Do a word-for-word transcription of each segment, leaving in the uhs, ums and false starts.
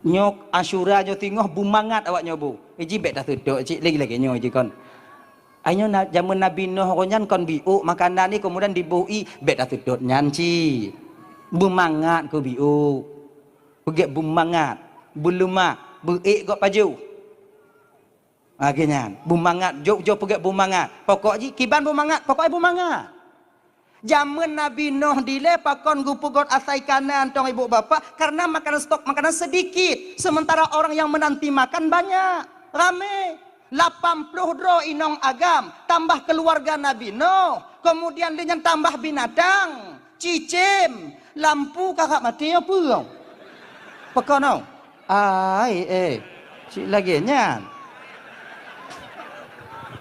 Nyoe Asyura nyoe singoh beumangat awak nyoe bu. Iji bèk taseutôt cit lagi-lagi nyoe iji kon. Ai nyoe na-, jameun Nabi Nuh roh nyan kon biôk makanan ni keumudian diboh ie, bèk taseutôt nyan cit. Beumangat keu biôk. Peugèt beumangat, beuleumak, beuék gob pajoh. Lagèe nyan, beumangat, jok-jok peugèt beumangat. Pokok jih kiban beumangat, pokok beumangat. Jameun Nabi Nuh dilèe pakon geupeugöt asai kanan tong ibu bapak, karena makanan, stok makanan sedikit, sementara orang yang menanti makan banyak, ramè. Lapan ploh droe inong agam, tambah keluarga Nabi Nuh, kemudian lé nyan tambah binatang, cicém, lampu ka rab maté, peue? Pakon? Ai, eh, cit lagèe nyan.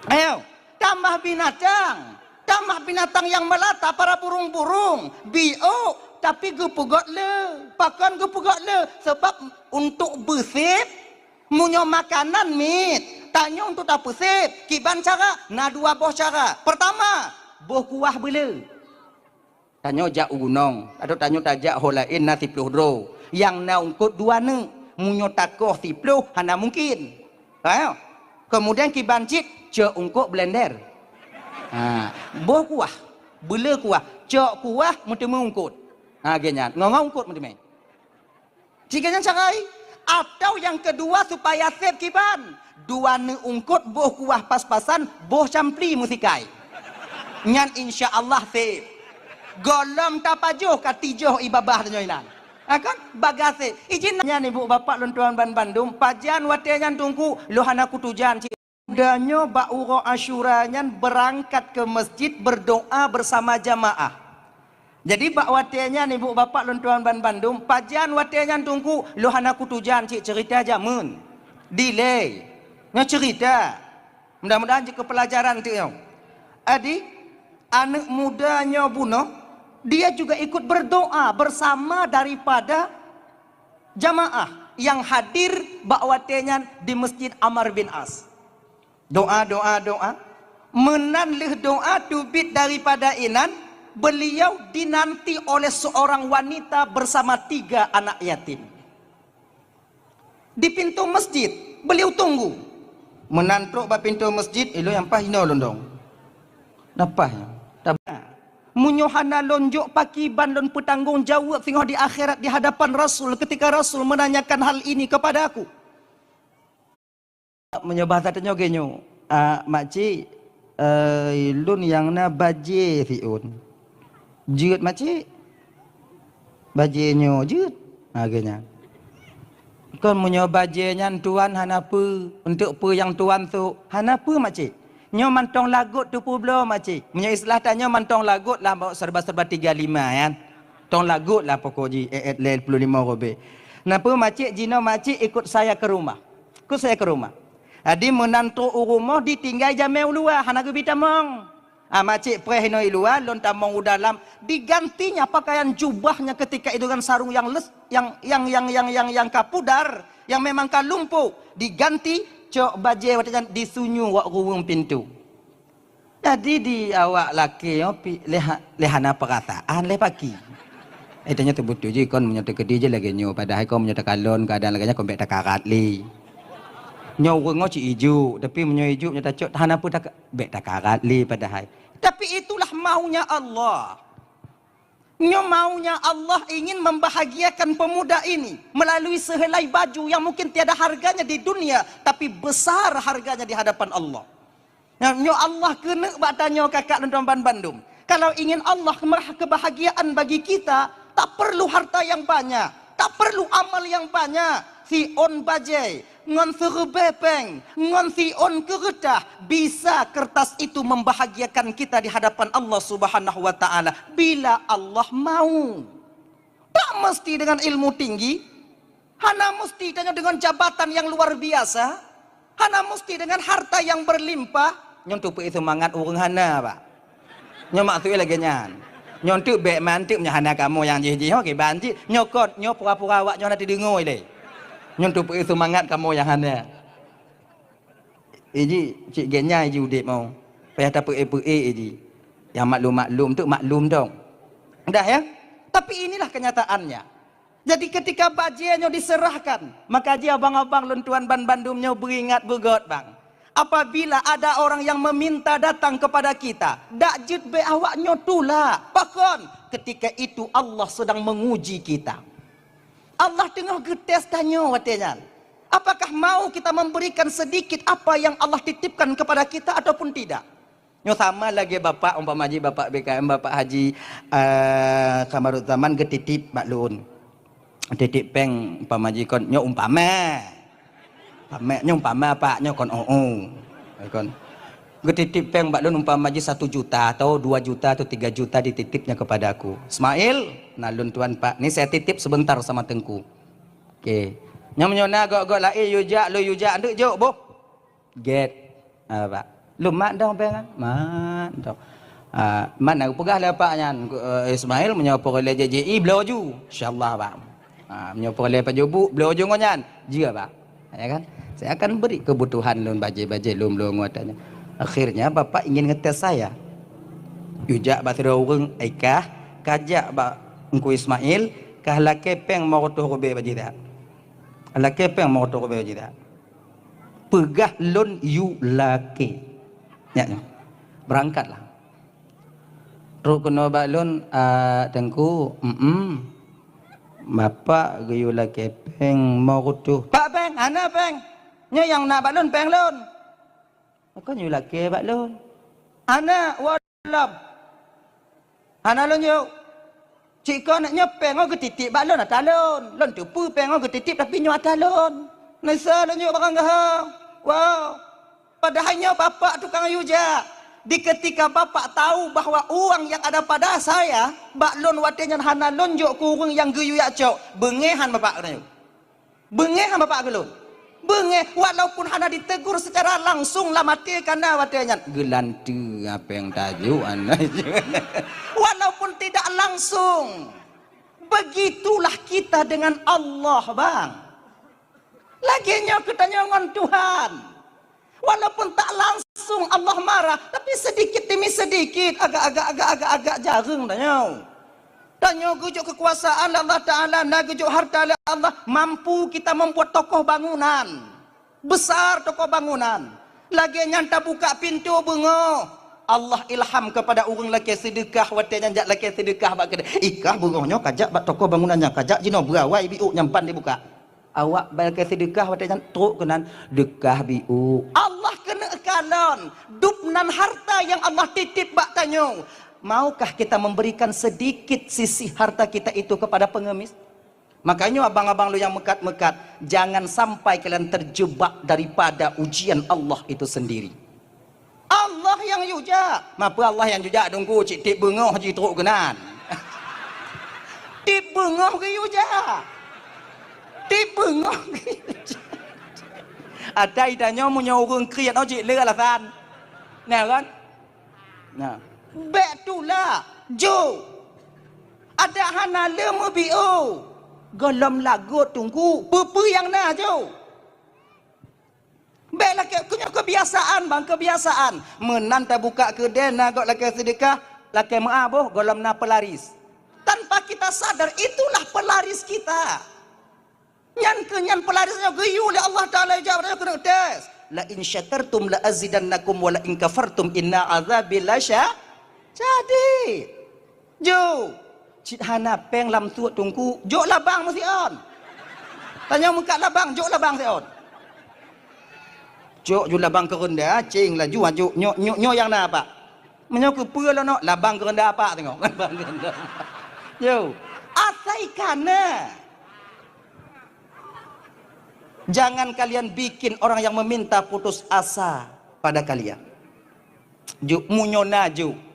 Ayo, tambah binatang. Tambah binatang yang melata, para burung-burung, biôk, tapi geupeugöt le. Pakon geupeugöt le? Sebab untuk beusép, meunyoe makanan miet, tanyoe untuk tapeusép, kiban cara? Na dua boh cara. Pertama, boh kuah beule. Tanyoe jak u gunong, atau tanyoe tajak ho laén na siploh droe. Nyang na eungkôt dua neuk. Meunyoe takoh siploh, hana mungkin. Ha? Kemudian kiban cit, cok eungkôt blender. Ha, boh kuah, beule kuah, cok kuah meuteumé eungkôt. Ha, lagèe nyan, ngon-ngon eungkôt meuteumé. Cit lagèe nyan cara. Atau nyang keudua supaya sép kiban, dua neuk eungkôt boh kuah pas-pasan, boh campli meusikai. Nyan insya Allah sép. Gohlom tapajoh ka tijoh ie babah tanyoe inan. Ha kan? Bagasé. Ijin nyan ibu bapak lôn tuan ban bandum, pajan watèe nyan Teungku, lôn hana kutujan cit. Muda nyoe bak uroe Asyura nyan beurangkat keu masjid beurdoa beusama jamaah. Jadi bak watèe nyan ibu bapak lôn tuan ban bandum, pajan watèe nyan Teungku, lôn hana kutujan cit ceurita jameun. Dilèe. Nyoe ceurita. Mudah-mudahan jeuet keu peulajaran teuk nyoe. Adi, aneuk muda nyoe bunoe, dia juga ikut berdoa bersama daripada jamaah yang hadir bak watèe nyan di Masjid Amr bin As. Doa, doa, doa. Meunan lheueh doa teubiet daripada inan, beliau dinanti oleh seorang wanita bersama tiga anak yatim. Di pintu masjid, beliau tunggu. Meunan trok bak pintu masjid, ilôn nyang paih inoe lôn dong. Napa nyan? Tab-, meunyoe hana lôn jok, pakiban lôn peutanggong jaweueb singoh di akhirat di hadapan Rasul ketika Rasul menanyakan hal ini kepada aku? Meunyoe bahasa tanyoe geuh nyoe, "Ah, makcik, eh, lôn nyang na bajèe siôn." "Jeuet, makcik." "Bajèe nyoe jeuet." Ha, geuh nyan. Kon meunyoe bajèe nyan tuan hana peue, eunteuk peue nyang tuan sôk, hana peue, makcik. Nyoe mantong lagot teupeubloe, makcik. Meunyoe istilah tanyoe mantong lagot lah, bawa serba-serba tiga lima, kan. Tong lagot lah pokok jih, eh, eh, lhèe ploh limong rubèe. Napa, makcik, jinoe makcik ikut saya ke rumah. Ikut saya ke rumah. Jadi meunan trok u rumoh ditinggai jamèe u luwa, hana geubi tamong. Ah, makcik preh inoe i luwa, lôn tamong u dalam. Digantinya pakaian jubahnya ketika itu dengan sarung yang les-, yang, yang, yang, yang, yang, yang ka pudar, yang memang ka lumpuh. Diganti, cok bajèe watèe nyan disunyueng wak ruweueng pintu. Jadi di awak lakèe nyoe pi-, lé ha-, lé hana peurasaan lé paki. Eh, tanyoe teubeutôi jih kon meunyoe teukeudi jih lagèe nyoe, padahai kon meunyoe takalon keuadaan lagèe nyan kon bèk takarat lé. Nyoe ureueng nyoe cit ijuk, tapi meunyoe ijuk nyoe tacok hana peue taka-, bèk takarat lé padahai. Tapi itulah maunya Allah. Nyoe maunya Allah ingin membahagiakan pemuda ini melalui sehelai baju yang mungkin tiada harganya di dunia, tapi besar harganya di hadapan Allah. Nyoe, nyoe Allah keuneuk bak tanyoe kakak lôn tuan ban bandum. Kalau ingin Allah meurah kebahagiaan bagi kita, tak perlu harta yang banyak, tak perlu amal yang banyak. Siôn bajèe, ngon siribèe pèng, ngon siôn keureutah, bisa kertas itu membahagiakan kita di hadapan Allah Subhanahu wa Ta'ala bila Allah mau. Tak mesti dengan ilmu tinggi, hana mesti tanyoe dengan jabatan yang luar biasa, hana mesti dengan harta yang berlimpah. Nyoe untuk peuék seumangat ureueng hana, Pak. Nyoe maksud lagèe nyan. Nyoe untuk bèk mantuk nyoe hana kamoe nyang jih-jih, ho, kiban cit. Nyoe kon, nyoe pura-pura awak nyoe hana teudeungoe lé. Nyoe untuk peuék seumangat kamoe nyang hana. Iji, cit gèt nyan iji udép mau. Payah tapeuék-peuék iji. Nyang maklum-maklum tu maklum dong. Dah ya? Tapi inilah kenyataannya. Jadi ketika bajée nyoe diserahkan, maka jih abang-abang lôn tuan banmandum nyoe beuingat beugöt bang. Apabila ada orang yang meminta datang kepada kita, dak jeuet bèk awak nyoe tulak. Pakon? Ketika itu Allah sedang menguji kita. Allah teungoh geutés tanyoe watée nyan. Apakah mau kita memberikan sedikit apa yang Allah titipkan kepada kita ataupun tidak? Nyoe sama lagée bapak, umpama jih bapak B K M, bapak Haji, eh, Kamaruzzaman geutitip bak lôn. Titip péng umpama jih kon, nyoe umpama. Umpama, nyoe umpama, Pak, nyoe kon, oh, oh. Kon. Geutitip péng bak lôn umpama jih satu juta atau dua juta atau tiga juta dititipnya kepada aku. Ismail, na lôn tuan, Pak. Ni saya titip sebentar sama Teungku. Oke. Nyoe meunyoe na göt-göt laén yue jak, lôn yue jak, neuk jok boh. Gét. Ah, Pak. Lôn mat dong péng, ah? Mat dong. Ah, mat na geupeugah lé Pak nyan, eh, Ismail, meunyoe peureulée J J I, bloe ju. Insyaallah, Pak. Ah, meunyoe peureulée pajoh buet, bloe ju ngon nyan. Jeuet, Pak. Ya kan? Saya akan beri kebutuhan lôn bajée-bajée lôn bloe ngon ata nyan. Akhirnya Bapak ingin ngetes saya. Yue jak bak sidroe ureuëng, "Ai kah, kajak bak Teungku Ismail, kah lakée péng lima reutôh rubée bak jih dak? Lakée péng lima reutôh rubée bak jih dak?" Peugah lôn yue lakée. Nyak nyoe. Beurangkatlah. Trok keunoe bak lôn, "Ah, Teungku, mm, Bapak geuyue lakée péng lima reutôh." "Pak péng, hana péng. Nyoe nyang na bak lôn péng lôn." "Kon yue lakée bak lôn." "Hana, woe lom." "Hana lôn yue. Cit kon nyoe péng nyoe geutitip bak lôn ata lôn. Lôn teupeue péng nyoe geutitip tapi nyoe ata lôn. Nisa lôn yue barang gahong. Wow. Padahai nyoe bapak tukang yue jak. Di ketika bapak tahu bahwa uang yang ada pada saya, bak lôn watée nyan hana lôn jok keu ureuëng nyang geuyue jak cok, beungéh han bapak keunoe." Beungéh han bapak keu lôn. Beungéh, walaupun hana ditegur secara langsung lam até kana watée nyan. Geulanteue apa nyang tajok aneuk. Walaupun tidak langsung. Begitulah kita dengan Allah, bang. Lagée nyoe geutanyoe ngon Tuhan. Walaupun tak langsung Allah marah, tapi sedikit demi sedikit, agak-agak, agak-agak, agak jareueng tanyoe. Tanyoe geujok kekuasaan lé Allah Taala, na geujok harta lé Allah, mampu kita membuat tokoh bangunan. Besar tokoh bangunan. Lagée nyan tabuka pintoe beungoh. Allah ilham kepada ureuëng lakée seudeukah watée nyan jak lakée seudeukah bak keudée. Ikah beungoh nyoe kajak bak tokoh bangunan nyan, kajak jinoe beurawai biuk nyang pan dibuka. Awak bak lakée seudeukah watée nyan trok keunan deukah biuk. Allah keuneuk kalon dub nan harta nyang Allah titip bak tanyoe. Maukah kita memberikan sedikit sisi harta kita itu kepada pengemis? Makanya abang-abang lôn nyang meukat-meukat, jangan sampai kalian terjebak daripada ujian Allah itu sendiri. Allah nyang yue jak. Mapeue Allah nyang yue jak, Teungku, cit tieb beungoh jitrok keunan. Tieb beungoh geuyue jak. Tieb beungoh geuyue jak. Ata itanyoe meunyoe ureuëng kriet nyoe cit le alasan. Nah kan? Nah. Bék tulak, jok. Adak hana le meubiôh. Gohlom lagot, Teungku, peue-peue nyang na jok. Bék lakée, keu nyoe kebiasaan, bang, kebiasaan. Meunan tabuka keudée na göt lakée seudeukah, lakée meuah boh, gohlom na pelaris. Tanpa kita sadar, itulah pelaris kita. Nyan keuh nyan pelaris nyoe geuyue lé Allah Taala, ijak tanyoe keuneuk tes. "La in syakartum la azidannakum wa la in kafartum inna azabi lasya-, syadid." Jok. Cit hana péng lam suet, Teungku. Jok labang meusiôn. Tanyoe meukat labang, jok labang siôn. Jok ju labang keureunda, céng laju, jok nyoe, nyoe, nyoe nyang na, Pak. Meunyoe keu peue lôn nyoe, labang keureunda Pak teungoh. Labang keureunda. Yo. Asai kana. Jangan kalian bikin orang yang meminta putus asa pada kalian. Jok meunyoe na jok.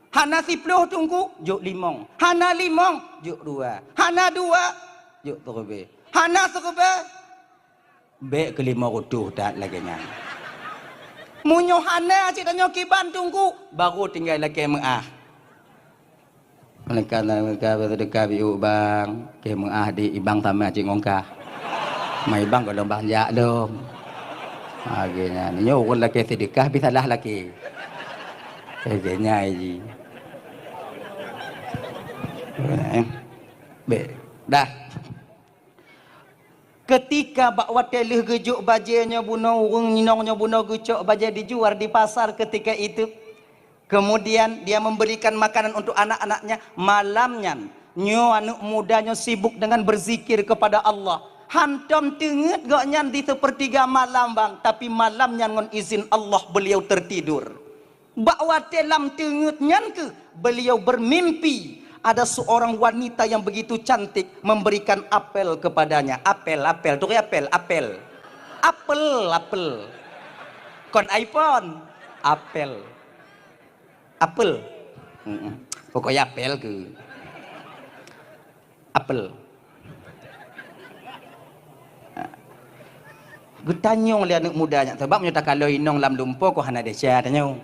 Hana siploh, Teungku, jok limong. Hana limong, jok dua. Hana dua, jok siribèe. Hana siribèe, bék keu limong reutôh that lagée nyan. Meunyoe hana cit tanyoe kiban, Teungku, baru tinggai lakée meuah. Malaikat, malaikat beuseudeukah biôk bang, keu meuah di ibang sama cit ngon kah. Ma ibang gohlom bang jak lom. Lagée nyan, nyoe ureuëng lakée seudeukah pih salah lakée. Lagée nyan jih. Eh, bék. Dah. Ketika bak watée lheueh geujok bajée nyoe bunoe, ureuëng inong nyoe bunoe geucok bajée dijual di pasar ketika itu. Kemudian dia memberikan makanan untuk anak-anaknya. Malam nyan, nyoe aneuëk muda nyoe sibuk dengan berzikir kepada Allah. Hantom teungeut gobnyan di sepertiga malam, bang, tapi malam nyan ngon izin Allah beliau tertidur. Bak watée lam teungeut nyan keuh beliau bermimpi ada seorang wanita yang begitu cantik memberikan apel kepadanya. Apel, apel, tu apel, apel. Apel, apel. Kon iPhone, apel. Apel. Mm-mm. Pokoknya apel ke. Apel. Geutanyong lé aneuëk muda nyan, sabab meunyoe takalon inong lam lumpo kon hana desya tanyoe.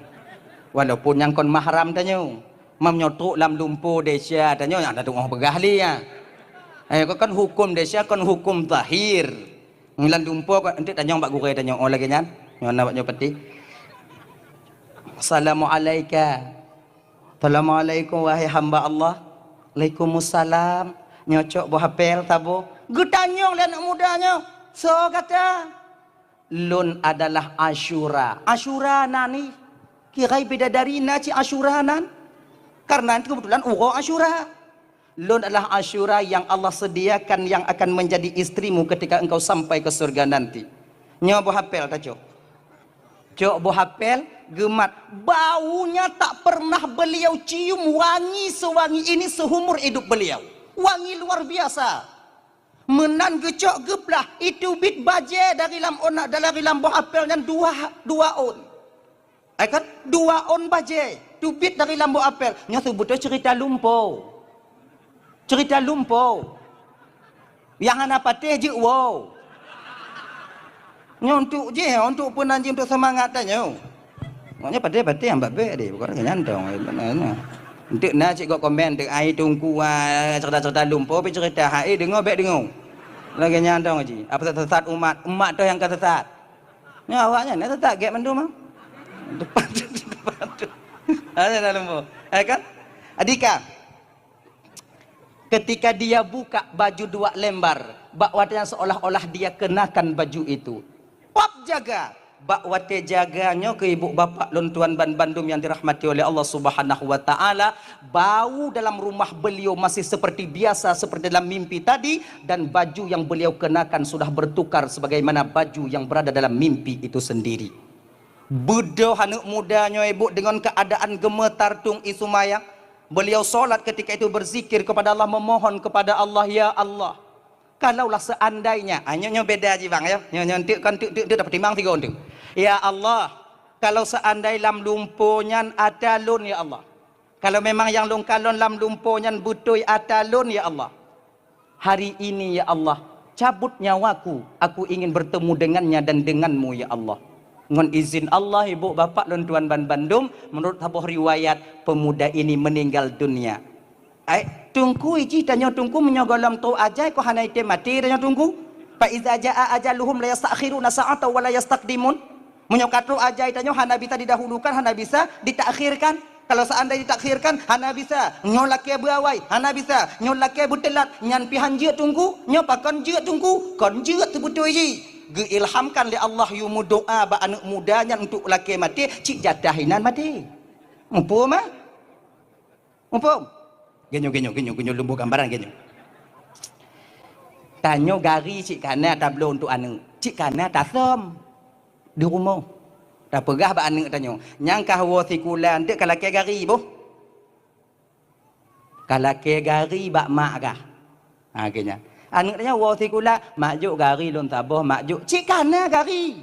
Walaupun nyang kon mahram tanyoe. Meunyoe trok lam lumpo desya tanyoe, nyang tatuoh peugah lé ya. Eh, kon huköm desya, kon huköm zahir. Lam lumpo kon, enteuk tanyong bak gurée tanyoe, oh lagée nyan. Nyoe na bak nyoe peti. Assalamualaikum. Assalamualaikum, wahai hamba Allah. Waalaikumsalam. Nyoe cok boh apel saboh. Geutanyong lé aneuëk muda nyoe, "Soe gata?" "Lôn adalah Asyura." "Asyura na ni? Kira bidadari na cit Asyura nan?" Karena itu kebetulan uroe Asyura. "Lôn adalah Asyura yang Allah sediakan yang akan menjadi istrimu ketika engkau sampai ke surga nanti." Nyoe boh apel tacok. Cok boh apel, geumat. Baunya tak pernah beliau cium wangi sewangi ini seumur hidup beliau. Wangi luar biasa. Meunan geucok geuplah, itu bit bajée dari lam ona-, dari lam boh apel nyan dua, dua ôn. Eh kan? Dua ôn bajée, teubiet dari lam boh apel. Nyoe seubeutôi ceurita lumpo. Ceurita lumpo. Nyang hana patéh jeuet woe. Nyoe untuk jih, untuk peunan jih, untuk seumangat tanyoe. Maknanya patéh-patéh nyang babék deh, bukan nyantong. Untuk na cit gok komen, untuk ai tungku, ah, ceurita-ceurita lumpo, pi ceurita hai, eh, deungoe bék deungoe. Lagée nyantong jih. Apa sesat umat, umat toh nyang ka sesat. Nyoe awaknyan, eh, teutap gét mandum, ah. Depan tu, depan tu. Ada dalam bu. Eh, kan? Adika, ketika dia buka baju dua lembar, bak watée nyan seolah-olah dia kenakan baju itu. Pap jaga, bak watée jaga nyoe keu ibu bapak lôn tuan ban bandum yang dirahmati oleh Allah Subhanahu wa Ta'ala, bau dalam rumah beliau masih seperti biasa, seperti dalam mimpi tadi, dan baju yang beliau kenakan sudah bertukar sebagaimana baju yang berada dalam mimpi itu sendiri. Beudôh aneuëk muda nyoe ibu dengan keadaan geumeutar tueng ie seumayang. Beliau sholat ketika itu berzikir kepada Allah, memohon kepada Allah, "Ya Allah, kalaulah seandainya," ah, nyoe, nyoe beda jih bang ya. Nyoe, nyoe enteuk kan enteuk, enteuk, enteuk tapi timang sigoe enteuk. "Ya Allah, kalau seandai lam lumpo nyan ata lôn ya Allah. Kalau memang nyang lôn kalon lam lumpo nyan beutôi ata lôn ya Allah. Hari ini ya Allah, cabut nyawaku, aku ingin bertemu dengannya dan denganmu ya Allah." Ngon izin Allah, ibu bapak lôn tuan ban bandum, menurut saboh riwayat, pemuda ini meninggal dunia. Ai, tungku iji tanyoe tungku meunyoe gohlom trok ajai kok hana item maté tanyoe tungku. Fa iza jaa ajaluhum la yastakhiruna sa'atan wa la yastaqdimun. Meunyoe ka trok ajai tanyoe hana bisa didahulukan, hana bisa ditakhirkan. Kalau seandai ditakhirkan, hana bisa. Nyoe lakée beuawai, hana bisa. Nyoe lakée beuteulat, nyan pih han jeuet tungku. Nyoe pakon jeuet tungku, kon jeuet teubeutôi jih. Geuilhamkan lé Allah yue meudoá bak aneuëk muda nyan untuk lakée maté, cit jatah inan maté. Muphom, ah? Muphom? Geunyoe, geunyoe, geunyoe, geunyoe lôn boh gambaran geunyoe. Tanyoe gari cit kana tabloe untuk aneuëk, cit kana tasöm di rumoh. Tapeugah bak aneuëk tanyoe, "Nyang kah woe sikula, enteuk ka lakée gari boh. Ka lakée gari bak mak kah." Ha, geunyan. Aneuëk tanyoe woe sikula, "Mak jok gari lôn saboh, mak jok." Cit kana gari.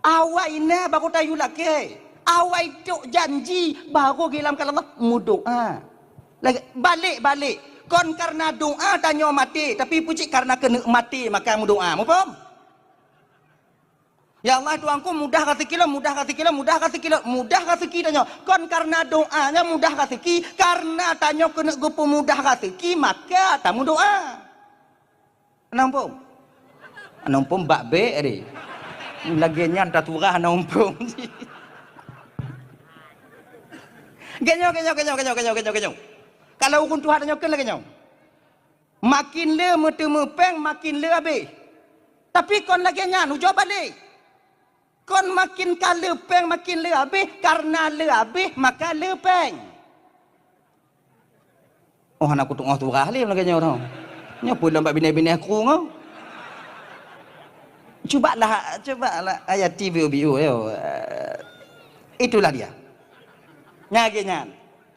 Awai na baru tayue lakée. Awai trok janji baru gilam keu Allah meudoá. Lagée, balek-balek. Kon karena doá tanyoe maté, tapi pucit karena keuneuk maté maka meudoá. Muphom? Ya Allah, Tuhanku, mudah raseuki lôn, mudah raseuki lôn, mudah raseuki lôn, mudah raseuki tanyoe. Kon karena doá nyan mudah raseuki, karena tanyoe keuneuk geupeumudah raseuki maka tameudoá. Hana muphom? Hana muphom bak bék deh. Lagée nyan taturah hana muphom. Geunyoe, geunyoe, geunyoe. Kalau ureuëng tuha tanyoe kheun lagée nyoe. Makin le meuteumé péng, makin le habéh. Tapi kon lagée nyan, ujoe balek. Kon makin ka le péng, makin le habéh, karena le habéh, maka le péng. Oh, hana kutu'oh surah lé lagée nyoe. Nyoe peue lom bak binéh-binéh krueng, oh. Cubalah, cubalah ayat T V O B U, yo. Eh, itulah dia. Nyan lagée nyan.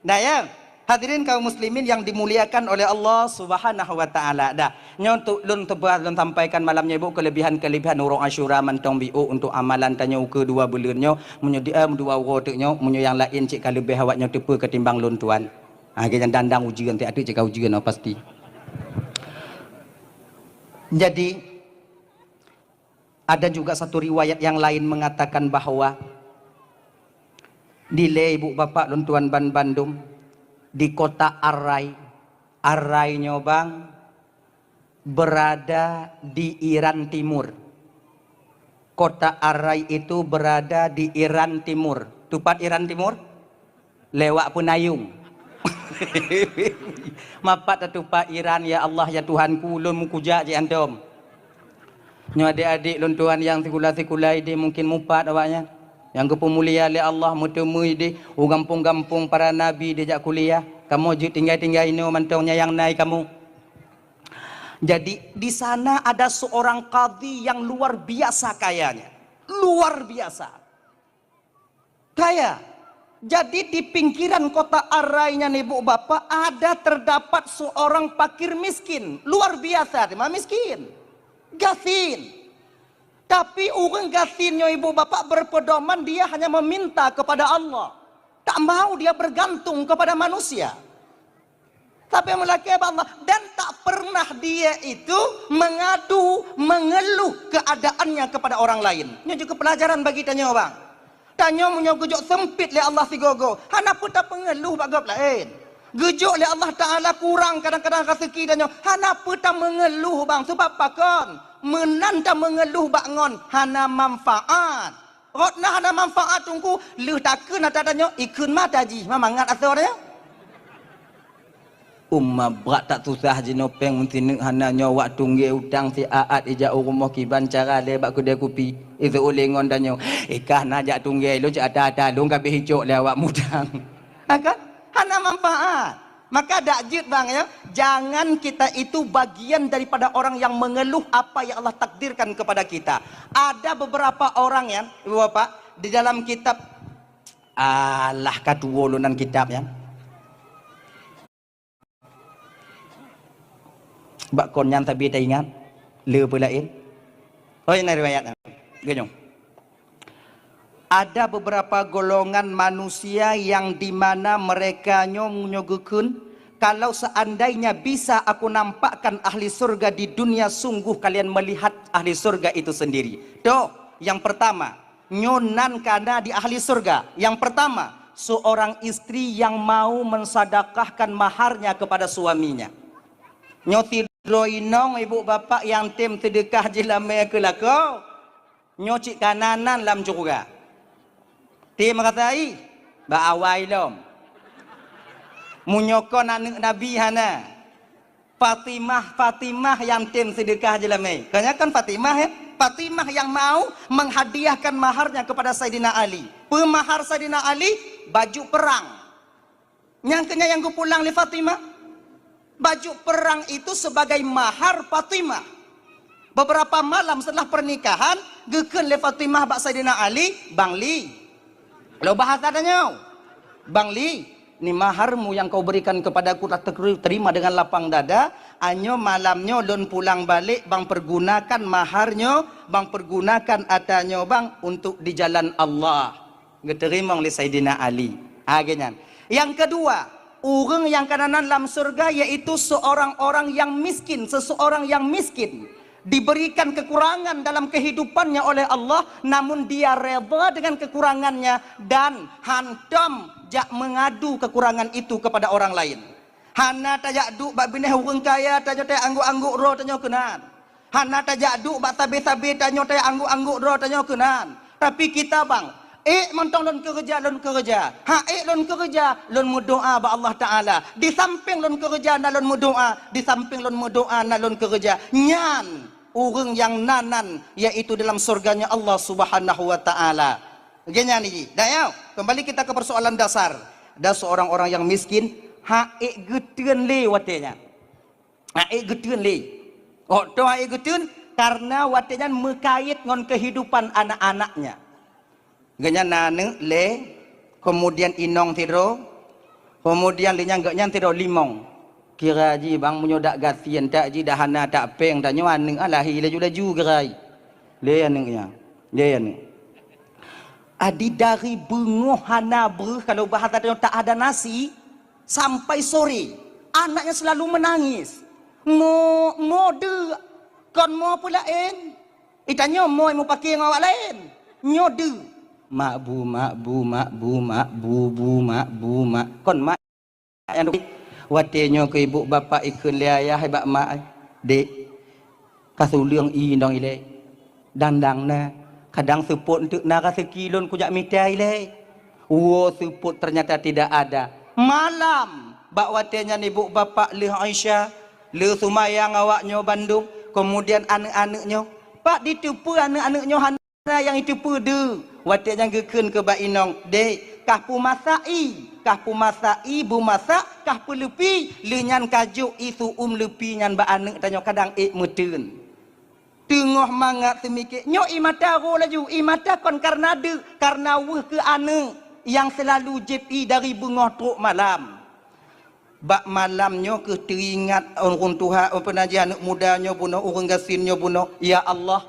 Nah, ya, hadirin kaum muslimin yang dimuliakan oleh Allah Subhanahu wa Ta'ala. Dah, nyoe untuk lôn teuba-, lôn sampaikan malam nyoe, Ibu, kelebihan-kelebihan uroe Asyura mantong biôh untuk amalan tanyoe keudua buleuen nyoe. Meunyoe di, eh, dua uroe teuk nyoe, meunyoe nyang laén cit ka leubeh awak nyoe teupeue ketimbang lôn tuan. Ha, lagée nyan dandang ujeuen, tieb-tieb cit ka ujeuen, oh, pasti. Jadi, ada juga satu riwayat yang lain mengatakan bahwa dilée ibu bapak lôn tuan ban bandum di kota Arai. Arai nyoe bang berada di Iran Timur. Kota Arai itu berada di Iran Timur. Tupat Iran Timur? Lewat Peunayong. Mapat tatupat Iran, ya Allah, ya Tuhanku, ulôn meukujak jih antom. Nyoe adék-adék lôn tuan nyang sikula-sikula idéh mungkin mupat awaknyan. Nyang geupeumulia lé Allah meuteumé idéh u gampông-gampông para nabi dijak kuliah. Kamoe jeuet tinggai-tinggai inoe mantong nyang na i kamoe. Jadi, di sana ada seorang kadhi yang luar biasa kayanya. Luar biasa. Kaya. Jadi, di pinggiran kota Arai nyan, ibu bapak, ada terdapat seorang fakir miskin. Luar biasa, dia mah miskin. Gasien. Tapi ureuëng gasien nyoe, ibu bapak, berpedoman dia hanya meminta kepada Allah. Tak mau dia bergantung kepada manusia. Tapi meulakée bak Allah, dan tak pernah dia itu mengadu, mengeluh keadaannya kepada orang lain. Nyoe juga pelajaran bagi tanyoe, bang. Tanyoe meunyoe geujok sempit lé Allah sigoe-goe, hana peue tapeungeluh bak gob laén. Geujok lé Allah Taala kurang kadang-kadang raseuki tanyoe, hana peue tameungeluh, bang. Sebab pakon? Meunan tameungeluh bak ngon hana manfaat. Rot na hana manfaat, Teungku, lheueh takheun ata tanyoe, ikheun mata jih, ma mangat asoe nyoe. Uma brat that susah jinoe péng meusineuk hana nyoe wak tunggée utang si Aat ijak u rumoh kiban cara lé bak keudée kupi. Iseuôt lé ngon tanyoe, "Eh, kah na jak tunggée lôn cit ata-ata lôn ka beh icok lé awak mutang." Ha kan? Hana manfaat. Maka dak jeuet bang ya, jangan kita itu bagian daripada orang yang mengeluh apa yang Allah takdirkan kepada kita. Ada beberapa orang ya, Ibu Bapak, di dalam kitab, alah ka tuwo lôn nan kitab ya. Bak kon nyan sabe taingat, le peue laén. Oh, ini riwayat. Geunyong. Ada beberapa golongan manusia yang di mana mereka nyoe, nyoe geukheun, "Kalau seandainya bisa aku nampakkan ahli surga di dunia, sungguh kalian melihat ahli surga itu sendiri." Toh, yang pertama, nyoe nan kana di ahli surga. Yang pertama, seorang istri yang mau mensedekahkan maharnya kepada suaminya. Nyoe sidroe inong ibu bapak nyang tem seudeukah jih lamé keu lakoe. Nyoe cit kana nan lam syeuruga. Tem rasa ih, bak awai lom. Meunyoe kon aneuk Nabi hana. Fatimah, Fatimah nyang tem seudeukah jih lamé. Kebanyakan Fatimah ya. Fatimah yang mau menghadiahkan maharnya kepada Saidina Ali. Peue mahar Saidina Ali? Baju perang. Nyang keu nyan nyang geupulang lé Fatimah. Baju perang itu sebagai mahar Fatimah. Beberapa malam setelah pernikahan, geukheun lé Fatimah bak Saidina Ali, "Bang Li." Kalau bahasa tanyoe, "Bang Li, ni maharmu yang kau berikan kepadaku telah terima dengan lapang dada. Anyoe malam nyoe lôn pulang balek, bang pergunakan mahar nyoe, bang pergunakan ata nyoe bang untuk di jalan Allah." Geuteurimong lé Saidina Ali. Ha, geuh nyan. Yang kedua, ureuëng nyang kana nan lam syeuruga yaitu seorang orang yang miskin, seseorang yang miskin. Diberikan kekurangan dalam kehidupannya oleh Allah, namun dia redha dengan kekurangannya dan hantom jak mengadu kekurangan itu kepada orang lain. Hana tajak duek bak binéh ureuëng kaya, tanyoe teuanggôk-anggôk droe tanyoe keunan. Hana tajak duek bak sabe-sabe, tanyoe teuanggôk-anggôk droe tanyoe keunan. Tapi kita, bang, Ék mantong lôn keureuja, lôn keureuja. Ha ék lôn keureuja, lôn meudoá bak Allah Taala. Di sampéng lôn keureuja na lôn meudoá, di sampéng lôn meudoá na lôn keureuja. Nyan ureuëng nyang na nan, yaitu dalam surganya Allah Subhanahu wa Taala. Lagée nyan jih. Dah ya, kembali kita ke persoalan dasar. Ada seorang orang yang miskin, ha ék geuteun lé watée nyan. Ha ék geuteun lé. Ôk toh ha ék geuteun, karena watée nyan meukait ngon kehidupan anak-anaknya. Geuhnyan na aneuëk lé, kemudian inong sidroe, kemudian lé nyan geuhnyan sidroe limong. Kira jih bang meunyoe dak gasien tak jih dah hana tak péng tanyoe aneuëk ah lahé laju-laju kira jih. Lé aneuëk nyan, lé aneuëk. Adi dari beungoh hana breuh kalau bahasa tanyoe tak ada nasi sampai sore. Anaknya selalu menangis. Mo, mo deuk, kon mo peulaén. Itanyoe moi mupake ngon awak laén. Nyoe deuek. Mak bu, mak bu, mak bu, mak bu, bu, mak bu, mak. Kon mak nyang deuek. Watée nyoe keu ibu bapak ikheun lé ayah bak mak, "Dek, ka suleueng i nong ilée. Dang-dang na, kadang seupôt enteuk na raseuki lôn kujak mita ilée." Woe seupôt ternyata tidak ada. Malam, bak watée nyan ibu bapak lheueh Isya, lheueh seumayang awak nyoe bandum, kemudian aneuëk-aneuëk nyoe. Pat diteupeue aneuëk-aneuëk nyoe hana nyang jiteupeue deuek. Watée nyan geukheun keu bak inong, "Dek, kah peumasak i, kah peumasak i, beumasak, kah peuleupi, lheueh nyan ka jok i seu-uem leupi nyan bak aneuëk tanyoe kadang ék meuteun." Teungoh mangat seumike, nyoe i mata ro laju, i mata kon kareuna deuk, kareuna weueh keu aneuëk nyang seulalu jieb i dari beungoh trok malam. Bak malam nyoe kheueh teuingat ureuëng tuha, peue nan jih aneuëk muda nyoe bunoe, ureuëng gasien nyoe bunoe, "Ya Allah,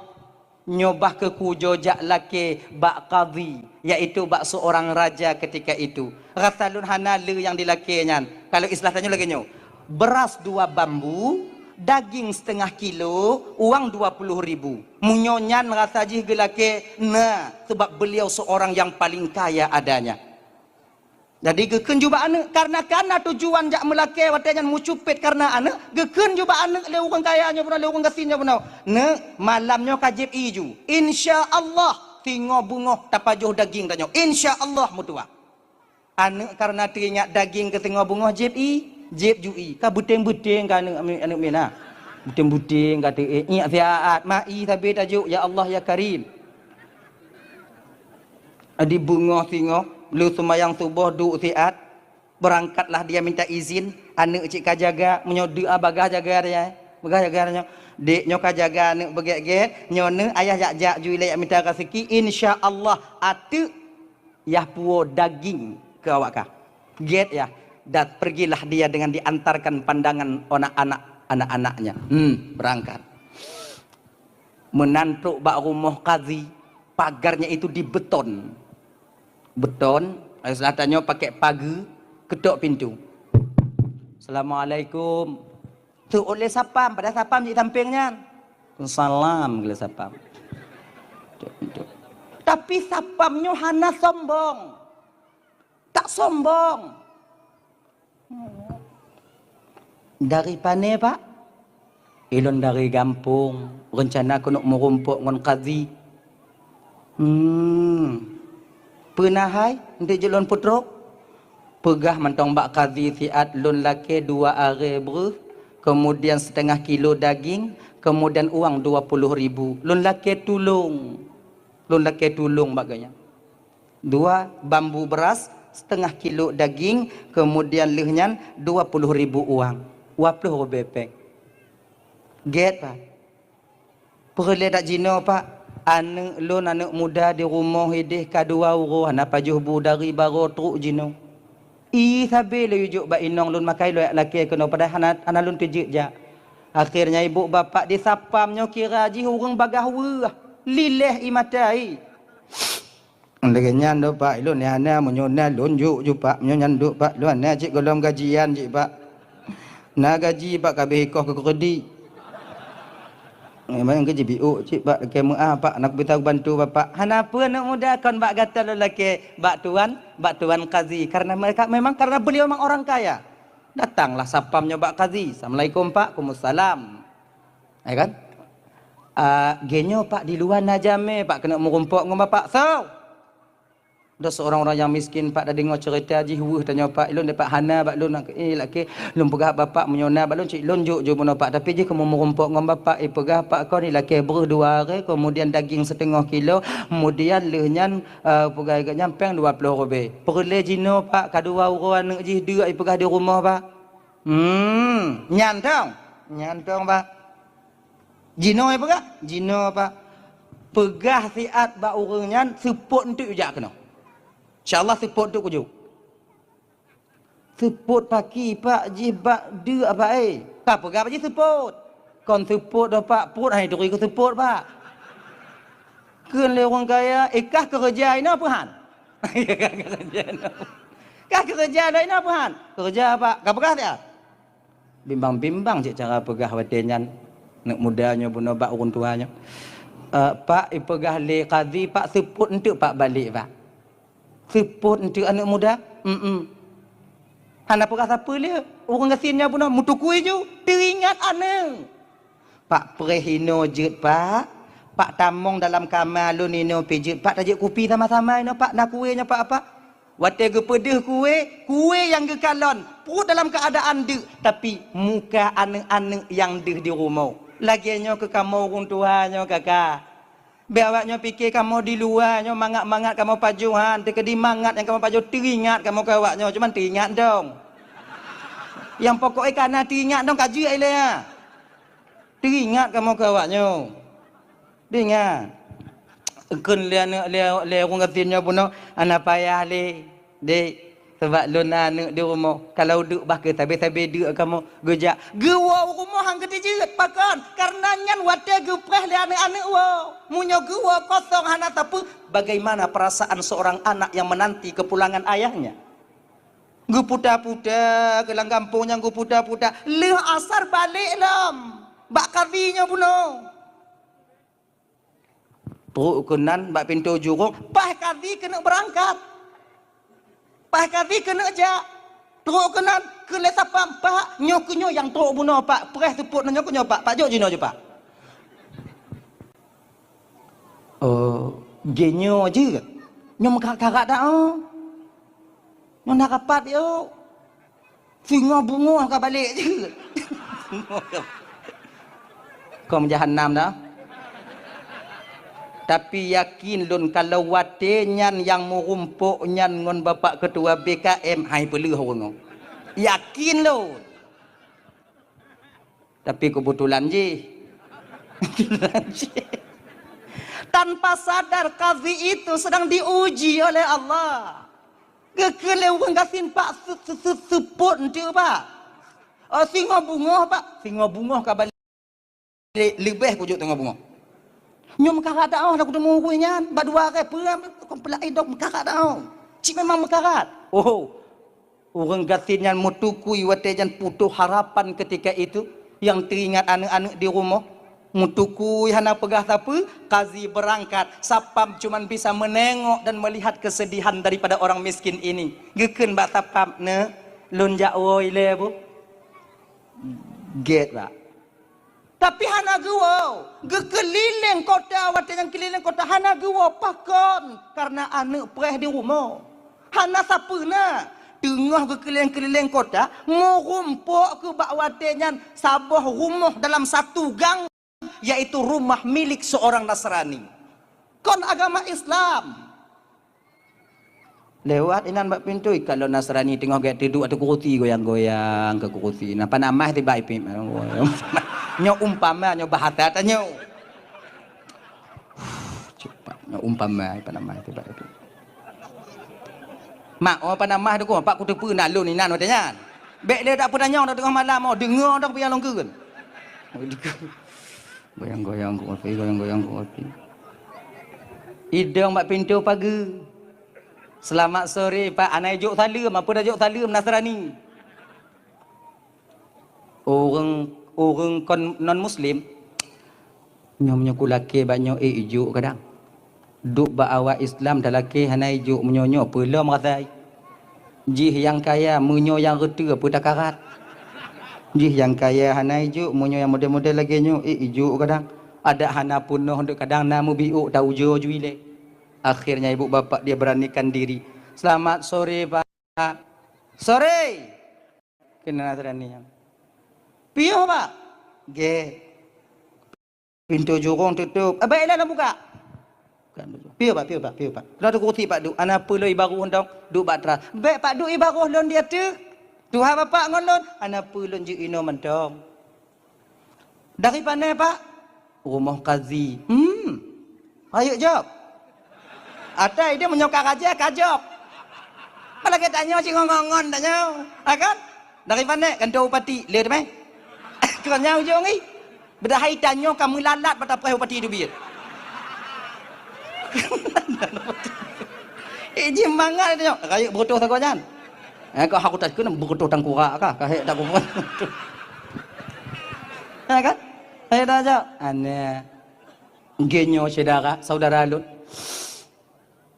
nyoe bah kheueh kujok jak lakée bak kadhi, yaitu bak seurang raja ketika itu. Rasa lôn hana le nyang dilakée nyan." Kalau istilah tanyoe lagée nyoe, beras dua bambu, daging setengah kilo, uang dua puluh ribu. Meunyoe nyan rasa jih geulakée, na, sebab beliau seorang yang paling kaya adanya. Jadi geukheun ju bak aneuëk, karena kana tujuan jak meulakée watée nyan meucupet karena aneuëk, geukheun ju bak aneuëk lé ureuëng kaya nyoe bunoe, lé ureuëng gasien nyoe bunoe, "Neuk, malam nyoe ka jieb i ju. Insya Allah, singoh beungoh tapajoh daging tanyoe. Insya Allah meutuwah." Aneuëk kareuna teuingat daging keu singoh beungoh jieb i, jieb ju i. Ka beuténg-beuténg ka aneuëk, aneuëk miet na. Beuténg-beuténg ka teuék, ngiek siat, ma i sabe tajok, "Ya Allah, ya Karim." Di beungoh singoh, lheueh seumayang suboh duek siat, beurangkatlah dia minta izin, aneuëk cit ka jaga, meunyoe deuek a bagah jaga dia, bagah jaga dia nyoe. "Dek, nyoe ka jaga aneuëk beugét-gét, nyoe neuëk ayah jak-jak ju ilée jak mita raseuki, insya Allah ateuëk yah puwoe daging keu awak kah. Gét yah, dan pergilah dia dengan diantarkan pandangan anak-anak, anak-anaknya." Hmm, beurangkat. Meunan trok bak rumoh kadhi, pagarnya itu dibeton. Beton, istilah tanyoe pakai pageue, ketok pintu. "Assalamualaikum." Teuôt lé sapam, padahai sapam di sampéng nyan. "Salam," geulé sapam. Ketok pintu. Tapi sapam nyoe hana sombong. Tak sombong. "Dari pane, Pak?" "Ilôn dari gampông, reuncana keuneuk meurumpok ngon kadhi." "Hmm. Peue na hai, eunteuk jeuet lôn peutrok?" "Peugah mantong bak kadhi siat lôn lakée dua arée breueh, keumudian siteungoh kilo daging, keumudian uang dua puluh ribu. Lôn lakée tulông. Lôn lakée tulông bak geuhnyan." Dua bambu beras, setengah kilo daging, kemudian lheueh nyan dua puluh ribu uang, dua puluh ribée péng. Gét, Pak. Peureulée that jinoe, Pak. Aneuëk lôn, aneuëk muda di rumoh ideh ka dua uroe hana pajoh bu dari barô trok jinoe. I sabe lé yue jok bak inong lôn makai lôn jak lakée keunoe padahai hana, hana lôn teujeuet jak. Akhirnya ibu bapak di sapam nyoe kira jih ureuëng bagah weueh, liléh i mata i. Lagée nyan do, Pak, ilôn nyang na, meunyoe na lôn jok ju, Pak. Meunyoe nyan duek, Pak, lôn na cit gohlom gajian cit, Pak. Na gaji, Pak, ka abéh ikoh keu keureudi. Memang keu jibiuk cit, Pak, lakée meuah, Pak, na kupeue bantu Bapak. Hana peue, aneuëk muda, kon bak gata lôn lakée, bak tuan, bak tuan kadhi. Karena mereka, memang karena beliau memang orang kaya. Datanglah sapam nyoe bak kadhi. "Assalamualaikum, Pak." "Waalaikumsalam." Ya kan? "Ah, geuhnyoe, Pak, di luwa na jamé, Pak, keuneuk meurumpok ngon Bapak." "Soe?" Ada seorang orang yang miskin, Pak, tadeungoe cerita jih weueh tanyoe, Pak. Ilôn dipat hana bak lôn, eh, lakée lôn peugah bapak meunyoe na bak lôn cit lôn jok ju bunoe, Pak. Tapi jih kamoe meurumpok ngon bapak, eh, peugah, Pak, kon ilakée breueh dua aré, kemudian daging siteungoh kilo, kemudian lheueh nyan, eh, peugah geuh nyan péng dua ploh ribée. Peureulée jinoe, Pak, ka dua uroe aneuk jih deuk, eh, peugah di rumoh, Pak. Hmm, nyan tong. Nyan tong, Pak. Jinoe peugah, jinoe, Pak. Peugah siat bak ureuëng nyan, seupôt eunteuk jak keunoe. Insya Allah seupôt eunteuk kujok. Seupôt paki, Pak, jih bak deuk, Pak, eh. Ka peugah bak jih seupôt. Kon seupôt doh, Pak, pruet hai turi keu seupôt, Pak. Kheun lé ureuëng kaya, eh, kah keureuja inoe peuhan? Kah keureuja inoe peuhan? Keureuja, Pak. Ka peugah siat? Bimbang-bimbang cit cara peugah watée nyan, aneuk muda nyoe bunoe bak ureuëng tuha nyoe. Eh, Pak, ipeugah lé kadhi, Pak, seupôt eunteuk, Pak, balek, Pak. Seupôt eunteuk aneuk muda? Mm-mm. Hana peugah sapeue lé, ureuëng gasien nyoe bunoe meutukui ju, teuingat aneuk. Pak, preh inoe jeuet, Pak. Pak, tamong dalam kama lôn inoe pih jeuet, Pak, tajeuet kupi sama-sama inoe, Pak, na kue nyoe, Pak, Pak. Watée geupeudeuh kue, kue nyang geukalon, pruet dalam keuadaan deuk, tapi muka aneuk-aneuk nyang deuh di rumoh. Lagée nyoe keu kamoe ureuëng tuha nyoe, Kaka. Bèk awak nyoe pike kamoe di luwa nyoe mangat-mangat kamoe pajoh han, teukeudi mangat nyang kamoe pajoh teuingat kamoe keu awak nyoe, cuman teuingat dong. Nyang pokok e kana teuingat dong ka jeuet ilée nyan. Teuingat kamoe keu awak nyoe. Teuingat. Eukheun lé aneuk lé, lé ureuëng gasien nyoe bunoe, hana payah lé, Dek. Sabab lôn na aneuk di rumoh, kalau duek bah keu sabe-sabe duek kamoe geujak. Geuwoe u rumoh han geuteujeuet, pakon? Kareuna nyan watée geupreh lé aneuk-aneuk woe. Meunyoe geuwoe kosong hana sapeue, bagaimana perasaan seorang anak yang menanti kepulangan ayahnya? Geuputa-puta keu lam gampông nyan, geuputa-puta. Lheueh asar balek lom bak kadhi nyoe bunoe. Trok keunan bak pintoe jurông, paih kadhi keuneuk beurangkat. Paih kadhi keuneuk jak. Trok keunan keu lé sapam, "Pak, nyoe keu nyoe nyang trok bunoe, Pak. Preh seupôt nyoe keu nyoe, Pak. Pak jok jinoe ju, Pak." "Oh, geuh nyoe jeuet. Nyoe meukarat-karat dak, oh." Nyoe na rapat yo. Singoh beungoh ka balek jeuet. Kong jahanam dah. Tapi yakin lôn kalau watée nyan nyang meurumpok nyan ngon Bapak Ketua B K M, hai peuleueh ureuëng nyoe. Yakin lôn. Tapi kebetulan jih. Tanpa sadar kadhi itu sedang diuji oleh Allah. Geukheun lé ureuëng gasien, "Pak, se-, se-, se-, seupôt eunteuk, Pak." "Oh, singoh beungoh, Pak." Singoh beungoh ka balek, leubeh kujok singoh beungoh. Nyoe meukarat dak oh, na kuteumé ureuëng nyan, bak dua aré peue, kon peulai dok meukarat dak oh. Cit memang meukarat. Oh. Ureuëng gasien nyan meutukui watée nyan putoh harapan ketika itu, nyang teuingat aneuk-aneuk di rumoh. Meutukui hana peugah sapeue, kadhi beurangkat, sapam cuman bisa meunengok dan meulihat keusedihan daripada orang miskin ini. Geukheun bak sapam, "Neuk, lôn jak woe ilée boh." Gét bak. Tapi hana geuwoe. Geukeulileng kota, watée nyang keulileng kota hana geuwoe. Pakon? Kareuna aneuk preh di rumoh. Hana sapeue na. Teungoh geukeulileng-keulileng kota, meurumpok keu bak watée nyan saboh rumoh dalam satu gang, yaitu rumah milik seorang Nasrani. Kon agama Islam. Lewat inan bak pintoe, ka lôn Nasrani teungoh gét teuduek ateueh kurusi, goyang-goyang keu kurusi. Na panamah tiba ipip. Nyoe umpama, nyoe bahasa tanyoe. Cepat, nyoe umpama panamah tiba ipip. Mak, oh panamah tu ko, pak kuteupeue na lôn inan watée nyan. Bék lé tak peutanyong dah teungoh malam, oh deungoe dah piang lôn keuen. Goyang-goyang kurusi, goyang-goyang kurusi. Idong bak pintoe pageue. "Selamat sore, Pak." Hana ijok saleuem, apa dah jok saleuem Nasrani. Ureuëng, ureuëng kon non muslim, "Nyoe meunyoe kulakée bak nyoe, eh, ijok kadang. Duek bak awak Islam talakée hana ijok meunyoe nyoe, peue lom rasai. Jih nyang kaya, meunyoe nyang reuteuh, peue takarat. Jih nyang kaya hana ijok, meunyoe nyang model-model lagée nyoe, eh, ijok kadang. Adak hana peunoh deuek kadang na meubiôk taujoe ju ilée." Akhirnya ibu bapak dia beranikan diri. "Selamat sore, Pak." "Sore!" Keunan Nasrani nyan. "Piôh, Pak?" "Gèt." Pintoe jurông tutôp. "Ah, bèk ilèe lôn buka." "Piôh, Pak, piôh, Pak, piôh, Pak." Laju kurusi Pak duek. "Hana peue lôn ibaroh lôn duek bak teras." "Bèk Pak duek ibaroh lôn di ateueh. Tuha Bapak ngon lôn." "Hana peue lôn jeuet inoe mantong." "Dari pane, Pak?" "Rumoh kazi." "Hmm. Rayeuk jaweueb." Atai dia meunyoe ka raja, ka jaweueb. Malah gèt tanyoe cit ngon-ngon tanyoe. Ha kan? "Dari pane?" "Kantor bupati." "Lé teumé." Keu nyan ujong ih. Padahai tanyoe ka meulalat bak tapreh bupati teubiet. Eh, jih mangat tanyoe. Rayeuk beureutôh sagoe nyan. Eh, kok haku takheun beureutôh tangkurak kah? Ka hék dak kupeue. Ya kan? Hai dah jaweueb. Aneh. Geuh nyoe syedara, saudara lôn.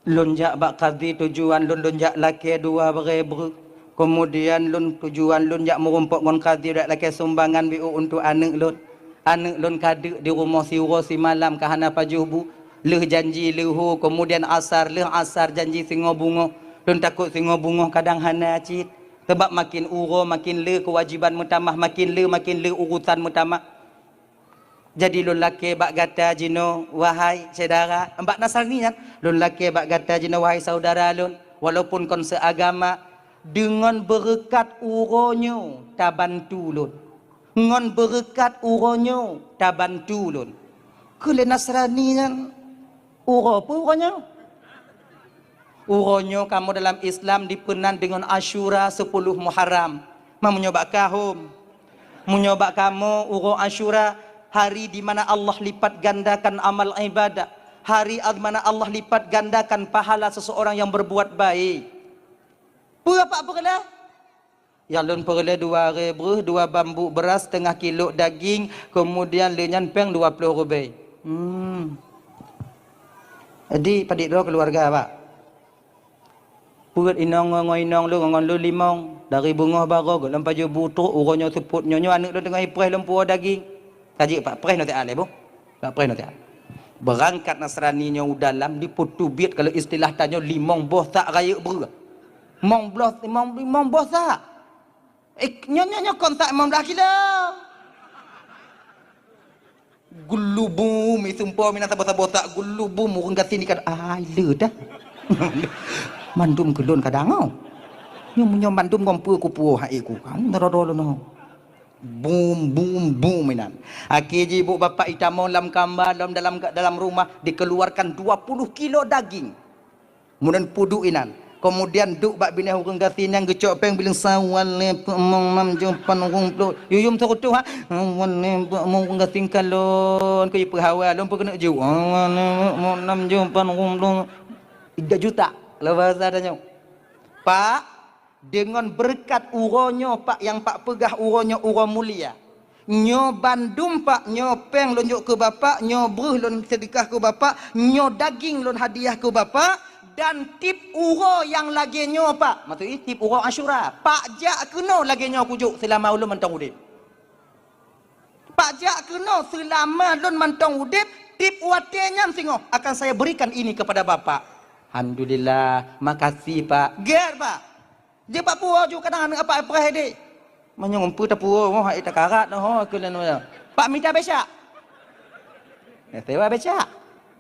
Lôn jak bak kazi, tujuan lôn, lôn jak lakèe dua barèe breuh. Keumudian lôn, tujuan lôn jak meurumpok ngon kazi, jak lakèe sumbangan biôh untuk aneuk lôn. Aneuk lôn ka deuk di rumoh siuroe simalam ka hana pajoh bu. Lheueh janji leuhô, keumudian asar, lheueh asar janji singoh beungoh. Lôn takot singoh beungoh kadang hana cit. Sabab makin uroe makin le keuwajiban meutamah, makin le, makin le urosan meutamah. Jadi lôn lakèe bak gata jinoe, wahai syedara, bak Nasrani nyan, lôn lakèe bak gata jinoe, wahai saudara lôn, walaupun kon seuagama, deungon beureukat uroe nyoe tabantu lôn. Ngon beureukat uroe nyoe tabantu lôn. Kheun lé Nasrani nyan, "Uroe peue uroe nyoe?" "Uroe nyoe kamoe dalam Islam dipeunan deungon Asyura sepuluh Muharram." Ma meunyoe bak kahom, meunyoe bak kamoe uroe Asyura, hari di mana Allah lipat gandakan amal ibadah, hari di mana Allah lipat gandakan pahala seseorang yang berbuat baik. Peue Pak peureulèe? Nyang lôn peureulèe dua rèe breuh, dua bambu beuras, teungoh kilo daging, keumudian lé nyan pèng dua ploh ribèe. Hmm. Jadi padit droe keuluwarga, Pak? Peuet inong ngon inong lôn ngon lôn limong. Dari beungoh baroe gohlom pajoh bu trok, uroe nyoe seupôt nyoe, nyoe aneuk lôn teungoh ipreh lôn puwoe daging. Ka jeuet Pak, preh nyoe siat lé boh. Ka preh nyoe siat. Beurangkat Nasrani nyoe u dalam dipeuteubiet, kalau istilah tanyoe limong boh sak rayeuk breuh. Limong boh, limong, limong boh sak. Eh, nyoe, nyoe, nyoe kon sak limong blah kilo. Geulubum, iseumpom inan saboh-saboh sak geulubum, ureueng gasien ikat, ai le dah. Mandum keu lôn kadang, oh. Nyoe meunyoe mandum ngon peue kupuwoe hai ku, kan, droe-droe lôn, oh. Bum, bum, bum inan. Akhé jih ibu bapak itamong lam kama, lom dalam, dalam rumah, dikeluarkan dua puluh kilo daging. Keumudian peuduek inan. Keumudian duek bak binéh ureueng gasien nyang geucok péng bileung sawan lé peuet mong nam jeuem pat reumploh. Yuyum seurutoh, ha? Sawan lé peuet mong ureueng gasien kalon, keu jipeuhawa lôn peukeuneuk ju. Sawan lé peuet mong nam jeuem pat reumploh. Tiga juta. Lôn bahasa tanyoe. Pak, deungon beureukat uroe nyoe, Pak, nyang Pak peugah uroe nyoe uroe mulia. Nyoe bandum, Pak, nyoe péng lôn jok keu Bapak, nyoe breuh lôn seudeukah keu Bapak, nyoe daging lôn hadiah keu Bapak, dan tip uroe nyang lagèe nyoe, Pak. Maksud jih tip uroe Asyura. Pak jak keunoe lagèe nyoe kujok seulama ulôn mantong udép. Pak jak keunoe seulama lôn mantong udép, tip watèe nyan singoh akan saya berikan ini kepada Bapak. Alhamdulillah, makasih, Pak. Gèt, Pak. Jeuet bak puwoe ju kadang aneuk apa preh deh. Meunyoe ngon peue tapuwoe, moh hai takarat noh, keu lôn nyoe. Pak mita becak. Ya, sewa becak.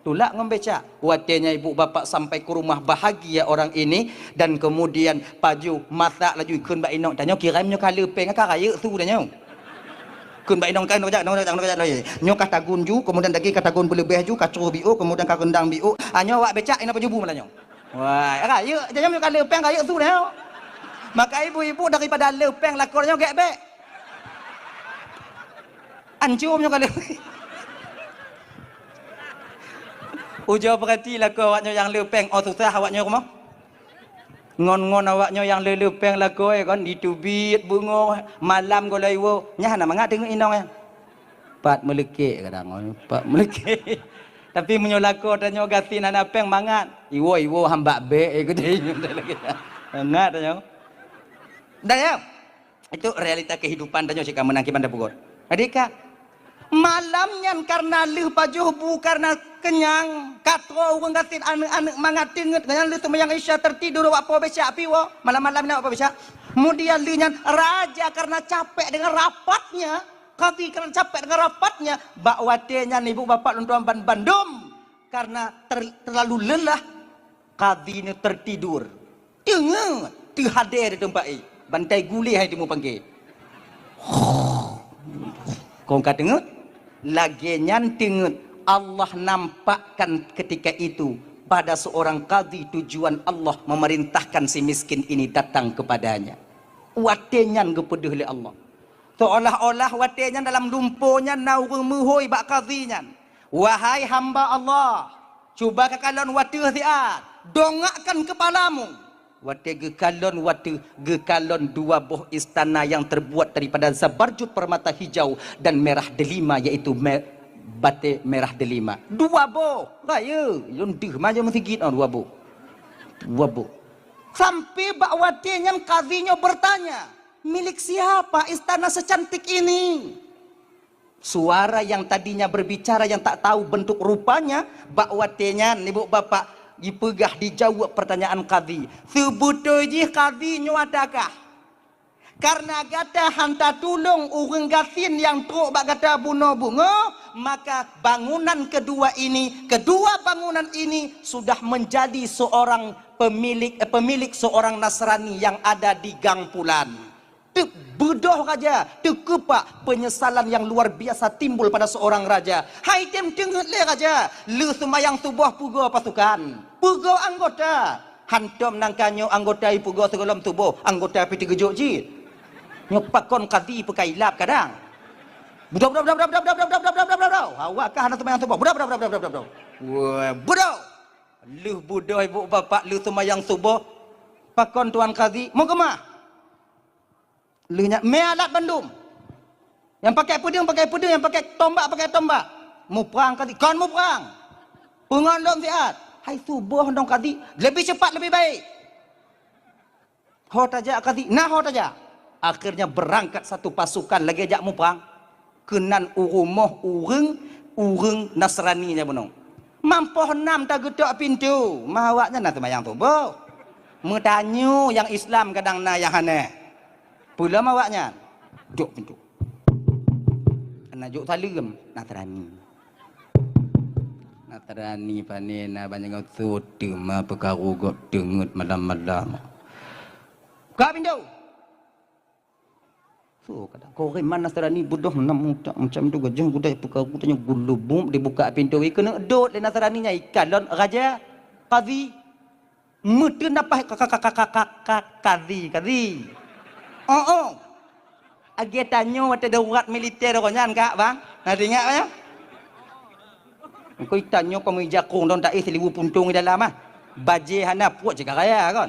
Tulak ngon becak. Watèe nyan ibu bapak sampai ke rumah, bahagia orang ini, dan kemudian pajoh masak laju kheun bak inong, tanyoe kirém nyoe ka le péng ka rayeuk su tanyoe. Kheun bak inong, kan, nyoe jak, nyoe jak, nyoe jak, nyoe jak. Nyoe ka tagun ju, kemudian daging ka tagun beuleubeh ju, ka troh biôk, kemudian ka rendang biôk. Ah, nyoe awak becak inong pajoh bu malam nyoe. Wah, rayeuk, jangan nyoe ka le péng rayeuk su nyoe. Maka ibu-ibu daripada le péng lakoe nyoe gèt bèk. Ancôm nyoe ka le. Ujoe peurati lakoe awak nyoe nyang le péng, oh susah awak nyoe rumoh. Ngon-ngon awak nyoe nyang le-le péng lakoe kon, jiteubiet beungoh, malam gohlom iwoe, nyan hana mangat teungeut inong nyan. Pat meuleukék kadang, pat meuleukék. Tapi meunyoe lakoe tanyoe gasien hana péng mangat, iwoe-iwoe hamba bèk, eh, geude. Mangat tanyoe. Dah ya? Itu realita kehidupan tanyoe cit ka meunan kiban tapeugot. Jadi ka, Malam nyan kareuna lheueh pajoh bu kareuna keunyang, ka troh ureuëng gasien aneuëk-aneuëk mangat teungeut, nyan lheueh seumayang Isya teutidur bak po becak pi woe. Malam-malam nyan bak po becak. Kemudian lheueh nyan raja kareuna capek deungon rapatnya, kadhi kareuna capek deungon rapatnya, bak watée nyan ibu bapak lôn tuan ban bandum kareuna ter-, terlalu lelah. Kadhi nyoe teutidur. Teungeut, teuhadé di teumpat, eh, bantai guléh hai teumeupanggé. Kong ka teungeut? Lagée nyan teungeut, Allah nampakkan ketika itu pada seorang kadhi tujuan Allah memerintahkan si miskin ini datang kepadanya. Watée nyan geupeudeuh lé Allah. Seolah-olah watée nyan dalam lumpo nyan na ureuëng meuhôi bak kadhi nyan, "Wahai hamba Allah, cuba kakalon wateueh siat, dongakkan kepalamu." Watée geukalon wateueh, geukalon dua boh istana yang terbuat daripada zabarjud permata hijau dan merah delima, yaitu me-, batée merah delima. Dua boh, rayeuk, lôn deuh maju meusigit, oh, dua boh. Dua boh. Sampai bak watée nyan kadhi nyoe bertanya, "Milik siapa istana secantik ini?" Suara yang tadinya berbicara yang tak tahu bentuk rupanya, bak watée nyan ibu bapak jipeugah dijaweueb pertanyaan kadhi. Seubeutôi jih kadhi nyoe adakah? Kareuna gata hana tatulông ureuëng gasien nyang trok bak gata bunoe beungoh, maka bangunan kedua ini, kedua bangunan ini sudah menjadi seorang pemilik, eh, pemilik seorang Nasrani yang ada di Gang Pulan. Teubeudôh raja, teukeupak, penyesalan yang luar biasa timbul pada seorang raja. Hai tem teungeut lé raja, lheueh seumayang suboh peugoe pasukan, peugoe anggota. Hantom nangka nyoe anggota ipeugoe sigohlom suboh, anggota pih teugeujok cit. Nyoe pakon kadhi peukailab kadang. Budok, budok, budok. Awak kah hana seumayang suboh? Budok, budok, budok. Wah, budok. Lheueh budok ibu bapak lheueh seumayang suboh. Pakon tuan kadhi? Meukeumah. Lheueh nyan mé alat bandum. Nyang pakai peudeueng, pakai peudeueng, nyang pakai tombak, pakai tombak. Muprang kadhi, kon muprang. Peungon lom siat. Hai suboh dong kadhi, lebih cepat lebih baik. Ho tajak kadhi, na ho tajak. Akhirnya berangkat satu pasukan lagée jak muprang. Keunan u rumoh ureuëng, ureuëng Nasrani nyan bunoe. Mampoh nam tageutok pintoe, ma awaknyan na seumayang suboh. Meutanyoe nyang Islam kadang na nyang hana. Peulom awaknyan. Jok pintoe. Hana jok saleuem, Nasrani. Nasrani pane na banyak ngon soe teuma peukaru gob teungeut malam-malam. Buka pintoe. So, kadang koreuman Nasrani beudôh nam utak macam tu, gajah gudai peukaru tanyoe gulubub dibuka pintoe, keuneuk dot lé Nasrani nyan ikalon raja kadhi. Meuteun nafah ka, ka, kadhi, kadhi. Oh, oh. Lagée tanyoe watée darurat militer awaknyan ka, bang. Na teuingat, bang? Engkau tanyoe kau meuija kong don taéh silibu puntong di dalam, ah. Bajée hana puet cit ka raya, kon.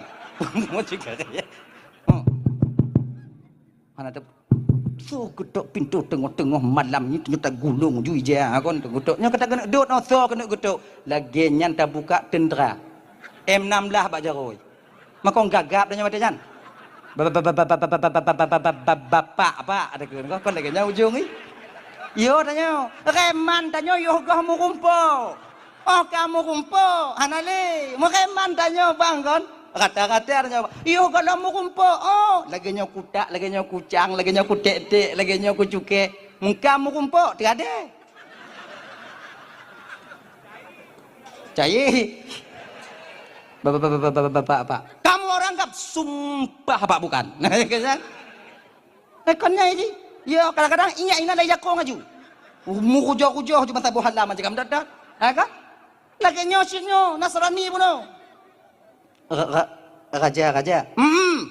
Puet cit ka raya. Oh. Hana teu-, su geutok pintoe teungoh-teungoh malam nyoe, nyoe tagulong ju ija, kon, geutok. Nyoe ka takeuneuk dot, nyoe soe keuneuk geutok. Lagée nyan tabuka teundra. M enam belas bak jaroe. Makon gagap tanyoe watée nyan. Ba-, ba-, bapak, Pak, ada keu, kon lagée nyan ujong, ih. Yo tanyoe, reman tanyoe yoh goh meurumpok. Oh, ka meurumpok, hana lé. Meureman tanyoe bang kon. Rata-rata tanyoe, yoh goh lom meurumpok. Oh, lagée nyoe kutak, lagée nyoe kucang, lagée nyoe kutek-tek, lagée nyoe kucukek. Meuka meurumpok, tiada. Cai. Bapak, bapak, bapak, bapak, bapak. Kamu orang gap, sumpah Pak bukan. Kan? Eh, kon nyan jih. Ya, kadang-kadang ingat inan dari jakong aju. Murujoh-rujoh ju masa boh halam aja kamu dah. Ha, kan? Lagée nyoe cit nyoe, Nasrani bunoe. Ra-, ra-, raja, raja. Hmm.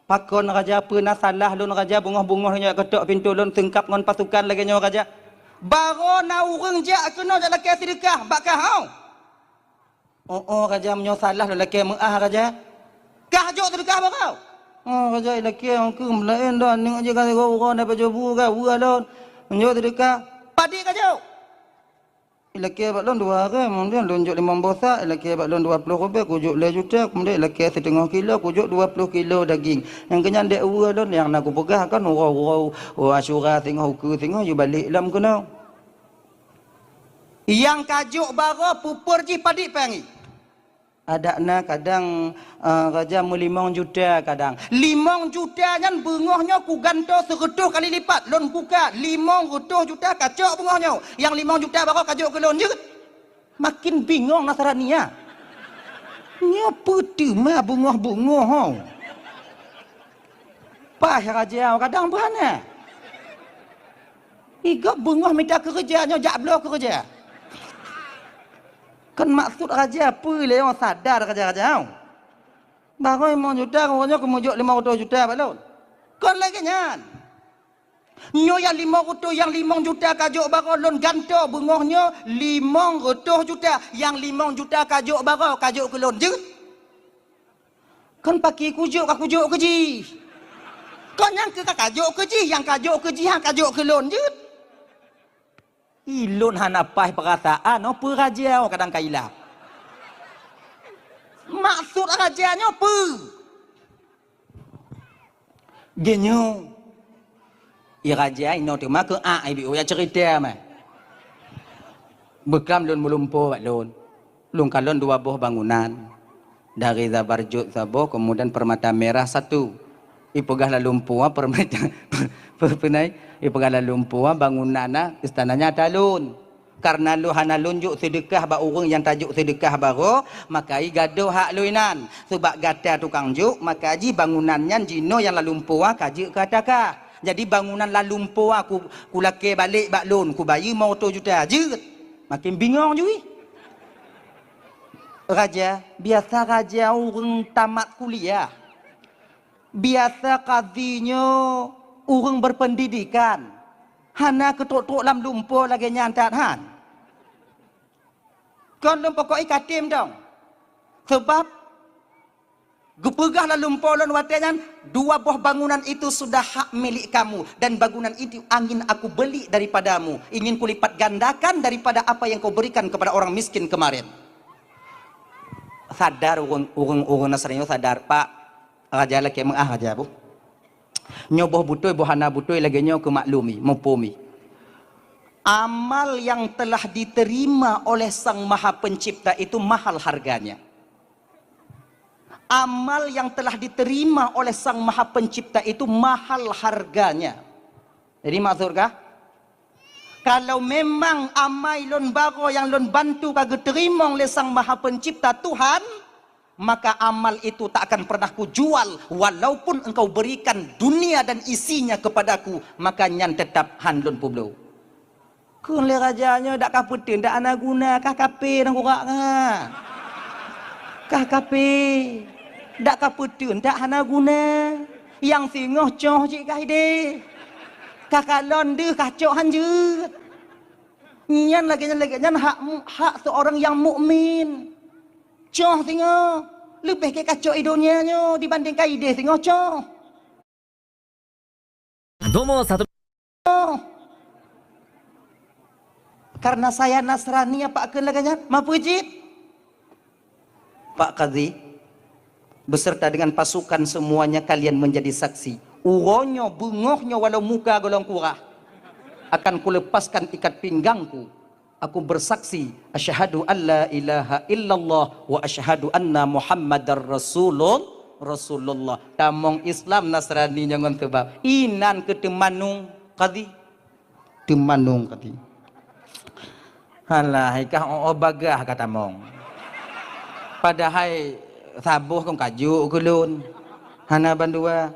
Pakon raja, peue na salah lôn raja, beungoh-beungoh nyoe ketok pintoe lôn seungkab ngon pasukan lagée nyoe raja. Barô na ureuëng jak keunoe jak lakée seudeukah bak kah, hau. Oh, oh, raja, meunyoe salah lôn lakée meu'ah, raja. Kah jok seudeukah bak kah? Oh, raja, ilakée ongkeuh meulaén dua aneuk jih ka sigoe uroe na pajoh bu ka weueh lôn. Meunyoe seudeukah, padit ka jok. Ilakée bak lôn dua hareuem, kemudian lôn jok limong boh sak, ilakée bak lôn dua ploh rubée, kujok lhée juta, kemudian ilakée siteungoh kilo, kujok dua ploh kilo daging. Nyang keunyan dek uroe lôn nyang na kupeugah kan uroe-uroe, oh, Asyura singoh, ukeue singoh, yue balek lom keunoe. Nyang ka jok baroe peuper jih padit peuangi. Adak na kadang, eh, raja meulimong juta kadang. Limong juta nyan beungoh nyoe kugantoe seureutôh kali lipat. Lôn buka, limong reutôh juta kacok beungoh nyoe. Nyang limong juta baroe kajok keu lôn jeuet. Makin bingong Nasrani nyan. Nyoe peue teuma beungoh-beungoh ho. Paih raja kadang beuhana. Igob beungoh mita keureuja nyoe jak bloe keureuja. Kan maksud raja peue lé nyoe sadar raja-raja nyoe. Baroe limong juta, nyoe keumeujok limong reutôh juta bak lôn. Kon lagée nyan. Nyoe nyang limong reutôh, nyang limong juta kajok baroe lôn gantoe beungoh nyoe limong reutôh juta. Nyang limong juta kajok baroe kajok keu lôn jeuet. Kon paki kujok ka kujok keu jih. Kon nyang keu ka kajok keu jih, nyang kajok keu jih, nyang kajok keu lôn jeuet. Ilôn hana paih peurasaan, oh, peue raja, oh, kadang ka ilap. Maksud raja nyoe peue? Geunyoe, i raja inoe teuma keu ak ibi uyak cerita mah. Beuklam lôn meulumpoe bak lôn. Lôn kalon dua boh bangunan. Dari Zabarjud saboh, kemudian Permata Merah satu. Ipeugah lalumpoe Permata, peue nai? Ipeugah lalumpoe bangunan na istananya ata lôn. Karena lôn hana lôn jok seudeukah bak ureuëng nyang tajok seudeukah baroe, maka i gadôh hak lôn inan. Seubab gata tukang jok, maka jih bangunan nyan jinoe nyang lalumpoe ka jeuet keu ata kah. Jadi bangunan lalumpoe ku, kulakée balek bak lôn, kubayeue limong reutôh juta jeuet. Makin bingong jih. Raja, biasa raja ureuëng tamat kuliah. Biasa kadhi nyoe ureuëng berpendidikan. Hana keutrok-trok lam lumpoe lagée nyan that han. Kon lôn pokok i katem dong. Sebab geupeugah lalumpoe lôn watée nyan, dua boh bangunan itu sudah hak milik kamu, dan bangunan itu angin aku beli daripadamu, ingin kulipat gandakan daripada apa yang kau berikan kepada orang miskin kemarin. Sadar ureuëng, ureuëng, ureuëng Nasrani nyoe sadar, Pak, raja lakée meuah raja boh. Nyoe boh beutôi, boh hana beutôi lagée nyoe keu maklumi, muphom i. Amal yang telah diterima oleh Sang Maha Pencipta itu mahal harganya. Amal yang telah diterima oleh Sang Maha Pencipta itu mahal harganya. Jadi maksud kah? Kalau memang amai lôn baroe nyang lôn bantu ka geuteurimong lé Sang Maha Pencipta Tuhan, maka amal itu tak akan pernah kujual, walaupun engkau berikan dunia dan isinya kepadaku, maka nyan tetap han lôn peubloe. Kheun lé raja nyoe, dak ka peuteun, dak hana guna, kah kape nyang kurak nyan. Kah kape, dak ka peuteun, dak hana guna. Nyang singoh coh cit kah ideh. Kah kalon deuh kah cok han jeuet. Nyan lagée nyan, lagée nyan hak mu-, hak seorang yang mukmin. Coh singoh, leubeh gét kacok i donya nyoe dibandingkan ideh singoh coh. Domo satu. Karena saya Nasrani, apa kheun lagée nyan? Mapeujit? Pak Kadhi, beserta dengan pasukan semuanya kalian menjadi saksi. Uroe nyoe, beungoh nyoe, walau muka golom kurah, akan kulepaskan ikat pinggangku. Aku bersaksi, asyhadu an la ilaha illallah wa asyhadu anna Muhammadar Rasulul-, Rasulullah. Tamong Islam Nasrani nyoe ngon seubab. Inan keu teumanung Kadhi. Teumanung Kadhi. Halah, hai kah oh, oh bagah ka tamong. Padahai saboh kon kajok keu lôn. Hana bandua.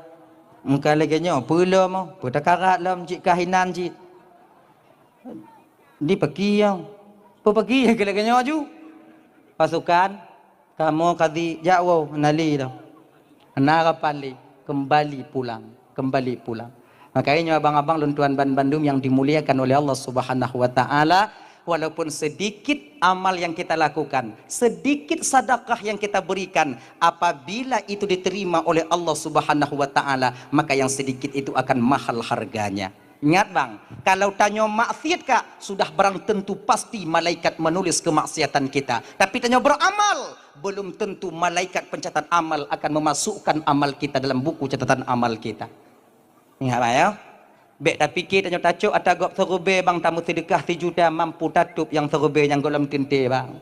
Meuka lagée nyoe, peue lom, peue takarat lom, cit kah inan cit. Di peuki nyoe. Peue peuki keu lagée nyoe ju? Pasukan, kamoe Kadhi jak woe, hana lé lom. Hana harapan lé, kembali pulang, kembali pulang. Makanya nyoe abang-abang lôn tuan ban bandum yang dimuliakan oleh Allah Subhanahu wa Ta'ala, walaupun sedikit amal yang kita lakukan, sedikit sedekah yang kita berikan, apabila itu diterima oleh Allah Subhanahu wa Ta'ala, maka yang sedikit itu akan mahal harganya. Ingat bang, kalau tanyoe maksiat kak, sudah barang tentu pasti malaikat menulis kemaksiatan kita. Tapi tanyoe beramal, belum tentu malaikat pencatat amal akan memasukkan amal kita dalam buku catatan amal kita. Ingat bang ya. Bèk tapike tanyoe tacok ata gob seurubèe bang, tameuseudeukah sijuta mampu tatôb nyang seurubèe nyang gohlom teuntèe bang.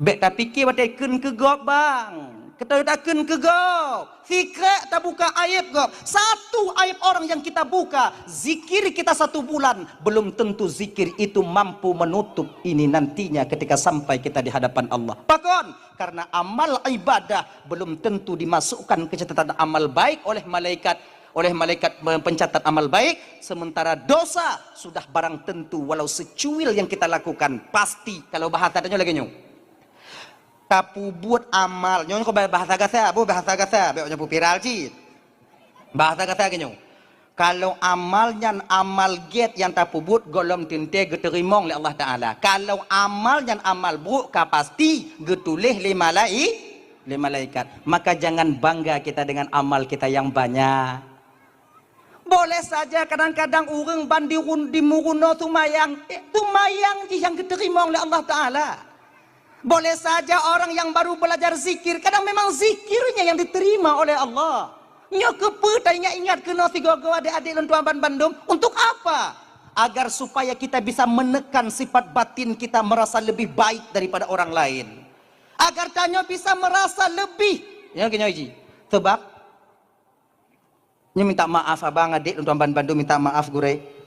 Bèk tapike watèe kheun keu gob bang. Keu tanyoe takheun keu gob. Sikrek tabuka aib gob. Satu aib orang yang kita buka, zikir kita satu bulan, belum tentu zikir itu mampu menutup ini nantinya ketika sampai kita di hadapan Allah. Pakon? Karena amal ibadah belum tentu dimasukkan ke catatan amal baik oleh malaikat, oleh malaikat pencatat amal baik, sementara dosa sudah barang tentu walau secuil yang kita lakukan pasti. Kalau bahasa tanyoe lagèe nyoe. Tapeubuet amal. Nyoe kok bahasa gasa, boh bahasa gasa, bèk nyoe viral cit. Bahasa gasa geuh nyoe. Kalau amal nyan amal gèt nyang tapeubuet gohlom teuntèe geuteurimong lé Allah Taala. Kalau amal nyan amal brôk ka pasti geutuléh lé malai-, lé malaikat. Maka jangan bangga kita dengan amal kita yang banyak. Boleh saja kadang-kadang ureueng ban di run-, di meurunoe seumayang, eh, seumayang jih nyang geuteurimong lé Allah Taala. Boleh saja orang yang baru belajar zikir, kadang memang zikirnya yang diterima oleh Allah. Nyoe keupeue taingat-ingat keunoe sigoe-goe adék-adék lôn tuan banbandum, untuk apa? Agar supaya kita bisa menekan sifat batin kita merasa lebih baik daripada orang lain. Agar tanyoe bisa merasa lebih, ya, geuh nyoe jih. Sebab Nyoe minta maaf abang, adék, lôn tuan banbandum minta maaf gurèe.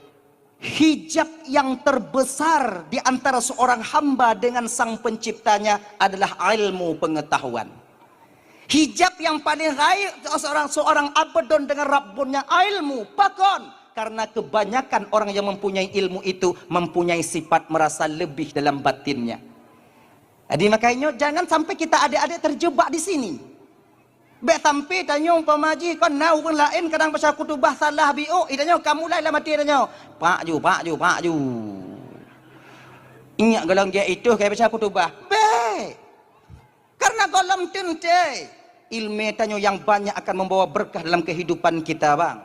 Hijab yang terbesar di antara seorang hamba dengan Sang Penciptanya adalah ilmu pengetahuan. Hijab yang paling rayeuk seorang, seorang abdon dengan Rabbunnya ilmu. Pakon? Karena kebanyakan orang yang mempunyai ilmu itu mempunyai sifat merasa lebih dalam batinnya. Jadi makanya jangan sampai kita adék-adék terjebak di sini. Bèk sampai tanyoe umpama jih kon na ureueng laén kadang baca khutubah salah biôk, i tanyoe ka mulai lam até tanyoe, "Pak ju, pak ju, pak ju." Ingat golom gèt itu ka baca khutubah. Bèk. Karena golom teuntèe ilmu tanyoe yang banyak akan membawa berkah dalam kehidupan kita, bang.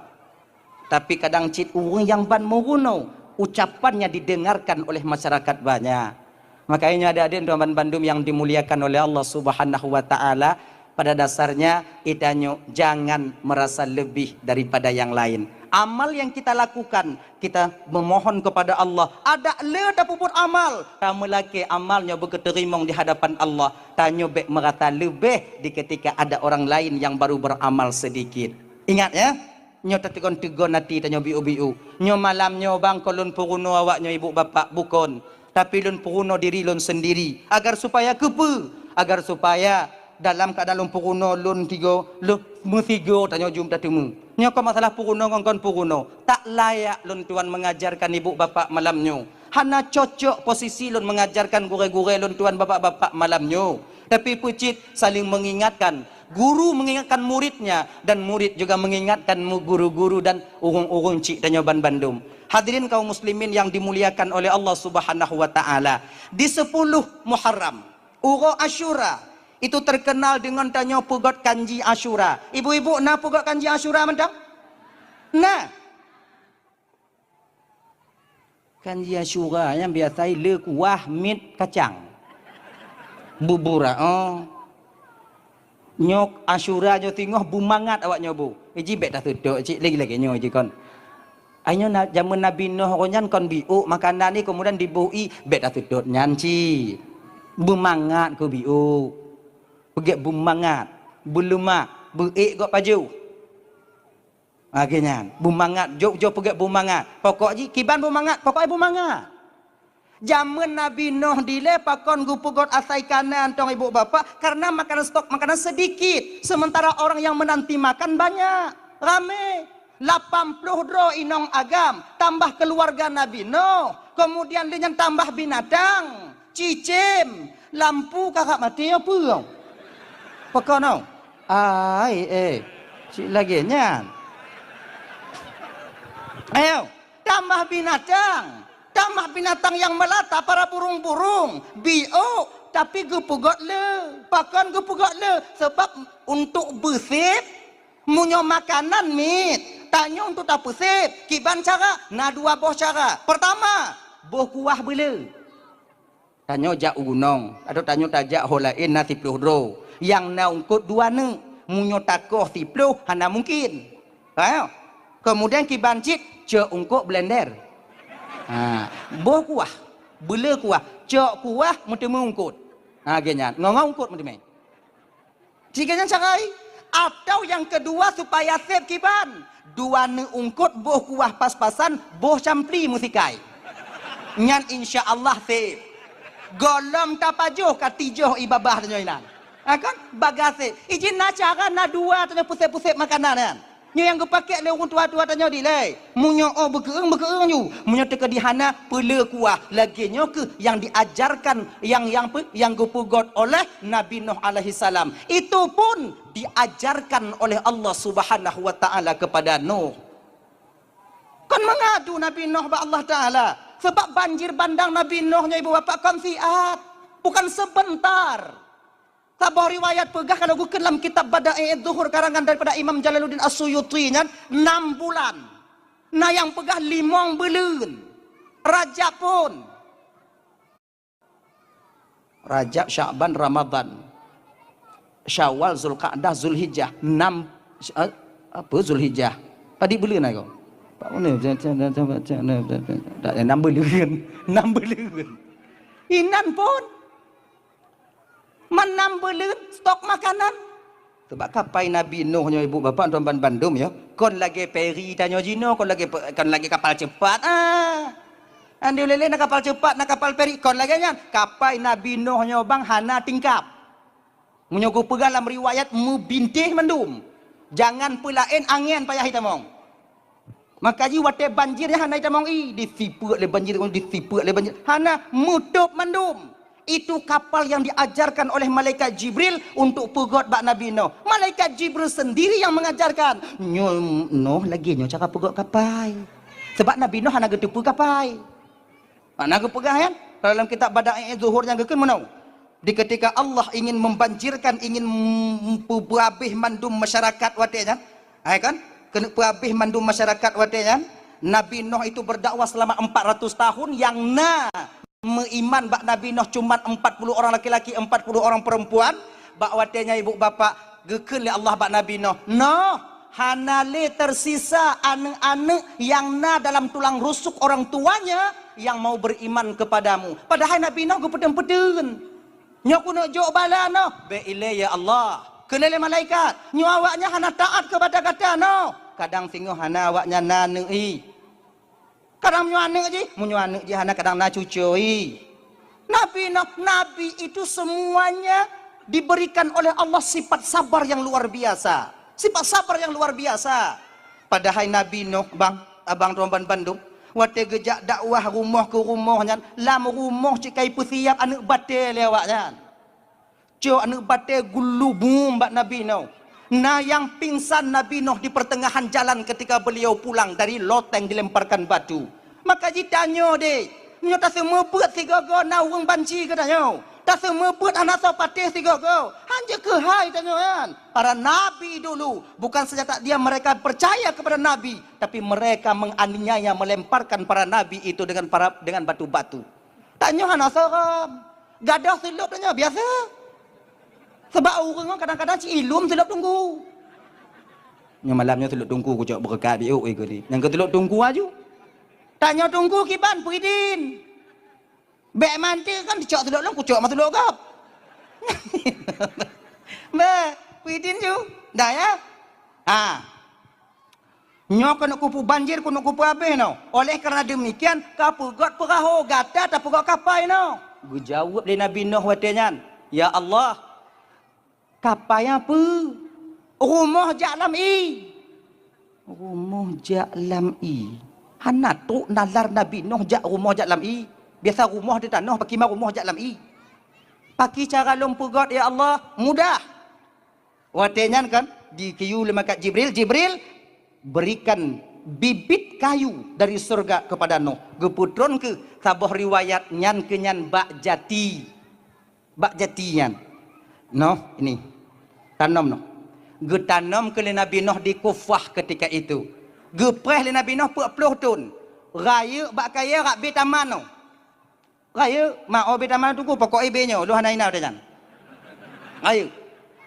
Tapi kadang cit ureueng nyang ban meurunoe, ucapannya didengarkan oleh masyarakat banyak. Makanya adék-adék tuan banbandum yang dimuliakan oleh Allah Subhanahu wa Ta'ala, pada dasarnya, itanyoe jangan merasa lebih daripada yang lain. Amal yang kita lakukan, kita memohon kepada Allah. Adak le tapeubuet amal, tameulakèe amal nyoe beukeuteurimong di hadapan Allah. Tanyoe bèk merasa leubeh di ketika ada orang lain yang baru beramal sedikit. Ingat ya, nyoe tateugon-teugon até tanyoe biôk-biôk. Nyoe malam nyoe bang kon lôn peurunoe awak nyoe ibu bapak, bukon. Tapi lôn peurunoe diri lôn sendiri. Agar supaya keupeue? Agar supaya dalam keuadaan lôn peurunoe lôn tigo, lôn meusigo tanyoe jeuem tateumé. Nyoe kon masalah peurunoe ngon kon peurunoe. Tak layak lôn tuan mengajarkan ibu bapak malam nyoe. Hana cocok posisi lôn mengajarkan gurèe-gurèe lôn tuan bapak-bapak malam nyoe. Tapi peucit saling mengingatkan. Guru mengingatkan muridnya dan murid juga mengingatkan mu-, guru-guru dan ureueng-ureueng cit tanyoe banbandum. Hadirin kaum muslimin yang dimuliakan oleh Allah Subhanahu wa Ta'ala. Di sepuluh Muharram, uroe Asyura, itu terkenal dengan tanyoe peugöt kanji Asyura. Ibu-ibu na peugöt kanji Asyura mantong? Na. Kanji Asyura nyan biasa le kuah mit kacang. Bubur, oh. Nyoe Asyura nyoe singoh beumangat awak nyoe bu. Iji bèk taseutôt cit lagi-lagi nyoe ji kon. Ai nyoe na-, jameun Nabi Nuh uroe nyan kon biôk makanan ni kemudian diboh ie, bèk taseutôt nyan cit. Beumangat keu biôk. Peugèt beumangat, beuleumak, beuék gok pajoh. Lagèe nyan, beumangat, jok-jok peugèt beumangat. Pokok jih, kiban beumangat, pokok jih beumangat. Jameun Nabi Nuh dilèe pakon geupeugöt asai kana mantong ibu bapak, karena makanan stok makanan sedikit, sementara orang yang menanti makan banyak, ramè. Lapan ploh droe inong agam, tambah keluarga Nabi Nuh, kemudian lé nyan tambah binatang. Cicém, lampu ka rab maté nyoe peue? Pakon nyoe? Ai, eh, cit lagèe nyan. Ayo, tambah binatang. Tambah binatang yang melata, para burung-burung, biôk, tapi geupeugöt le. Pakon geupeugöt le? Sebab untuk beusép, Meunyoe makanan miet, tanyoe untuk tapeusép, kiban cara? Na dua boh cara. Pertama, boh kuah beuleu. Tanyoe jak u gunong, atau tanyoe tajak ho laén na siploh droe. Nyang na eungkôt dua neuk. Meunyoe takoh siploh, hana mungkin. Ha? Kemudian kiban cit, cok eungkôt blender. Ha, boh kuah, beuleu kuah, cok kuah meuteumé eungkôt. Ha, lagèe nyan, ngon-ngon eungkôt meuteumé. Sigoe nyan cara. Atau nyang keudua supaya sép kiban, dua neuk eungkôt boh kuah pas-pasan, boh campli meusikai. Nyan insya Allah sép. Gohlom tapajoh ka tijoh i babah tanyoe inan. Ha kan? Bagaséh. Ijin na cara na dua tanyoe peusép-peusép makanan nyan. Nyoe nyang geupakék lé ureuëng tuha-tuha tanyoe dilée. Meunyoe óh beukeueng, beukeueng ju. Meunyoe teukeudi hana, peuleu kuah. Lagée nyoe kheueh nyang diajarkan, nyang, nyang pe-, nyang geupeugét oleh Nabi Nuh alaihissalam. Itu pun diajarkan oleh Allah Subhanahu wa Taala kepada Nuh. Kon meungadu Nabi Nuh bak Allah Taala. Sebab banjir bandang Nabi Nuh nyoe ibu bapak kon siat. Bukan sebentar. Saboh riwayat peugah, kalau geukheun lam kitab Bada'i Zuhur karangan daripada Imam Jalaluddin As-Suyuti nyan, enam bulan. Na nyang peugah limong buleuen. Rajab pun. Rajab, Sya'ban, Ramadan. Syawal, Zulqa'dah, Zulhijjah. Enam, eh, apa Zulhijjah? Padit buleuen ai ko? Pak mana? Tak ada enam buleuen. Enam buleuen. Inan pun. Meunan buleuen stok makanan. Sebab kapai Nabi Nuh nyoe ibu bapak tuan ban bandum ya. Kon lagée peri tanyoe jinoe, kon lagée pe-, kon lagée kapal cepat. Ah. Andi ulele na kapal cepat, na kapal peri, kon lagée nyan. Kapai Nabi Nuh nyoe bang hana tingkap. Meunyoe geupeugah lam riwayat meubintéh mandum. Jangan peulaén angén payah itamong. Maka jih watée banjir nyan hana itamong i, disipeuek lé banjir, disipeuek lé banjir. Hana, meutôb mandum. Itu kapal yang diajarkan oleh malaikat Jibril untuk peugét bak Nabi Nuh. Malaikat Jibril sendiri yang mengajarkan. Nyoe Nuh lagée nyoe cara peugét kapai. Sebab Nabi Nuh hana geuteupeue kapai. Makna geupeugah nyan, dalam kitab Bada'i Zuhur nyang geukheun meunoe. Di ketika Allah ingin membanjirkan, ingin mem-, peu-, peuhabéh mandum masyarakat watée nyan, hai kan? Keuneuk peuhabéh mandum masyarakat watée nyan, Nabi Nuh itu berdakwah selama empat ratus tahun, nyang na meuiman bak Nabi Nuh cuma empat puluh orang laki-laki, empat puluh orang perempuan. Bak watée nyan ibu bapak, geukheun lé Allah bak Nabi Nuh, "Nuh, hana lé tersisa aneuëk-aneuëk nyang na dalam tulang rusuk orang tuanya yang mau beriman kepadamu." Padahai Nabi Nuh geupeuteun-peuteun. "Nyoe keuneuk jok bala Nuh." "Bék ilée ya Allah." Kheun lé malaikat, "Nyoe awaknyan hana taát keubada gata Nuh." Kadang singoh hana awaknyan na aneuëk i. Kadang meunyoe aneuëk jih, meunyoe aneuëk jih hana kadang na cucoe. Nabi, na-, nabi itu semuanya diberikan oleh Allah sifat sabar yang luar biasa. Sifat sabar yang luar biasa. Padahai Nabi Nuh, bang, abang tuan ban bandum, watée geujak dakwah rumoh keu rumoh nyan, lam rumoh cit ka ipeusiab aneuëk batée lé awaknyan. Cok aneuëk batée geulubum bak Nabi Nuh. Na nyang pingsan Nabi Nuh di pertengahan jalan ketika beliau pulang dari loteng dilemparkan batu. Maka jitanyoe deh, nyoe taseumeubeuet sigoe-goe na ureuëng banci geutanyoe. Taseumeubeuet hana soe patéh sigoe-goe. Hanjeuet keuhai tanyoe nyan. Para nabi dulu, bukan saja tak diam mereka percaya kepada nabi, tapi mereka menganiaya, melemparkan para nabi itu dengan para, dengan batu-batu. Tanyoe hana seram. Gadôh silop tanyoe biasa. Sebab ureuëng kadang-kadang ci ilum silop teungku. Nyoe malam nyoe silop teungku kucok beureukat biôk ikeu ni. Nyang keu silop teungku aju. Tanyoe teungku kiban, peuidin. Bék manti kan dicok silop lôn, kucok ma silop gob. Bék, peuidin ju. Dah ya? Ha. Nyoe keuneuk kupeue banjir, keuneuk kupeue abéh nyoe. Oleh karena demikian, ka peugét peurahô, gata tapeugét kapai nyoe. Geujaweueb lé Nabi Nuh watée nyan, "Ya Allah, kapai nyan peue? Rumoh jak lam ié." Rumoh jak lam ié. Hana trok nalar Nabi Nuh jak rumoh jak lam ié. Biasa rumoh di tanoh, pakri ma rumoh jak lam ié. Pakri cara lôn peugét, ya Allah? Mudah. Watée nyan kan, dikiyue lé malaikat Jibril, "Jibril, berikan bibit kayu dari surga kepada Nuh." Geupeutron keu saboh riwayat nyan keu nyan bak jati. Bak jati nyan. Noh, ini. Tanom noh. Geutanom keu lé Nabi Noh di Kufah ketika itu. Geupreh lé Nabi Noh peuet ploh thon. Rayeuk bak kayée rab bé taman nyoe. Rayeuk, ma oh bé taman teungku, pokok ié bé nyoe, lôn hana ina teuh nyan. Rayeuk.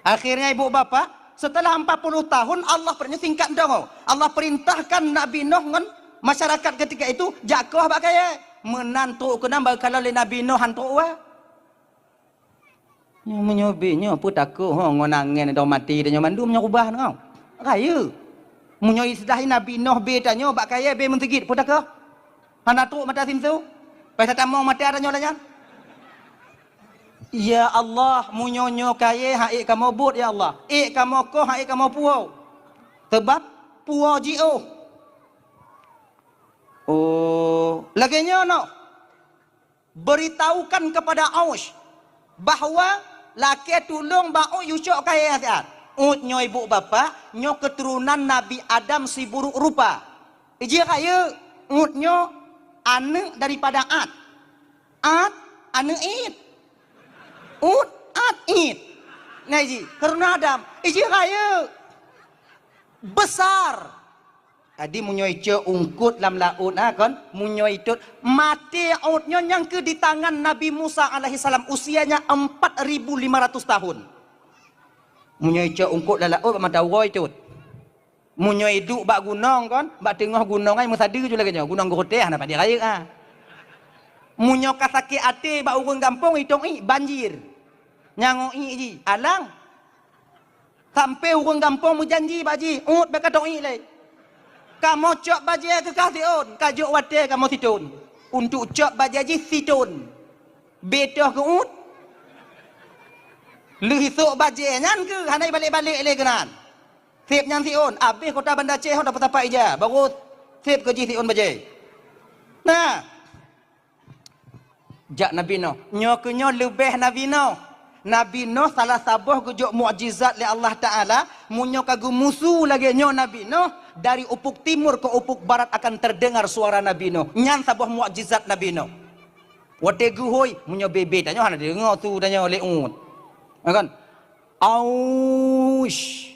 Akhirnya ibu bapak, setelah empat puluh tahun Allah per-, nyoe singkat dong. Allah perintahkan Nabi Noh ngon masyarakat ketika itu jak koh bak kayée. Meunan trok keunan baru kalon lé Nabi Noh han trok wa. Nyoe meunyoe bé nyoe peue takot ho ngon angén dong maté tanyoe mandum nyoe rubah nyoe. Rayeuk. Meunyoe istilah Nabi Noh bé tanyoe bak kayée bé meusigit peue takot? Hana trok mata sinsu. Pai satamong mata tanyoe lagée nyan. Ya Allah, meunyoe nyoe kayée han ék kamoe buet ya Allah. Ék kamoe koh han ék kamoe puwoe. Sabab puwoe jiôh. Oh, lagée nyoe noh. Beritahukan kepada Aus bahwa lakée tulông bak Ut yue cok kayée siat. Ut nyoe ibu bapak, nyoe keuturonan Nabi Adam siburuk rupa. Ijih rayeuk, Ut nyoe aneuëk daripada At. At, aneuëk It. Ut, At, It. Nah, ijih, keuturonan Adam. Ijih rayeuk. Besar. Jadi, meunyoe icok eungkôt lam laôt, ha, kon, meunyoe itot, maté Ut nyoe nyang keu di tangan Nabi Musa alaihissalam, usianya empat ribu lima ratus tahun. Meunyoe icok eungkôt lam laôt, bak mata uroe itot. Meunyoe iduek bak gunong, kon, bak teungoh gunong ai meusadeue ju lagée nyoe, gunong geureuteh hana padé rayeuk, ha. Meunyoe ka sakét até bak ureuëng gampông, itong ié banjir. Nyang ngon ié jih, alang. Sampoe ureuëng gampông meujanji bak jih, Ut bèk ka tong ié lé. Kamoe cok bajée keu kah siôn, ka jok watée kamoe sithôn. Untuk cok bajée jih sithôn. Betoh keu Ut. Lheueh isok bajée nyan keuh hana ibalek-balek lé keunan. Sép nyan siôn, abéh kota Banda Aceh hot dapat-dapat ija, baru sép keu jih siôn bajée. Nah, Jak Nabi Nuh. Nyoe keuh nyoe leubeh Nabi Nuh. Nabi Nuh salah saboh geujok mukjizat lé Allah Taala, meunyoe ka geumusu lagée nyoe Nabi Nuh, dari ufuk timur ke ufuk barat akan terdengar suara Nabi Nuh. Nyan saboh mukjizat Nabi Nuh. Watée geuhôi, meunyoe bebe tanyoe hana deungoe su tanyoe lé Ut. Ya kan? Aush.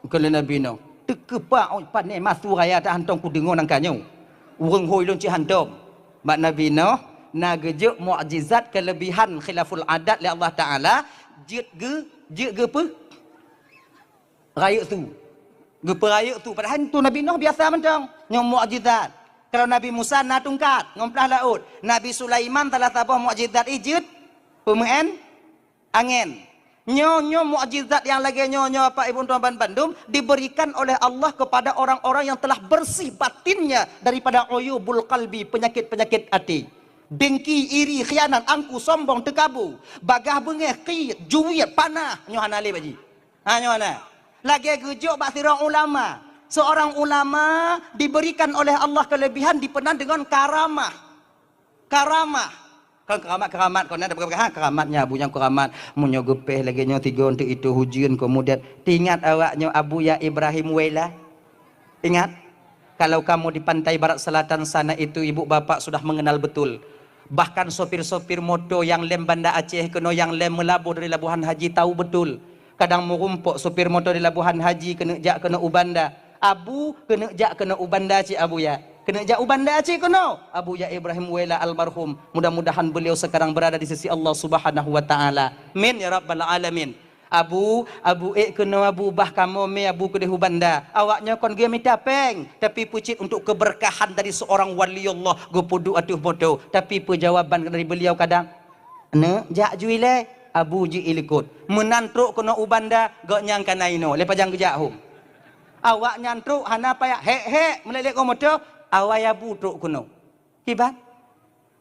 Kheun lé Nabi Nuh, "Teukeupah ôn pané masu raya that hántom kudeungoe nangka nyoe. Ureuëng hôi lôn cit hántom." Bak Nabi Nuh na geujok mukjizat keuleubihan khilaful adat lé Allah Taala, jeuet geu-, jeuet geupeu-, rayeuk su. Geupeurayeuk su. Padahai tu Nabi Nuh biasa mantong. Nyoe mukjizat. Kalau Nabi Musa na tungkat ngon plah laôt. Nabi Sulaiman salah saboh mukjizat jih jeuet peumeuén angén. Nyoe, nyoe mukjizat nyang lagée nyoe, nyoe Bapak Ibu tuan ban-, bandum diberikan oleh Allah kepada orang-orang yang telah bersih batinnya daripada uyubul qalbi, penyakit-penyakit hati. Dengki, iri, khianat, angku, sombong, teukabu, bagah beungéh, kiet, juwiet, panah, nyoe hana lé bak jih. Ha, nyoe hana. Lagée geujok bak sidroe ulama. Seorang ulama diberikan oleh Allah kelebihan dipeunan dengan karamah. Karamah. Kon keramat-keramat, kon na peugah, ha, keramat nyan, Abu nyan keramat. Meunyoe geupéh lagée nyoe tiga untuk itu hujeuen, kemudian teuingat awak nyoe Abu ya Ibrahim Wela. Ingat, kalau kamu di pantai barat selatan sana itu ibu bapak sudah mengenal betul. Bahkan sopir-sopir moto yang lem Banda Aceh keunoe yang lem meulaboh dari Labuhan Haji tahu betul. Kadang meurumpok sopir moto di Labuhan Haji keuneuk jak keunoe u Banda. Abu keuneuk jak keunoe u Banda cit Abu ya. Keuneuk jak u Banda cit keunoe. Abu ya Ibrahim Wela almarhum. Mudah-mudahan beliau sekarang berada di sisi Allah Subhanahu wa Taala. Min ya rabbal alamin. Abu, Abu ék keunoe Abu bah kamoe mé Abu keudeh u Banda. Awak nyoe kon geumita péng, tapi peucit untuk keberkahan dari seorang waliullah geupeuduek ateueh moto. Tapi peujawaban dari beliau kadang, "Neuk jak ju ilée." Abu jeuet ilikot. Meunan trok keunoe u Banda, gobnyan ka na inoe, lé pajan geujak hom. Awak nyan trok hana payah hék-hék meulét-lét ngon moto, awai Abu trok keunoe. Kiban?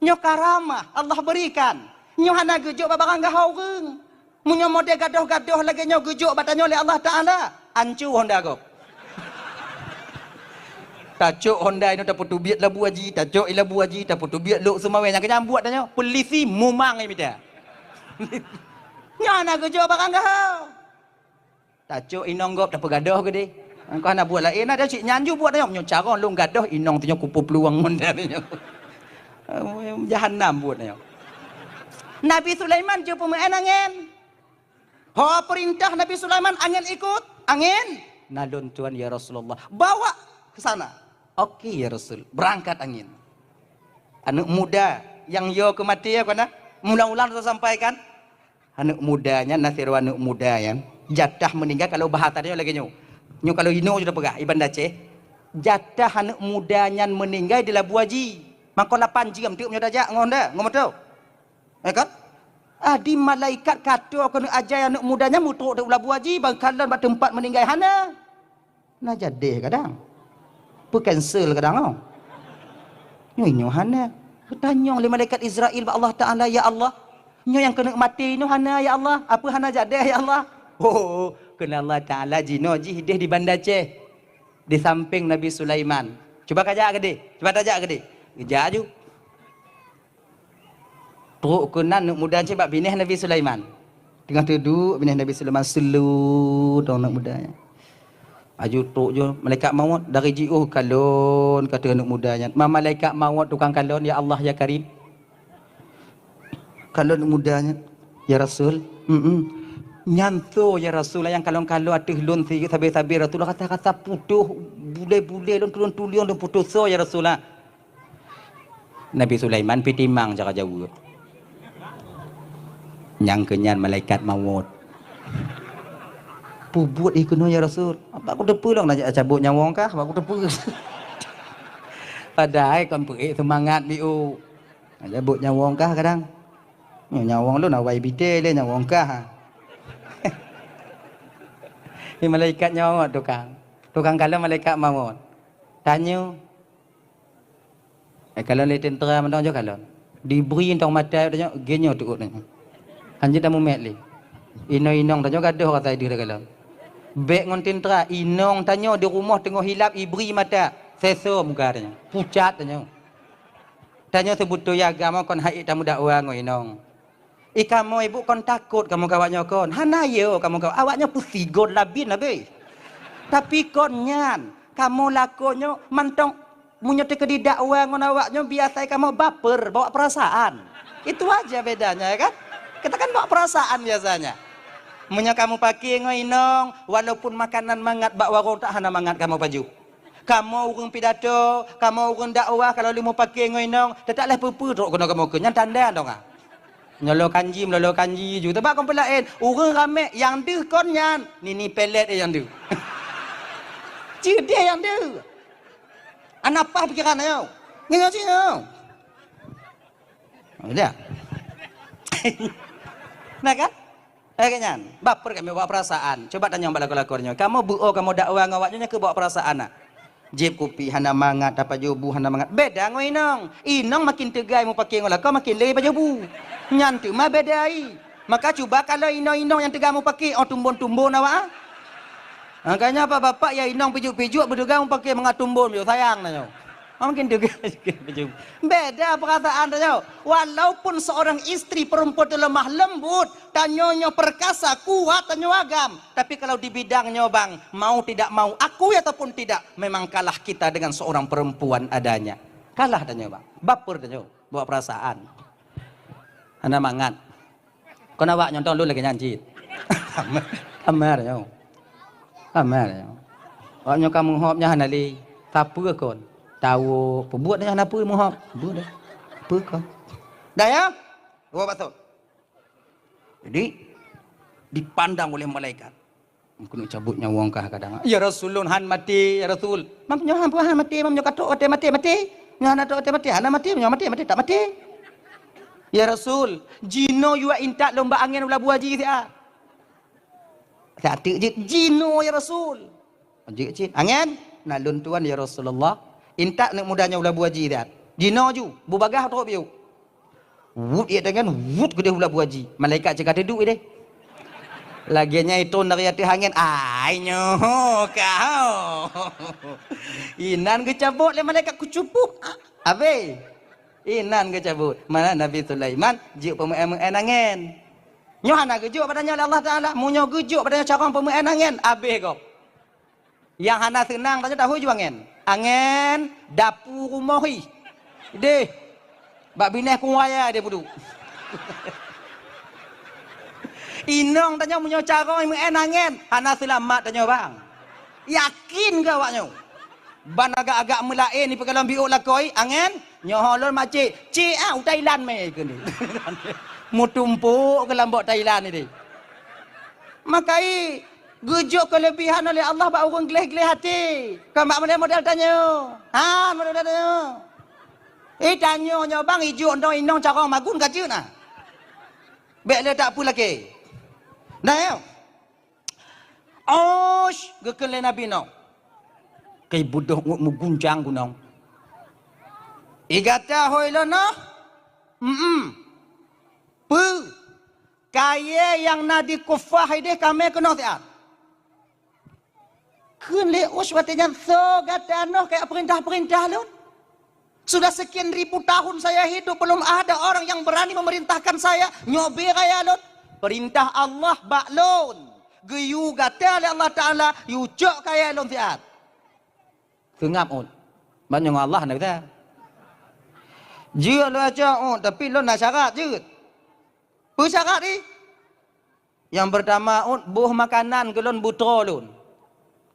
Nyoe karamah Allah berikan. Nyoe hana geujok bak barang gaha ureuëng. Meunyoe model gadoh-gadoh lagée nyoe geujok bak tanyoe lé Allah Taala, ancu honda gob. Tacok honda inoe tapeuteubiet labu haji, tacok i labu haji tapeuteubiet lok seumawé nyang keunyan buet tanyoe, peulisi mumang i mita. Nyan na geujok barang gaha. Tacok inong gob tapeugadoh keudeh. Engkau hana buet laén, ada cit nyan ju buet tanyoe. Nyoe carông lôn gadoh inong tanyoe kupeuplueng honda tanyoe. Jahanam buet tanyoe. Nabi Sulaiman jeuet peumeuén angén. Ho peurintah Nabi Sulaiman angén ikot. Angin? Na lôn tuan, ya Rasulullah. Bawa ke sana. Oke, ya Rasul. Berangkat angin. Aneuk muda nyang yo keu maté, ya, kon na? Meulang-ulang tasampaikan. Aneuk muda nyan, na sidroe aneuk muda nyan, jatah meuninggai, kalau bahasa nyoe lagèe nyoe. Nyoe kalau inoe sudah peugah, i Banda Aceh. Jatah aneuk muda nyan meuninggai di Labu Aji. Maka lapan jeuem teuk meunyoe tajak ngon da, ngon moto. Ya kan? Adi malaikat ka tô keuneuk ajai aneuk muda nyan meutrok di Labu Aji, ban kalon bak teumpat meuninggai hana. Na jadeh kadang. Peu cancel kadang, oh. Nyoe, nyoe hana. Geutanyong lé malaikat Izrail bak Allah Taala, "Ya Allah, nyoe nyang keuneuk maté nyoe hana, ya Allah? Apeue hana jadeh, ya Allah?" Oh, keunan Allah Taala jinoe jih deh di Banda Aceh, di sampéng Nabi Sulaiman. Cuba kajak keudeh, cuba tajak keudeh. Geujak aju. Trok keunan aneuk muda nyan bak binéh Nabi Sulaiman. Teungoh teuduek binéh Nabi Sulaiman, seuleuet aneuk muda nyan. Aju trok ju malaikat maut dari jiôh kalon, kata aneuk muda nyan. Ma malaikat maut tukang kalon, "Ya Allah, ya Karim." Kalon aneuk muda nyan, "Ya Rasul." "Mm-mm." "Nyan soe, ya Rasul, nyang kalon-kalon ateueh lôn si sabe-sabe, Rasul, rasa-rasa putôh, bulée-bulée lôn tulông-tulông lôn putôh, soe, ya Rasul, ah?" Nabi Sulaiman pih timang cara jaweueb. Nyang keu nyan malaikat maut. "Peubuet ih keunoe, ya Rasul." "Bak kuteupeue lôn, na cabot nyawöng kah, bak kuteupeue." Padahai kon peuék seumangat biôh. Na cabot nyawöng kah kadang. Nyoe nyawöng lôn awai bite lé nyawöng kah. Ni malaikat nyoe tukang. Tukang kalon malaikat maut. Tanyoe, Eh, kalon lé teuntara mantong jih kalon. Dibri mantong mata tanyoe, geunyoe teuôt tanyoe. Hanjeuet tamumet lé. Inong-inong tanyoe gadôh rasa ideh takalon. Bèk ngon teuntara, inong tanyoe di rumoh teungoh hilap ibri mata, seso muka tanyoe. Pucat tanyoe. Tanyoe seubeutôi agam kon han ék tamudakwa ngon inong. I kamoe ibu kon takot kamoe keu awaknyoe kon. Hana yo kamoe keu awaknyoe peusigon labiet abéh. Tapi kon nyan, kamoe lakoe nyoe mantong meunyoe teukeudi dakwa ngon awaknyoe biasa kamoe baper, bawa perasaan. Itu aja bedanya, ya kan? Kita kan bawa perasaan biasanya. Meunyoe kamoe pake ngon inong, walaupun makanan mangat bak warong tak hana mangat kamoe pajoh. Kamoe ureuëng pidato, kamoe ureuëng dakwah, kalau lé mupake ngon inong, teutap lheueh peue-peue trok keunoe kamoe keu nyan tanda dong ah. Nyolo kanji, melolo kanji ju. Teuba kon peulaén, ureuëng ramé nyang deuh kon nyan, nini pelet eh nyang deuh. Ceudeh nyang deuh. Ana paih pikeran ayo. Nyoe sinoe. Udah. Nah kan? Eh, keu nyan, baper kami bawa perasaan. Coba tanyong bak lakoe-lakoe nyoe. Kamoe beuo, kamoe dakwa ngon awaknyoe nyoe keu bawa perasaan na. Jép kupi hana mangat, tapajoh bu hana mangat. Beda ngon inong. Inong makin teugai mupake ngon lakoe makin lé pajoh bu. Nyan teuma beda ai. Maka cuba kalau inong-inong nyang teuga mupake, oh tumbon-tumbon awak ah. Makanya bapak-bapak ya inong pijuk-pijuk beudeuga mupake mangat tumbon, yo sayang na nyoe. Oh, mungkin teuga. Beda perasaan tanyoe. Walaupun seorang istri perempuan itu lemah lembut, tanyoe nyoe perkasa, kuat tanyoe agam. Tapi kalau di bidang nyoe bang, mau tidak mau, akui ataupun tidak, memang kalah kita dengan seorang perempuan adanya. Kalah tanyoe bang. Baper tanyoe, bawa perasaan. Hana mangat. Kon awak nyontong lôn lagée nyan cit. Amar nyoe. Amar nyoe. Awak nyoe ka meuhop nyan hana lé. Sapeue kon? Tawo, peubuet nyan hana peue meuhop. Buet dah. Peue kon? Dah ya? Dua batot. Jadi dipandang oleh malaikat. Keuneuk cabot nyawöng kah kadang. Ya Rasul, lôn han maté, ya Rasul. Mam nyoe han, han maté, mam nyoe ka trok watée maté, maté. Nyoe hana trok watée maté, hana maté, nyoe maté, maté, tak maté. Ya Rasul, jinoe yue intat lôn bak angén u Labu Aji siat. Siat teuk jeuet, jinoe ya Rasul. Jeuet cit, angén, na lôn tuan ya Rasulullah. Intat aneuk muda nyoe u Labu Aji siat. Jinoe ju, beubagaih trok biôh. Wut ié tangan, wut keudeh u Labu Aji. Malaikat cit ka teuduek ideh. Lagée nyan itron dari ateueh angén, "Ai nyoe ka ho." Inan geucabot lé malaikat keucupuh. Abéh. Inan geucabot. Mana Nabi Sulaiman jeuet peumeuén-meuén angén. Nyoe hana geujok bak tanyoe lé Allah Taala. Meunyoe geujok bak tanyoe carông peumeuén angén, abéh gob. Nyang hana seunang tanyoe tahu ju angén. Angén dapu rumoh ih. Deh. Bak binéh kuwaya deh peuduek. Inong tanyoe meunyoe carông meu'en angén, hana seulamat tanyoe bang. Yakin keu awak nyoe? Ban agak-agak meulaén di peukalon biôk lakoe angén, nyoe lôn macé, cik ah u Thailand mé keunoe. Meutumpôk keu lambok Thailand idéh. Makai geujok keuleubihan oleh Allah bak ureuëng gleh-gleh até. Kon bak model-model tanyoe. Ha, model-model tanyoe. Eh, tanyoe nyoe bang ijok ndong inong carông magun ka jeuet na. Bék le tak peue lakée. Nah, ya. Osh, geukheun lé Nabi Nuh. Keu beudôh ngon meuguncang gunong. I gata hôi lôn noh? Mm-mm. Peue? Kayée nyang na di Kufah idéh kamé keunoe siat. Kheun lé Ush watée nyan, "Soe gata noh kajak peurintah-peurintah lôn? Sudah sekian ribu tahun saya hidup, belum ada orang yang berani memerintahkan saya. Nyoe beu raya lôn. Peurintah Allah bak lôn. Geuyue gata lé Allah Taala, yue cok kayée lôn siat." Seungab Ush. Ban nyoe ngon Allah na bisa. Jeuet lôn cok Ush, tapi lôn na syarat jeuet. Peue syarat jih? Nyang peurtama Ush, boh makanan keu lôn beutroe lôn.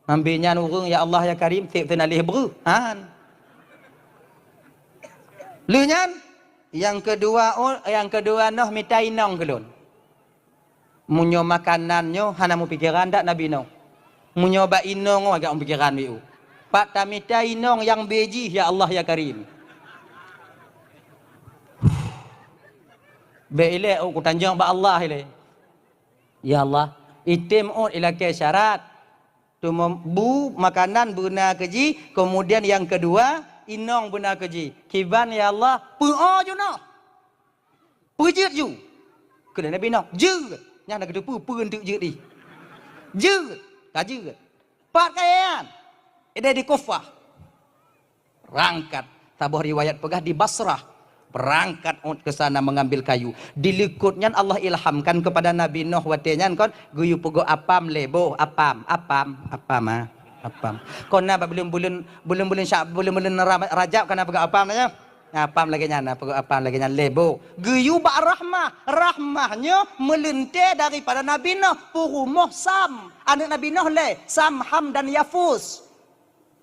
Ngambi nyan ureuëng, "Ya Allah, ya Karim, seb seunaleh breuh." Han. Lheueh nyan, nyang keudua Ush, nyang keudua noh mita inong keu lôn. Meunyoe makanan nyoe hana meupikeran dak Nabi Nuh. Meunyoe bak inong agak meupikeran biôh. Pat tamita inong nyang beu jih, "Ya Allah, ya Karim." Bék ilée Ush kutanjong bak Allah ilée. Ya Allah, item Ush ilakée syarat. Teuma bu makanan beuna keu jih, keumudian nyang keudua, inong beuna keu jih. Kiban ya Allah, peu'oh ju noh. Peujeuet ju. Keu lé Nabi Nuh, jeuet. Nyan na geuteupeue peue eunteuk jeuet jih. Jeuet, ka jeuet. Pat kayée nyan. Idéh di Kufah. Berangkat. Saboh riwayat peugah di Basrah. Berangkat Ush ke sana mengambil kayu. Di likot nyan Allah ilhamkan kepada Nabi Nuh watée nyan kon, geuyue peugöt apam lé boh, apam, apam, apam, ah, apam. Kon na bak buleuen-buleuen, buleuen-buleuen Sya-, buleuen-buleuen Ra-, Rajab kana peugöt apam na nyoe. Nah, apam lagée nyan, na peugöt apam lagée nyan lé boh. Geuyue bak rahmah, rahmah nyoe meuleuntée daripada Nabi Nuh, peurumoh Sam, aneuëk Nabi Nuh lé, Sam, Ham dan Yafus.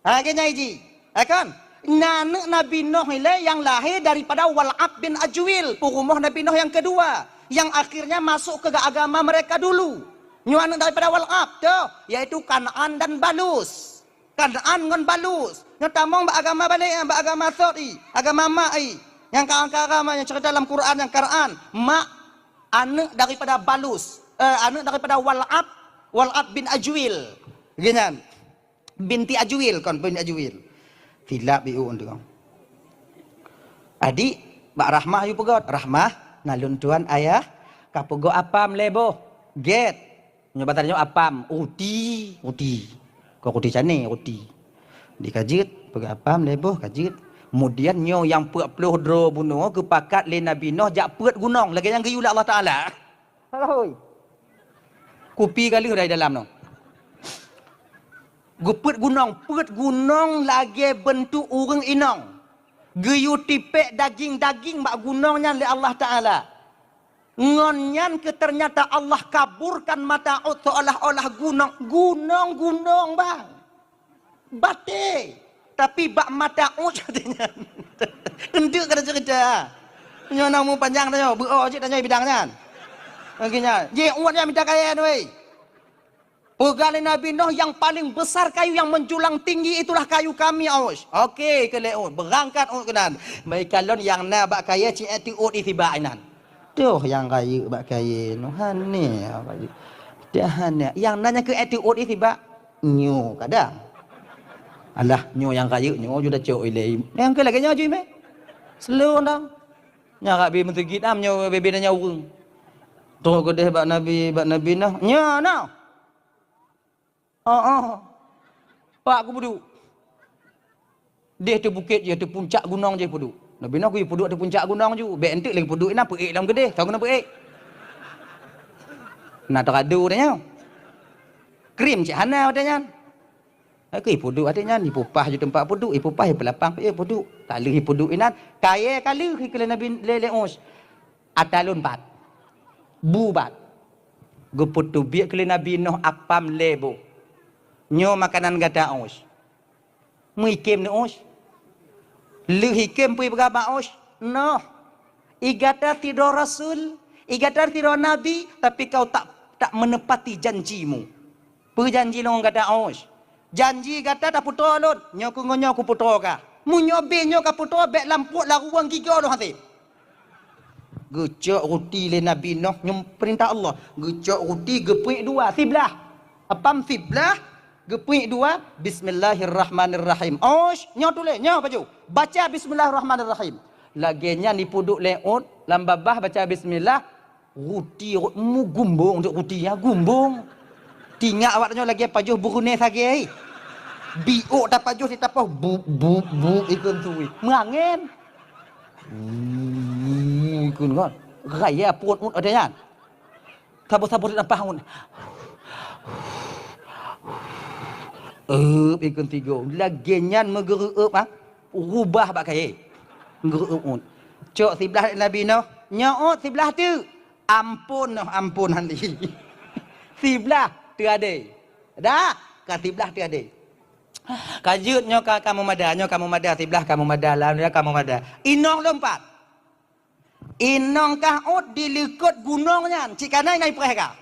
Ha, lagée nyan jih. Ha kan? Na aneuëk Nabi Nuh ilée nyang lahé daripada Wal'ab bin Ajwil, peurumoh Nabi Nuh nyang keudua, nyang akhirnya masuk ke agama mereka dulu. Nyoe aneuëk daripada Wal'ab, toh, yaitu Kan'an dan Balus. Kan'an ngon Balus. Nyoe tamong bak agama balek, bak agama sot i, agama mak i. Nyang ka angka agama nyang cerita dalam Quran nyang Kan'an, mak aneuëk daripada Balus, eh, aneuëk daripada Wal'ab, Wal'ab bin Ajwil. Geuh nyan. Binti Ajwil, kon binti Ajwil. Silap biôh tu. Adik, bak Rahmah yue peugöt. Rahmah, na lôn tuan ayah ka peugöt apam lé boh. Gét. Nyoe basa nyoe apam, ruti, ruti. Kon ruti canai, ruti. Di ka jeuet, peugöt apam lé boh, ka jeuet. Kemudian nyoe nyang peuet ploh droe bunoe geupakat lé Nabi Nuh jak peuet gunong lagée nyang geuyue lé Allah Taala. Salah, hôi. Kupi ka lheueh dari dalam nyoe. Geupeuet gunong, peuet gunong lagée beuntuk ureuëng inong. Geuyue tipék daging-daging bak gunong nyan lé Allah Taala. Ngon nyan keuh teunyata Allah kaburkan mata Ush seolah-olah gunong, gunong, gunong, bang. Batée. Tapi bak mata Ush nyan. Eunteuk keu taceurita. Nyoe na umu panjang tanyoe, beuo cit tanyoe bidang nyan. Lagée nyan. Jih Ush nyan mita kayée weh. Peugah lé Nabi Nuh, "Yang paling besar kayu yang menjulang tinggi itulah kayu kami, Ush." Oke, keu lé Ush. Beurangkat Ush keunan. Bak ikalon nyang na bak kayée cit ék teuôt i sibak inan. Toh nyang rayeuk bak kayée nyoe hane, apa je. Dah hane. Nyang na nyang keu ék teuôt i sibak nyoe kadang. Alah, nyoe nyang rayeuk nyoe ju tacok ilée. Nyang keu lagée nyoe ju imé. Slow down. Nyang rabi meuseugit am nyoe bebe nanya ureuëng. Trok keudeh bak Nabi, bak Nabi Nuh. Nyoe noh. Oh, oh. Pak ku peuduek. Deh teuh bukét jih, teuh puncak gunong jih peuduek. Nabi Nuh geuyue peuduek teuh puncak gunong ju. Bék eunteuk lagi peuduek inan peuék lom keudeh. Ka guna peuék. Na teuradu tanyoe. Krim cit hana watée nyan. Ka ipeuduek watée nyan, ipupah ju teumpat peuduek, ipupah ipeulapang, eh, peuduek. Ka lheueh ipeuduek inan, kayée ka lheueh ikeu lé Nabi lé, lé Ush. Ata lôn bat. Bu bat. Geupeuteubiet keu lé Nabi Nuh apam lhèe boh. Nyoe makanan gata, Ush. Meuikem neuush. Lheueh ikem peue peugah bak Ush, "Noh, i gata sidroe rasul, i gata sidroe nabi, tapi kau tak, tak menepati janjimu." Peue janji lôn ngon gata, Ush? Janji gata tapeutroe lôn, nyoe keu ngon nyoe kupeutroe kah. Meunyoe bèe nyoe kapeutroe, bèk lam pruet laruwang gigoe lôn hasé. Geucok ruti lé Nabi Nuh, nyoe peurintah Allah. Geucok ruti, geupuék dua, siblah. Apam siblah, geupuék dua, "Bismillahirrahmanirrahim." Osh, nyoe tuléh, nyoe pajoh. Baca "Bismillahirrahmanirrahim." Lagèe nyan ipeuduek lé ôt, lam babah baca bismillah, ruti rot mugumbong, dek ruti nyan gumbong. Tingak awak nyoe lagèe pajoh Brunei sagèe. Biôk tapajoh di tapoh, bu, bu, bu, ikun tui. Meuangén. Buu, ikun kan. Raya pruet ôt ada nyan. Saboh-saboh di tampah ôt. Eup ikun tigo. Lagèe nyan meugeureup ah. Rubah bak kayèe. Geureup ôt. Cok siblah Nabi Nuh. Nyoe ôt siblah teuk. Ampôn Nuh, ampôn hana. Siblah teuadé. Dah, ka siblah teuadé. Ka jeuet nyoe ka, ka meumada, nyoe ka meumada, siblah ka meumada, alhamdulillah ka meumada. Inong lom pat. Inong kah ôt di likôt gunong nyan, cit kana ngai preh ka.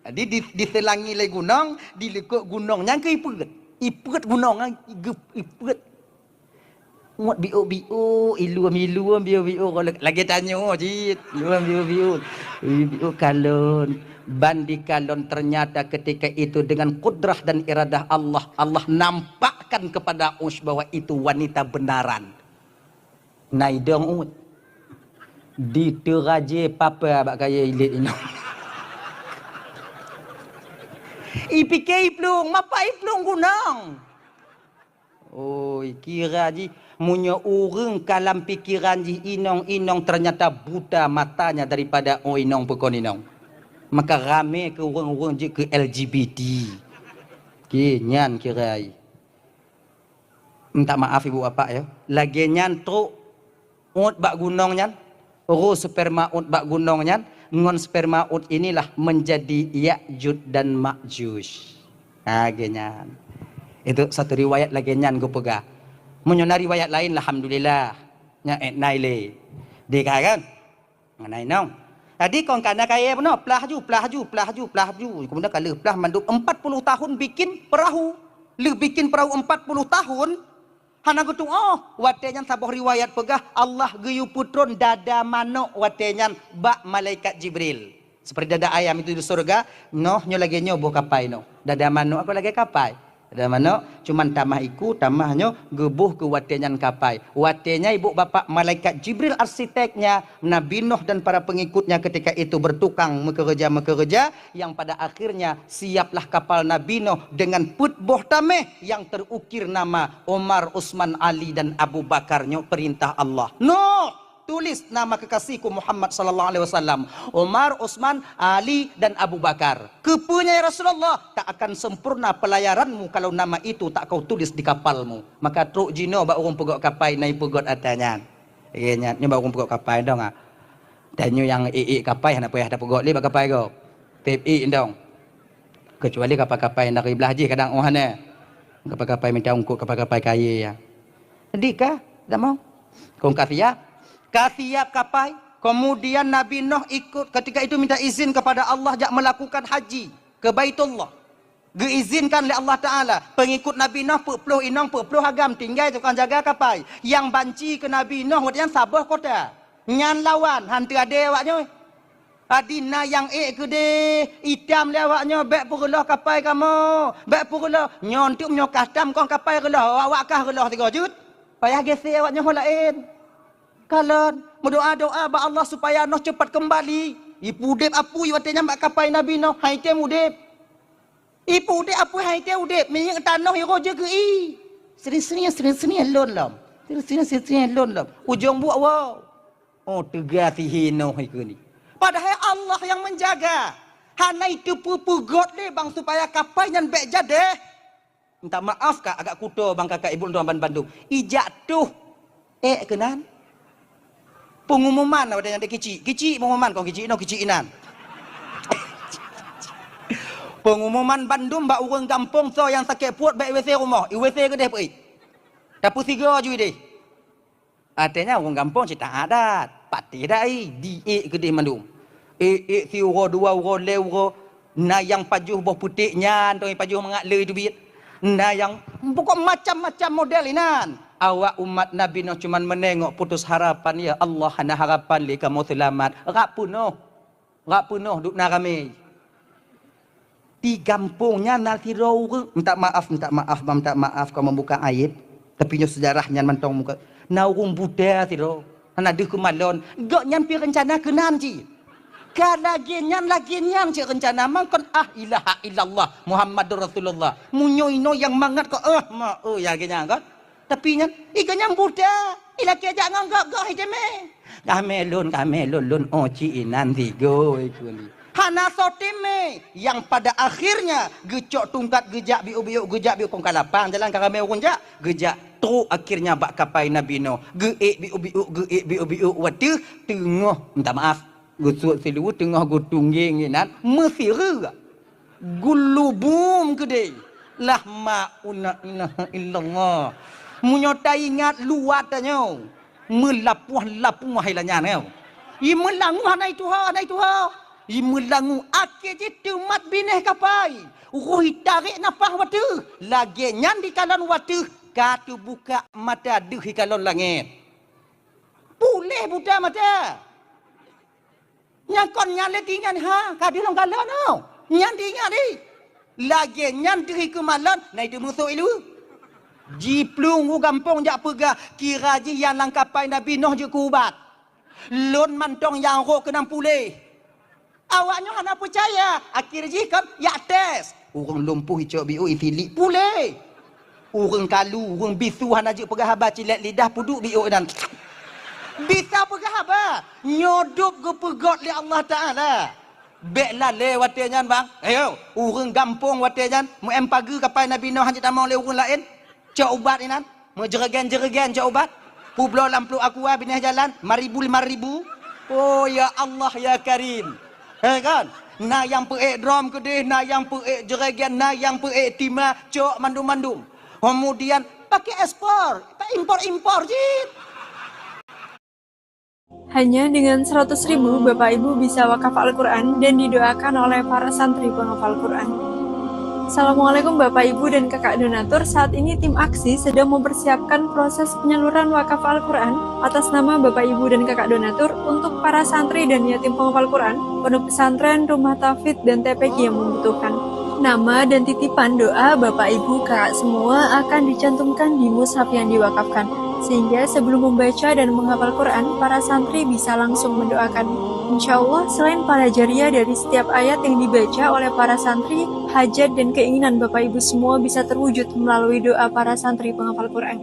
Jadi di, diseulangi lé gunong, di likôt gunong nyan keu ipeuet. Ipeuet gunong nyan, geu-, ipeuet. Ôt biôk-biôk, iluem-iluem biôk-biôk, lagèe tanyoe cit, iluem biôk-biôk. Biôk kalon, ban dikalon, ternyata ketika itu dengan kudrah dan iradah Allah, Allah nampakkan kepada Ush bahwa itu wanita benaran. Na idong ôt. Diteuraje papa bak kayèe ilét inong. Ipike iplueng, mapa iplueng gunong. Oi, kira jih, meunyoe ureueng ka lam pikeran jih inong-inong ternyata buta matanya daripada, oh, inong peukon inong. Maka ramé keu ureueng-ureueng jeuet keu L G B T. Oke, nyan kira jih. Minta maaf ibu bapak ya. Lagèe nyan trok ôt bak gunong nyan, roh sperma ôt bak gunong nyan, ngon sperma ôt inilah menjadi Ya'juj dan Ma'juj. Ha, lagèe nyan. Itu satu riwayat lagèe nyan geupeugah. Meunyoe na riwayat laén, alhamdulillah. Nyan ék nai lé. Deka kan? Ngon inong. Jadi kon kana kayèe bunoe, plah ju, plah ju, plah ju, plah ju. Kemudian ka lheueh plah mandum empat puluh tahun bikin perahu. Lheueh bikin perahu empat puluh tahun, hana geutu'oh. Watèe nyan saboh riwayat peugah Allah geuyue peutron dada manok watèe nyan bak malaikat Jibril. Seperti dada ayam itu di surga, noh nyoe lagèe nyoe boh kapai noh. Dada manok aku lagèe kapai. Dada manok, cuman tamah iku, tamah nyoe geuboh keu watèe nyan kapai. Watèe nyan ibu bapak malaikat Jibril arsiteknya, Nabi Nuh dan para pengikutnya ketika itu bertukang meukeureuja-meukeureuja, yang pada akhirnya siaplah kapal Nabi Nuh dengan peuet boh tamèh yang terukir nama Umar, Utsman, Ali dan Abu Bakar nyoe perintah Allah. Nuh! Tulis nama kekasihku Muhammad sallallahu alaihi wasallam. Umar, Utsman, Ali, dan Abu Bakar. Keupeue nyan, ya Rasulullah? Tak akan sempurna pelayaranmu kalau nama itu tak kau tulis di kapalmu. Maka trok jinoe bak ureueng peugöt kapai na ipeugöt ata nyan. Lagèe nyan, nyoe bak ureueng peugöt kapai dong ah. Dan nyoe nyang ék-ék kapai hana payah tapeugöt lé bak kapai gob. Pép ék dong. Keucuali kapai-kapai dari blah jih kadang oh hana. Kapai-kapai mita ungkot, kapai-kapai kayèe ya. Jadi ka, dak mau? Kong ka siap? Ka siap kapai. Kemudian Nabi Nuh ikut, ketika itu minta izin kepada Allah jak melakukan haji ke Baitullah. Geuizinkan lé Allah Taala. Pengikut Nabi Nuh peuet ploh inong, peuet ploh agam tinggai tukang jaga kapai. Nyang banci keu Nabi Nuh waktu nyan saboh kota. Nyan lawan, han teuadé awak nyoe. Adi na nyang ék keudéh, itam lé awak nyoe, bèk peureuloh kapai kamoe, bèk peureuloh. Nyoe enteuk meunyoe kah tam kon kapai reuloh, awak kah reuloh sigoe jeuet. Payah geusék awak nyoe ho laén. Kalon, meudoa-doa bak Allah supaya Nuh cepat kembali. Ipeudép apui watèe nyan bak kapai Nabi Nuh, han item udép. Ipeudép apui han item udép, minyeuk tanoh iroh jeuet keu ie. Sering-sering, sering-sering lôn lom. Sering-sering, sering-sering lôn lom. Ujong buet woe. Oh, teuga sihinoh ikeu ni. Padahai Allah nyang menjaga. Hana iteupeue-peugöt lé bang supaya kapai nyan bèk jadéh. Minta maaf ka agak kuto bang kakak ibu lôn ban bandum. Ijak tuh. Ék keunan. Pengumuman awak nyan dek kicik. Kicik pengumuman kong kicik inoe kicik inan. Pengumuman bandum bak ureuëng gampông soe nyang sakét pruet bak I W C rumoh, I W C keudeh peuék. Tapeusigoe ju ideh. Artinya ureuëng gampông cit that adat, patéh dai, diék keudeh mandum. Ék-ék siuroe dua uroe lhée uroe, na nyang pajoh boh puték nyan, tong pajoh mangat le teubiet. Na nyang pokok macam-macam model inan. Awak umat Nabi Nuh cuman meunengok putus harapan, ya Allah, hana harapan lé kamoe seulamat. Rab peunoh. Rab peunoh duek na ramé. Di gampông nyan na sidroe ureuëng, minta maaf, minta maaf, minta maaf keu membuka aib. Tapi nyoe sejarah nyan mantong muka. Na ureuëng buta sidroe, hana deuh keumalon. Gobnyan pi reuncana keunan cit. Ka lagée nyan, lagée nyan cit reuncana, mangkon ah ilaha illallah Muhammadur Rasulullah. Meunyoe inoe nyang mangat keu ah ma, oh, ya lagée nyan kan. Tapi nyan, i gobnyan buta, ilakée jak ngon gok-gok hi teumé. Kamé lôn, kamé lôn, lôn oh ci inan sigoe keundi. Hana soe teumé, nyang pada akhirnya geucok tungkat geujak biuk-biuk, geujak biuk kong ka lapang jalan ka ramé ureuëng jak, geujak trok akhirnya bak kapai Nabi Nuh. Geuék biuk-biuk, geuék biuk-biuk wateuh teungoh, minta maaf, geusuet siluweue teungoh geutunggeng inan meusireuk. Gulubum keudeh. Lah ma una ilaha illallah. Meunyoe taingat luwa tanyoe, meulapuah-lapuah ilanyan nyoe. I meulangu hana ituha, hana ituha. I meulangu akhé jih teumat binéh kapai. Roh itarek nafah wateuh. Lagée nyan dikalon wateuh ka teubuka mata deuh ikalon langét. Puléh buta mata. Nyang kon nyan lé tingan ha, ka deuh lom galon oh. Nyan tingan di. Lagée nyan deuh keumalon, na itu musoh ilu. Jiplueng u gampông jak peugah, kira jih nyang lam kapai Nabi Nuh jeuet keu ubat. Lôn mantong nyang rhot keunong puléh. Awak nyoe hana peucaya, akhé jih kon jak tes. Ureuëng lumpuh icok biôk isilik puléh. Ureuëng kalu, ureuëng bisu hana jeuet peugah haba, cilek lidah peuduek biôk dan bisa peugah haba. Nyoe dub geupeugot lé Allah Taala. Bék lalée watée nyan bang. Ayo, ureuëng gampông watée nyan meu-em pageue kapai Nabi Nuh hana jitamong lé ureuëng laén. Cok ubat inan, meujeureugén-jeureugén cok ubat. Peubloe lam pluek aqua binéh jalan, lima ribu, lima ribu. Oh ya Allah ya Karim. He kan? Na nyang peuék drom keudeh, na nyang peuék jeureugén, na nyang peuék tima, cok mandum-mandum. Kemudian pakai ekspor, impor-impor cit. Hanya dengan seratus ribu, Bapak Ibu bisa wakaf Al-Quran dan didoakan oleh para santri penghafal Quran. Assalamualaikum Bapak Ibu dan Kakak Donatur. Saat ini tim aksi sedang mempersiapkan proses penyaluran wakaf Al-Quran atas nama Bapak Ibu dan Kakak Donatur untuk para santri dan yatim penghafal Quran Pondok Pesantren Rumah Tahfidz dan T P Q yang membutuhkan. Nama dan titipan doa Bapak Ibu Kakak semua akan dicantumkan di mushaf yang diwakafkan, sehingga sebelum membaca dan menghafal Quran, para santri bisa langsung mendoakan. Insya Allah, selain pahala jariah dari setiap ayat yang dibaca oleh para santri, hajat dan keinginan Bapak Ibu semua bisa terwujud melalui doa para santri penghafal Quran.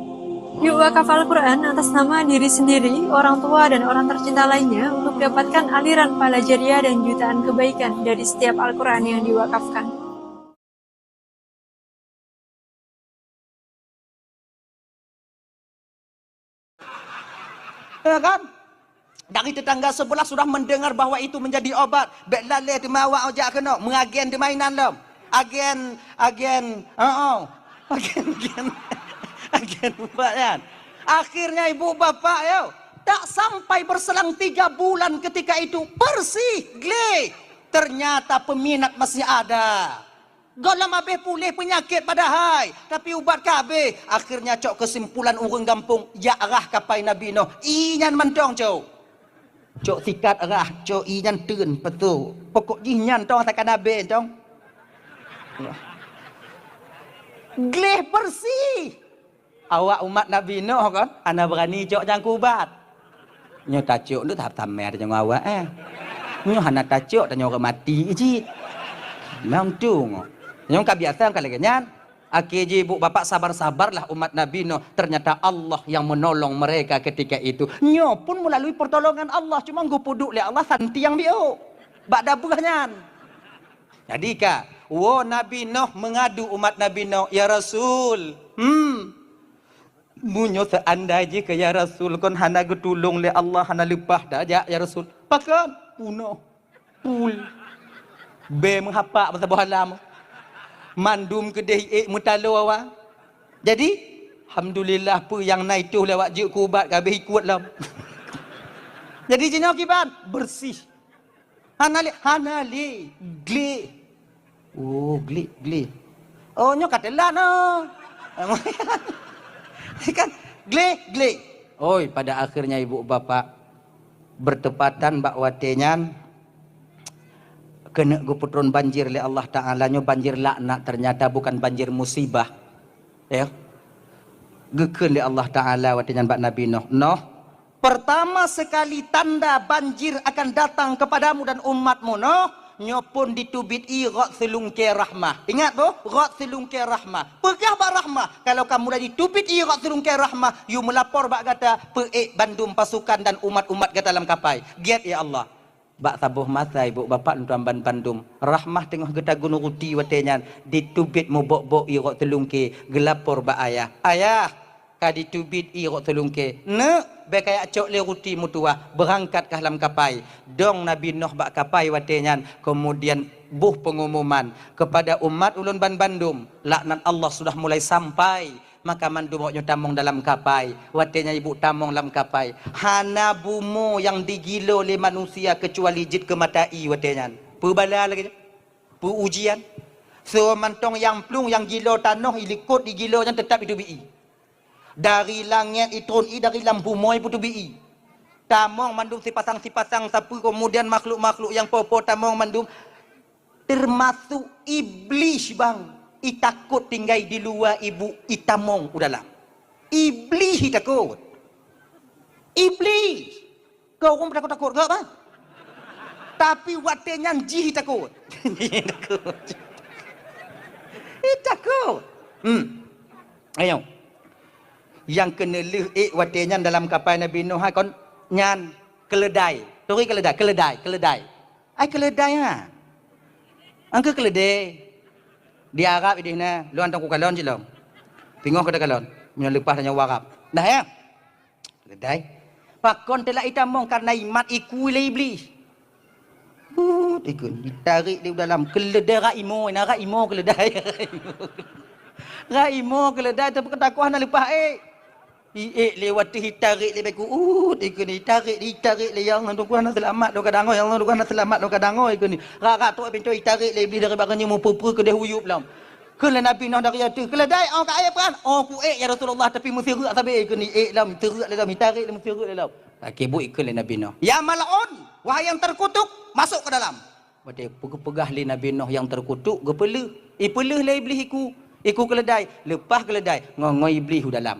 Yuk wakaf Al-Quran atas nama diri sendiri, orang tua, dan orang tercinta lainnya untuk dapatkan aliran pahala jariah dan jutaan kebaikan dari setiap Al-Quran yang diwakafkan. Ya kan? Dari tetangga sebelah sudah mendengar bahwa itu menjadi obat. Bék lalée teuma awak jak keunoe, meuagen teuma inan lom. Agen, agen, oh, oh. Agen, agen, agen ubat kan. Akhirnya ibu bapak yo, tak sampai berselang tiga bulan ketika itu bersih, gleh. Ternyata peminat masih ada. Gohlom habéh puléh peunyakét padahai, tapi ubat ka habéh. Akhirnya cok keusimpulan ureuëng gampông, jak rhah kapai Nabi Nuh. Inyan mantong cok. Cok sikat rhah, cok inyan teun peutôh. Pokok jih nyan tong takana bé tong. Gleh bersih. Awak umat Nabi Nuh kon hana beurani cok nyang keu ubat. Nyoe tacok tu tahap tamé tanyoe awak eh. Nyoe hana tacok tanyoe ureuëng mati cit. Memang tu. Nyoe ka biasa ka lagée nyan. Akhé jih ibu bapak sabar-sabarlah umat Nabi Nuh. Ternyata Allah yang menolong mereka ketika itu. Nyoe pun melalui pertolongan Allah. Cuma geupeuduek lé Allah santiang biôk. Bak dabeuh nyan. Jadi ka, wo Nabi Nuh mengadu umat Nabi Nuh, "Ya Rasul, hmm, meunyoe seandai jih keu ya Rasul kon hana geutulông lé Allah, hana leupah dah jak ya Rasul." Pakon? Punoh. Pul. Bé meuhapak masa boh alam. Mandum keudeh ék meutaloe awak. Jadi, alhamdulillah peue nyang na itôh lé awak jeuet keu ubat ka habéh ikot lom. Jadi jinoe kiban, beureuséh. Hana lé, hana lé, gleh. Oh, gleh, gleh. Oh, nyoe ka teulat, oh. Kan? Gleh, gleh. Oi, pada akhirnya ibu bapak, bertepatan bak watée nyan, keuneuk geupeutron banjir lé Allah Taala, nyoe banjir laknat, ternyata bukan banjir musibah. Ya. Geukheun lé Allah Taala watée nyan bak Nabi Nuh, "Nuh, pertama sekali tanda banjir akan datang kepadamu dan umatmu, Nuh, nyoe phon diteubiet ie rot seulungkée rahmah." Ingat boh, rot seulungkée rahmah. Peugah bak rahmah, kalau ka mulai diteubiet ie rot seulungkée rahmah, yue meulapor bak gata, peuék bandum pasukan dan umat-umat gata lam kapai. Giat, ya Allah. Bak saboh masa, ibu bapak lôn tuan ban bandum, rahmah teungoh geutagun ruti watée nyan, diteubiet mubok-bok ie rot seulungkée, geulapor bak ayah. "Ayah, ka diteubiet ie rot seulungkée. Neuk, bèk kajak cok lé ruti meutuwah, beurangkat kah lam kapai." Dong Nabi Nuh bak kapai watée nyan, keumudian boh peungumuman, "Kepada umat ulôn ban bandum, laknat Allah sudah mulai sampai." Maka mandum awaknyoe tamong dalam kapai. Watée nyan ibu tamong lam kapai, hana bumoe nyang digilo lé manusia keucuali jeuet keu mata ie watée nyan. Peue bala lagée nyan? Peue ujian? Soe mantong nyang plueng nyang gilo tanoh, ilikot, igilo nyan teutap iteubiet ie. Dari langét itron ie, dari lam bumoe peuteubiet ie. Tamong mandum sipasang-sipasang sapeue, keumudian makhluk-makhluk nyang po-po tamong mandum. Teumasok Iblih bang, itakot tinggai di luwa ibu, itamong u dalam. Iblih itakot. Iblih. Keu ureuëng takot-takot gak bang. Tapi watée nyan jih itakot. Itakot. Itakot. Hmm. Ayo. Nyang keuneulheueh ék watée nyan dalam kapai Nabi Nuh kon nyan keuleudai. Turi keuleudai, keuleudai, keuleudai. Ai keuleudai ha. Angkeu keuleudai. Di Arab ideh na, luan tangku kalon jilom. Pingoh keu takalon. Meunyoe leupah tanyoe Arab. Dah ya? Keuleudai. Pakon teulak itamong karena imat ikui lé Iblih. Hut ikun, itarek di dalam keuleudai rak imo, na rak imo keuleudai. Rak imo keuleudai tapi keu takoh hana leupah ék. Iék lé watée itarek lé beku, ut ikun itarek, itarek lé, "Ya Allah, Tuhan hana seulamat lôn ka dangoe, ya Allah, Tuhan hana seulamat lôn ka dangoe," ikun. Rak-rak trok pintoe itarek lé Iblih dari bagoe nyoe meupeue-peue keudeh uyueb lom. Kheun lé Nabi Nuh dari ateueh, "Keuleudai, oh ka ék peuan?" "Oh ku ék ya Rasulullah, tapi meusireuk sabe," ikun, iék lom, sireuk lé lom, itarek lé meusireuk lé lom. Akhé buet ikheun lé Nabi Nuh, "Ya mal'un, wahai yang terkutuk, masuk ke dalam." Watée peugah-peugah lé Nabi Nuh nyang teukutuk, geupeuleueh. Ipeuleueh lé Iblih iku, iku keuleudai, leupah keuleudai, ngon-ngon Iblih u dalam.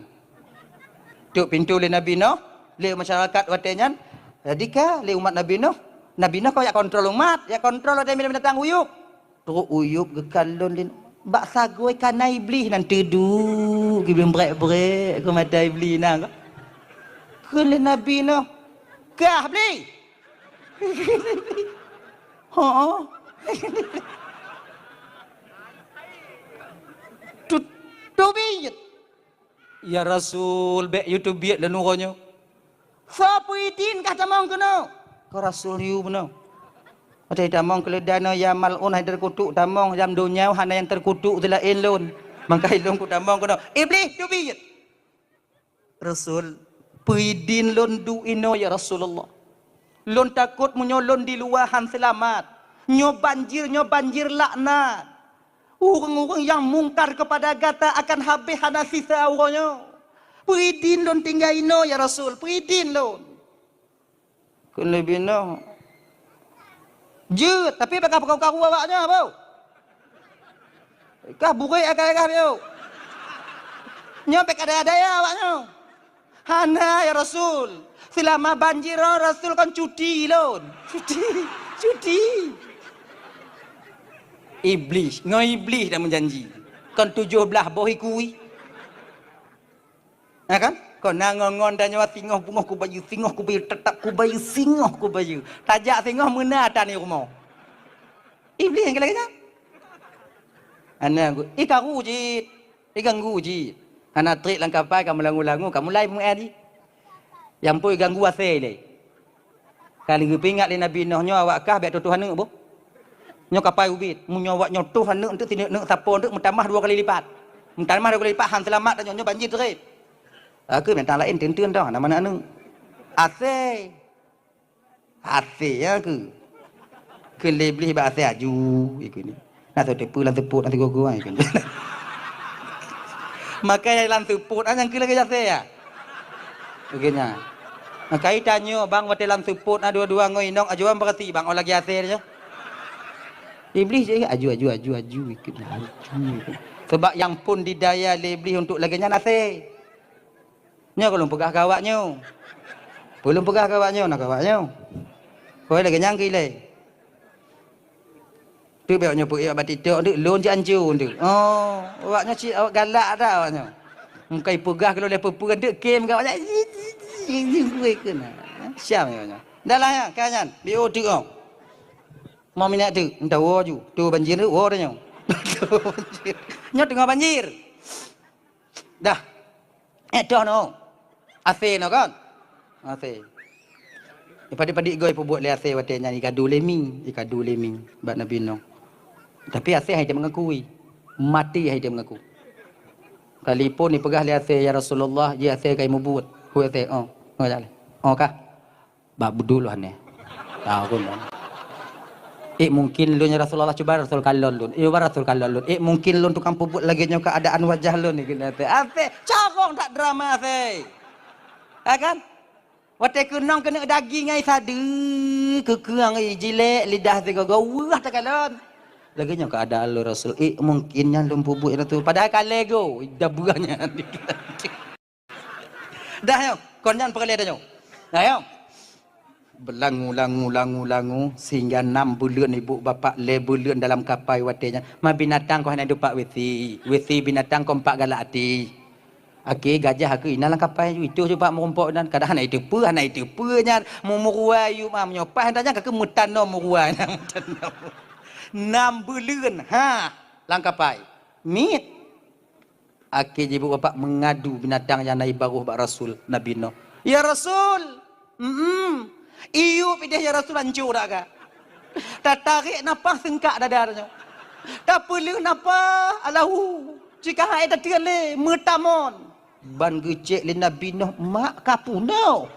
Tuk pintoe lé Nabi Nuh, lé masyarakat watée nyan, jadi ka lé umat Nabi Nuh. Nabi Nuh kon jak kontrol umat, jak kontrol watée binatang uyueb. Trok uyueb geukalon lé bak sagoe kana Iblih nan teudu, geubrek-brek keu mata Iblih na. Kheun lé Nabi Nuh, "Kah Iblih?" "Hooh." "Tu-, teubiet." "Ya Rasul, bék yue teubiet lé nurôh nyoe." "Soe peuidin kah tamong keunoe?" "Keu Rasul yue bunoe." "Watée tamong keuleudai noe ya mal'un hai teukutuk, tamong lam donya hana nyang teukutuk seulaén lôn. Mangkai lôn kutamong keunoe." "Iblih teubiet." "Rasul, peuidin lôn duek inoe ya Rasulullah. Lôn takot meunyoe lôn di luwa han seulamat. Nyoe banjir, nyoe banjir laknat. Ureuëng-ureuëng nyang mungkar keupada gata akan habéh hana sisa uroe nyoe. Peuidin lôn tinggai inoe ya Rasul, peuidin lôn." Kheun lé Nabi Nuh, "Jeuet, tapi bèk kapeukaru-karu awak nyoe, beuh. Kah burék akai-akai biôh. Nyoe bèk ada-ada ya awak nyoe." "Hana ya Rasul. Seulama banjir nyoe Rasul kon cuti lôn." "Cuti, cuti." Iblih, ngon Iblih dah meujanji. Kon tujoh blaih boh ikui. Ya kan? Kon na ngon-ngon tanyoe singoh beungoh kubayeue, singoh kubayeue, teutap kubayeue, singoh kubayeue. Tajak singoh meuna ata ni rumoh. Iblih nyang lagée nyan. Hana gu-, ikaru jih, iganggu jih. Hana trép lam kapai ka meulangu-langu, ka mulai meu'en jih. Nyang poi ganggu asée lé. Ka lheueh geupeuingat lé Nabi Nuh nyoe awak kah bék tutoh aneuk boh. Nyoe kapai ubit, meunyoe awak nyoe toh aneuk eunteuk, sineuk neuk sapo eunteuk meutamah dua kali lipat. Meutamah dua kali lipat, han seulamat tanyoe, nyoe banjir teurét. Aku binatang laén teunteun dah, nama aneuk. Asèe. Asèe ya ke? Keu lé Iblih bak asèe aju, ikut ni. Nak satu teupeu lam seupôt, nak tiga gua, ikut ni. Makai lam seupôt, ah, nyang keu lagèe asèe ya? Oke nya. Makai tanyoe, bang, watèe lam seupôt, ah, dua-dua ngon inong, aju am berarti, bang, oh lagi asèe nyoe. Iblih je, aju, aju, aju, aju, ikut ni, aju. Sebab nyang pun didaya lé Iblih untuk lagèe nyan asèe. Nyoe ka lôn peugah keu awak nyoe. Peue lôn peugah keu awak nyoe, na keu awak nyoe. Koi lagèe nyang keu ilèe. Tu biar nyoe peuék bak TikTok tu, lôn cit anco tu. Oh, awak nyoe cit awak galak dah awak nyoe. Meukai peugah keu lôn lé peue-peue tu, kem keu awak nyoe. Siam nyoe nyoe. Dah lah ya, ka nyan. Bio tu oh. Mau minat tu, entah wo ju. Tu banjir tu, wo dah nyoe. Nyoe teungoh banjir. Dah. Eh, toh no. Asèe no kan? Asèe. Padit-padit goe peubuet lé asèe watèe nyan, ikadu lé mi, ikadu lé mi bak Nabi Nuh. Tapi asèe hai teumeungaku, maté hai teumeungaku. Kalipun ipeugah lé asèe, "Ya Rasulullah, ji asèe kai mubuet." Hu asèe, "Oh, oh, jak lé." "Oh kah?" Bak beudôh lôn nyan. Tahu kan? Eh, mungkin lôn, ya Rasulullah, cuba Rasul kalon lôn. Eh, cuba Rasul kalon lôn. Eh, mungkin lôn tukang peubuet lagèe nyoe keuadaan wajah lôn ni, kena teh. Asèe, carông that drama asèe. Ya kan? Watèe keunong keuneuk daging ai sadeue, keukeuang ai jilek, lidah sigogo, weueh takalon. Lagèe nyoe keuadaan lôn Rasul. Eh, mungkin nyan lôn peubuet nyan tu. Padahai ka lego, ida beurah nyan. Dah nyoe, kon nyan peureulèe tanyoe. Dah nyoe. Beulangu, langu, langu, langu, sehingga nam buleuen ibu bapak, lhèe buleuen dalam kapai watèe nyan. Ma binatang kon hana dupat wisi, wisi binatang kon pat galak até. Akhé gajah akhé inan lam kapai ju, itu ju pat meurumpok inan. Kadang hana iteupeue, hana iteupeue nyan. Meumurua yu ma meunyoe paih nyan ka keu meutanoh murua nyan, meutanoh. Nam buleuen, ha, lam kapai. Miet. Akhé jih ibu bapak meungadu binatang nyang na ibaroh bak Rasul, Nabi Nuh. "Ya Rasul, mm, iyup ideh ya Rasul, anco dak ka. Tatarek nafah seungkak dada nyoe. Tapeuleueh nafah, Allahu, cit ka hai tateun lé, meutamon." Ban geucék lé Nabi Nuh, "Mak ka punoh."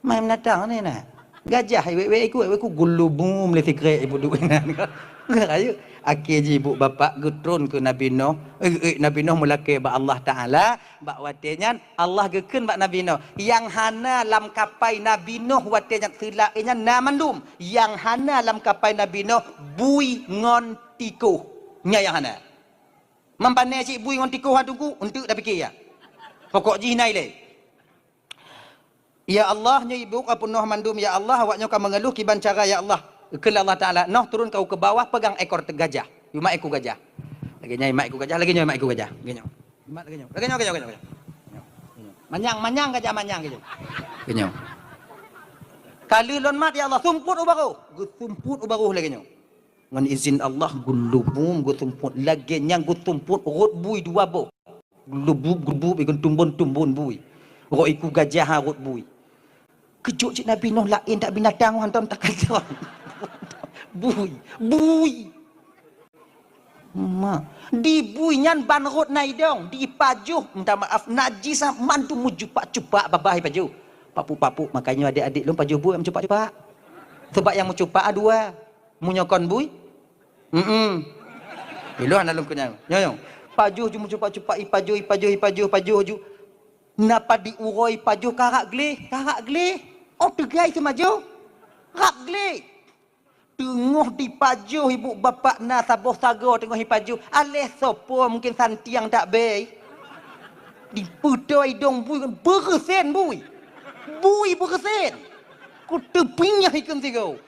Mai binatang ni na. Gajah wék-wék ikut, wék ku gulubum lé sikrek ibu duek inan. Rayeuk. Akhé jih ibu bapak geutron keu Nabi Nuh, eh, eh, Nabi Nuh meulakée bak Allah Taala, bak watée nyan Allah geukheun bak Nabi Nuh, nyang hana lam kapai Nabi Nuh watée nyan seulak nyan na mandum, nyang hana lam kapai Nabi Nuh bui ngon tikoh. Nyan nyang hana. Mam pané cit bui ngon tikoh han teungku, eunteuk tapiké ya. Pokok jih na ilée. Ya Allah, nyoe ibu ka peunoh mandum, ya Allah, awak nyoe ka meungeuluh kiban cara, ya Allah. Kheun lé Allah Taala, "Noh turun kau keu bawah, pegang ekor te-, gajah." Imat ekor gajah. Lagée nyoe imat ekor gajah, lagée nyoe imat ekor gajah. Lagée nyoe. Imat lagée nyoe. Lagée nyoe, lagée nyoe, lagée nyoe. Manyang, manyang gajah, manyang lagée nyoe. Lagée nyoe. Ka lheueh lôn mat, ya Allah, sumput u barôh. Geusumput u barôh lagée nyoe. Ngon izin Allah, geulubum geusumput lagée nyang geusumput rot bui dua boh. Geulubum, geulubum, ikon tumbon-tumbon bui. Rot iku gajah ha rot bui. Keujot cit Nabi Nuh laén that binatang hantom takalon. Bui, bui. Ma, di bui nyan ban rot na idong, dipajoh, minta maaf, najis mandum meucupak-cupak babah ipajoh. Papuk-papuk, makanya adik-adik lôn pajoh bui meucupak-cupak. Sebab nyang meucupak dua. Meunyoe kon bui? Mm-mm. Ilôn hana lôn keunyan. Nyoe, nyoe. Pajoh ju meucupak-cupak, ipajoh, ipajoh, ipajoh, pajoh ju. Na pat di uroe ipajoh ka rab gleh, ka rab gleh. Oh, teugai seumajoh. Rab gleh. Teungoh dipajoh ibu bapak na saboh sagoe teungoh ipajoh. Aléh soe po mungken santiang dak bei. Dipeutoi idong bui, beureusen bui. Bui beureusen. Ku teupinyah ikheun sigoe.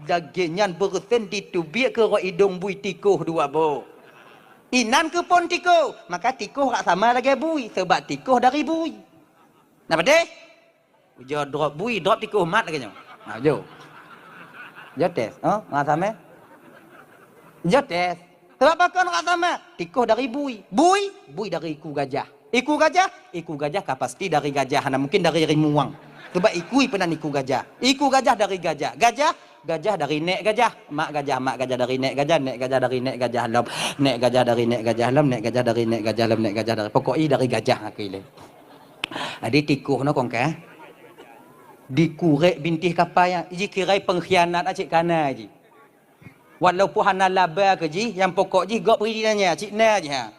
Lagée nyan beureusen diteubiet keu rot idong bui tikoh dua boh. Inan keuphon tikoh, maka tikoh rak sama lagée bui, sebab tikoh dari bui. Na padeh? Ujoe drop bui, drop tikoh mat lagée nyoe. Ha, jo. Jo tes, ha? Rak sama? Jo tes. Sebab pakon rak sama? Tikoh dari bui. Bui, bui dari iku gajah. Iku gajah, iku gajah ka pasti dari gajah, hana mungkin dari rimuang. Sebab iku peunan iku gajah. Iku gajah dari gajah. Gajah Gajah dari nèk gajah, mak gajah, mak gajah dari nèk gajah, nèk gajah dari nèk gajah lom, nèk gajah dari nèk gajah lom, nèk gajah dari nèk gajah lom, nèk gajah dari, pokok jih dari gajah akhé lé. Jadi tikôh nyoe kon ka dikurek bintéh kapai, jikira peungkhianat cit ka na jih. Walaupun hana laba keu jih, nyang pokok jih gob bri nyan cit na jih ha.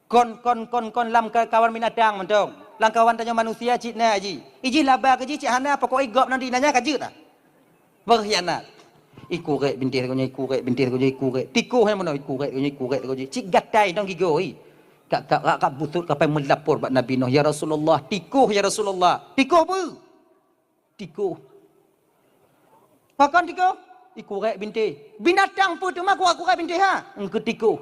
Kon, kon, kon, kon lam ka-, kawan binatang mantong. Lam kawan tanyoe manusia cit na jih. Ijih laba keu jih cit hana, pokok jih gob nyan di nyan ka jeuet dah. Peungkhianat. Ikurek bintéh teuk nyoe, ikurek bintéh teuk nyoe, ikurek. Tikôh nyang meunoe, ikurek teuk nyoe, ikurek teuk nyoe. Cit gatai nong gigoe. Ka, ka, ka, ka busut kapai meulapor bak Nabi Nuh, "Ya Rasulullah, tikôh ya Rasulullah." "Tikôh peue?" "Tikôh." "Pakon tikôh?" "Ikurek bintéh." "Binatang peue teuma kurek-kurek bintéh ha?" "Engkeu tikôh."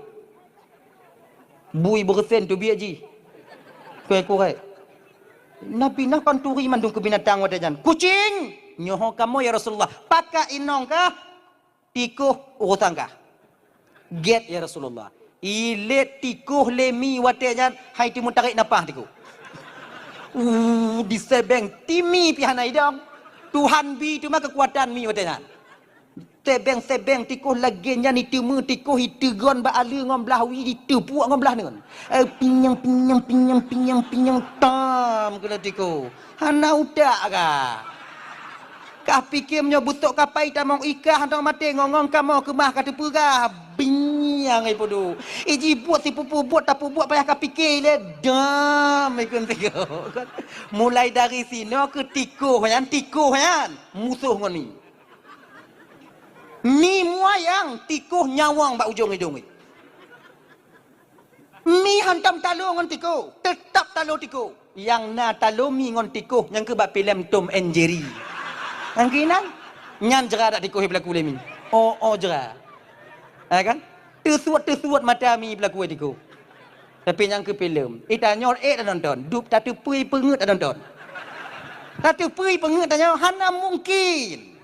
Bui beureusen teubiet jih. Kurek-kurek. Nabi Nuh kon turi mandum keu binatang watèe nyan. "Kucing!" "Nyoe ho kamoe ya Rasulullah." "Pakak inong kah?" "Tikôh urusan kah." "Gèt ya Rasulullah." Ilét tikôh lé mi watèe nyan, hai teumeutarek nafah tikôh. Uh, disebeng, ti mi pih hana idong. Tuhan bi teuma keukuatan mi watèe nyan. Sebeng-sebeng tikôh lagèe nyan, iteumé tikôh, iteugon bak aleue ngon blah wie, iteupuek ngon blah neuen. Eh, pinyang, pinyang, pinyang, pinyang, pinyang, tam keunoe tikôh. Hana utak ka. Ka piké meunyoe beutôk kapai tamong ikah hana maté, ngon-ngon kamoe keumah ka teupeugah. Binyang ai peudu. Iji buet sipupu buet, tapubuet payah ka piké lé. Dam ikun tikôh. Mulai dari sinoe keu tikôh nyan, tikôh nyan musoh ngon ni. Mi muayang, tikôh nyawöng bak ujong idong. Mi hantom talo ngon tikôh, teutap talo tikôh. Nyang na talo mi ngon tikôh nyang keu bak filem Tom and Jerry. Nyang keunan, nyan jra dak tikôh beulaku lé mi. Oh, oh jra. Ha kan? Teusuet-teusuet mata mi beulaku tikôh. Tapi nyang keu filem, eh tanyoe ék tanonton, dup tateupeue peungeut tanonton. Tateupeue peungeut tanyoe hana mungkin.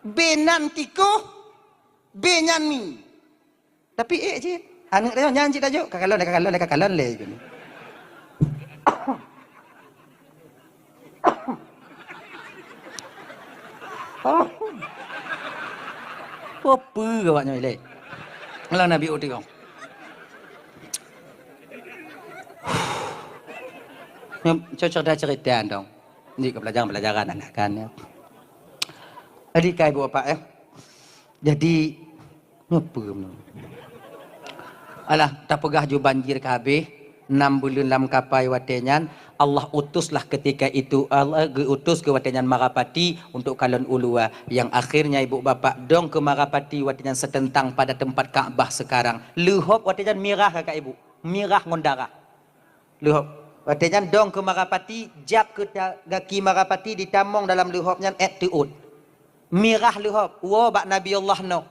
Beunan tikôh, beunan mi. Tapi ék cit. Aneuk tanyoe nyan cit tajok, ka kalon, ka kalon, ka kalon lé. Peue awak nyoe lé? Alah Nabi Uti kong. Nyoe cocok dah cerita dong. Ni ke pelajaran-pelajaran anak kan ya. Jadi kai buat apa ya? Jadi Nyoe peue nyoe? Alah, tapeugah ju banjir ka habéh, nam buleuen lam kapai watée nyan, Allah utuslah ketika itu, Allah geu-utus keu watée nyan mara pati untuk kalon u luwa. Yang akhirnya ibu bapak dong keu mara pati watée nyan seuteuntang pada teumpat Ka'bah sekarang. Leuhop watée nyan mirah kakak ibu, mirah ngon darah. Leuhop. Watée nyan dong keu mara pati, jak keu ta-, gaki mara pati ditamong dalam leuhop nyan ék teuôt. Mirah leuhop, woe bak Nabi Allah Nuh.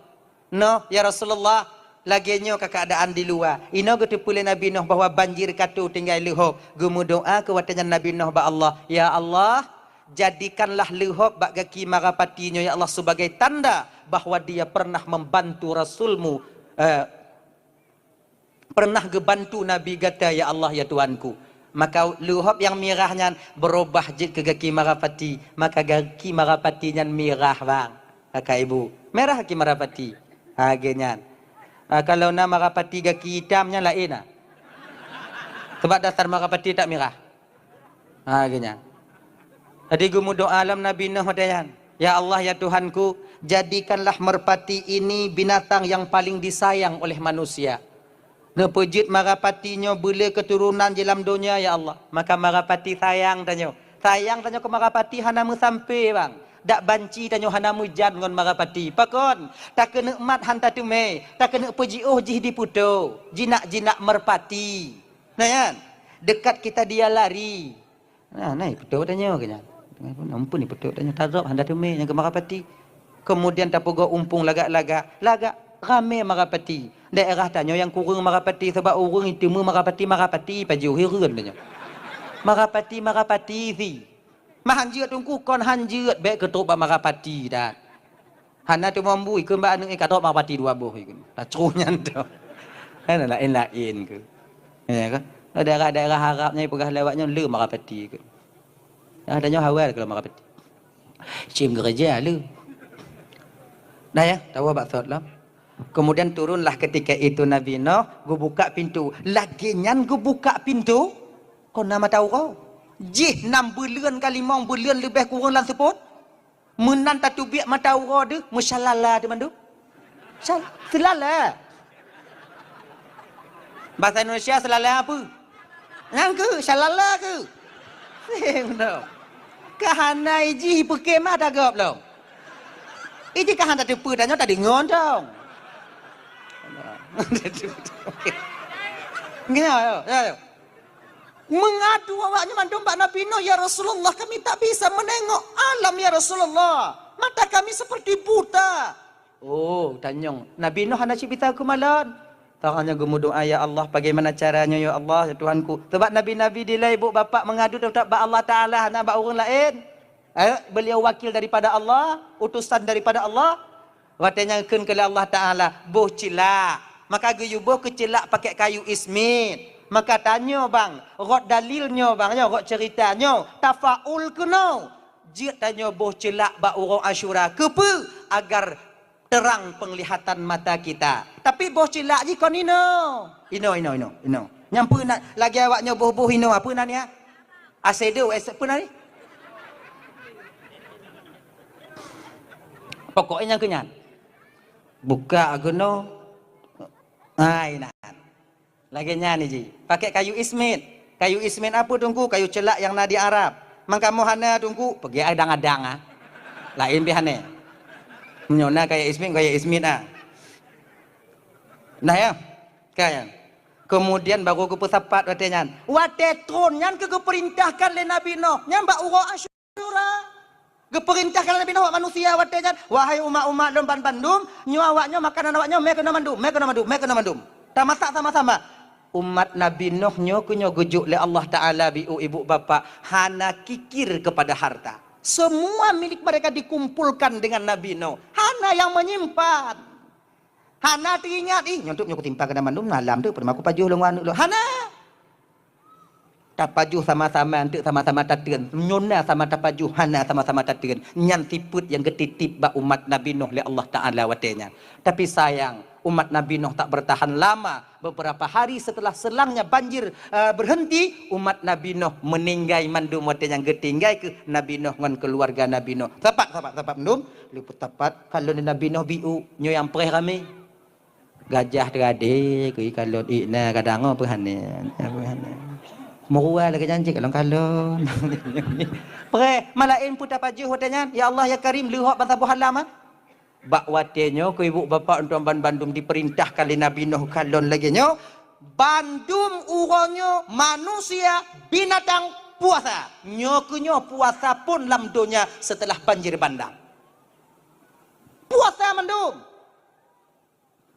"Nuh, ya Rasulullah, lagée nyoe keuadaan di luwa." Inoe geuteupeue lé Nabi Nuh bahwa banjir ka tu tinggai leuhop. Geumeudoá keu watée nyan Nabi Nuh bak Allah, "Ya Allah, jadikanlah leuhop bak gaki mara pati nyoe, ya Allah, sebagai tanda bahwa dia pernah membantu Rasul-Mu, eh, pernah geubantu Nabi gata, ya Allah, ya Tuhanku." Maka leuhop nyang mirah nyan beurubah jeuet keu gaki mara pati, maka gaki mara pati nyan mirah bang. Kakak ibu, mirah gaki mara pati. Ha, lagée nyan. Ha, kalau na mara pati gaki itam nyan laén na. Sebab dasar mara pati tak mirah. Ha, lagée nyan. Jadi geumeudoá lom Nabi Nuh watée nyan, "Ya Allah, ya Tuhanku, jadikanlah merpati ini binatang yang paling disayang oleh manusia. Neupeujeuet mara pati nyoe beulé keuturonan jih lam donya, ya Allah." Maka mara pati sayang tanyoe. Sayang tanyoe keu mara pati hana meusampoe, bang. Dak banci tanyoe hana meujan ngon mara pati. Pakon? Takeuneuk mat han tateumé, takeuneuk peujiôh jih di peuto, jinak-jinak merpati. Nah, nyan, dekat kita dia lari. Nah, nah, peutrok tanyoe keu nyan. Ampun, peutrok tanyoe, tarok hana teumé nyang keu mara pati. Kemudian tapeugoe umpung lagak-lagak, lagak ramé mara pati. Daerah tanyoe nyang kureueng mara pati, sabab ureuëng iteumé mara pati, mara pati pajoh hireuen tanyoe. Mara pati, mara pati si. Mah hanjeuet teungku, kon hanjeuet, bék keutrok bak mara pati dah. Hana teuma bui, kheun bak aneuk nyan, "Ka trok mara pati dua boh," ikheun. Tacok nyan tu. Kan laén-laén keu. Ya kan? Daerah-daerah Arab nyan peugah lewat nyan le mara pati keu. Dah tanyoe hawai keu mara pati. Cim gereja le. Hai, tawoe bak sot lom. Kemudian turunlah ketika itu Nabi Nuh, geubuka pintu. Lagée nyan geubuka pintu, kon na mata uroe. Jih nam buleuen ka limong buleuen leubeh kureueng lam seupôt. Meunan tateubiet mata uroe deuh, meusyalala deuh mandum. Syal-, seulala. Bahasa Indonesia seulala apa? Nyang keu, syalala keu. Seng dong. Ka hana iji peuke mata gob lom. Iji ka hana teupeu tanyoe tadeungon dong. Nyoe, yo, yo, yo. Meungadu awaknyan mandum bak Nabi Nuh, "Ya Rasulullah, kami tak bisa menengok alam, ya Rasulullah. Mata kami seperti buta." Oh, tanyong. Nabi Nuh hana cit bisa keumalon. Tanyoe geumeudoá, "Ya Allah, bagaimana caranya, ya Allah, ya Tuhanku?" Sebab nabi-nabi dilée ibu bapak meungadu teutap bak Allah Taala, hana bak ureuëng laén. Eh, beliau wakil daripada Allah, utusan daripada Allah. Watée nyan kheun keu lé Allah Taala, "Boh ceulak." Maka geuyue boh keu ceulak pakai kayu ismit. Maka tanyoe bang, rot dalil nyoe bang, nyoe rot cerita nyoe, tafaul keunoe. Jeuet tanyoe boh ceulak bak uroe Asyura. Keupeue? Agar terang penglihatan mata kita. Tapi boh ceulak jih kon inoe. Inoe, inoe, inoe, inoe. Nyang peue na lagée awaknyoe boh-boh inoe, peue nan nyan? Asedo, es-, peue nan ni? Pokoknya nyang keu nyan. Buka geuno. Hai nan. Lagée nyan jih. Pakai kayu ismit. Kayu ismit apa Teungku? Kayu ceulak nyang na di Arab. Mangkamoe hana Teungku, peugah adang-adang ah. Laén pih hana. Meunyoe na kayu ismit, kayu ismit ah. Nah ya. Kan. Kemudian baru geupeusapat watée nyan. Watée tron nyan keu geupeurintahkan lé Nabi Nuh. Nyan bak uroe Asyura. Geupeurintahkan lé Nabi Nuh bak manusia watée nyan, "Wahai umat-umat lôn banbandum, nyoe awaknyoe makanan awaknyoe, mé keunoe mandum, mé keunoe mandum, mé keunoe mandum." Tamasak sama-sama. Umat Nabi Nuh nyoe keu nyoe geujok lé Allah Taala biu ibu bapak hana kikir kepada harta. Semua milik mereka dikumpulkan dengan Nabi Nuh. Hana yang menyimpan. Hana teuingat, "Ih, nyoe teuk nyoe kutimpa keunan mandum, malam teuk, peue teuma kupajoh lôn ngon aneuk lôn." Hana. Tapajoh sama-sama, enteuk sama-sama tateun. Nyoe na sama tapajoh, hana sama-sama tateun. Nyan sifeuet nyang geutitip bak umat Nabi Nuh lé Allah Taala watée nyan. Tapi sayang, umat Nabi Nuh tak bertahan lama. Beberapa hari setelah selangnya banjir, eh, berhenti, umat Nabi Nuh meuninggai mandum watée nyan geutinggai keu Nabi Nuh ngon keuluwarga Nabi Nuh. Sapat, sapat, sapat mandum. Lheueh peusapat, kalon Nabi Nuh biu, nyoe nyang preh ramé. Gajah teuradé keu ikalon, ik na kadang, oh, peuhane, peuhane. Meurua lagée janji kalon-kalon. Preh, malaén peue tapajoh watée nyan, "Ya Allah, ya Karim, leuhok bansaboh alam, ah." Bak watée nyoe keu ibu bapak lôn tuan banbandum dipeurintahkan lé Nabi Nuh kalon lagée nyoe, bandum uroe nyoe manusia, binatang puasa. Nyoe keu nyoe puasa phon lam donya seuteulah banjir bandang. Puasa mandum.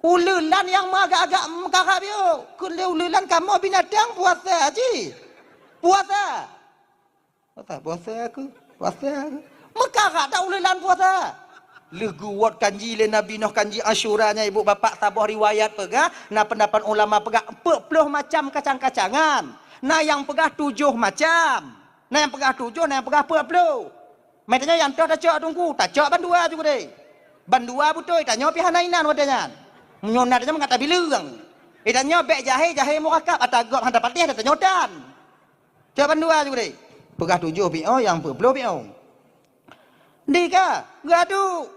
Uleulan nyang meuagak-agak meukarab yo. Keu lé uleulan kamoe binatang puasa jih. Puasa. Puasa, puasa aku. Puasa aku. Meukarab dak uleulan puasa. Lheueh geuwot kanji lé Nabi Nuh, kanji Asyura nyan, ibu bapak, saboh riwayat peugah, na peundapat ulama peugah empat puluh macam kacang-kacangan. Na nyang peugah tujoh macam. Na nyang peugah tujoh, na nyang peugah empat puluh. Meutanyoe nyang toh tacok Teungku, tacok bandua ju keudeh. Bandua beutôi, tanyoe pih hana inan watée nyan. Meunyoe na tanyoe mangat tabileueng. Eh, tanyoe bék jahé, jahé murakab, ata gob hana tapatéh, ata tanyoe tan. Cok bandua ju keudeh. Peugah tujoh pih oh, nyang peuet ploh pih oh. Di ka, geuadu.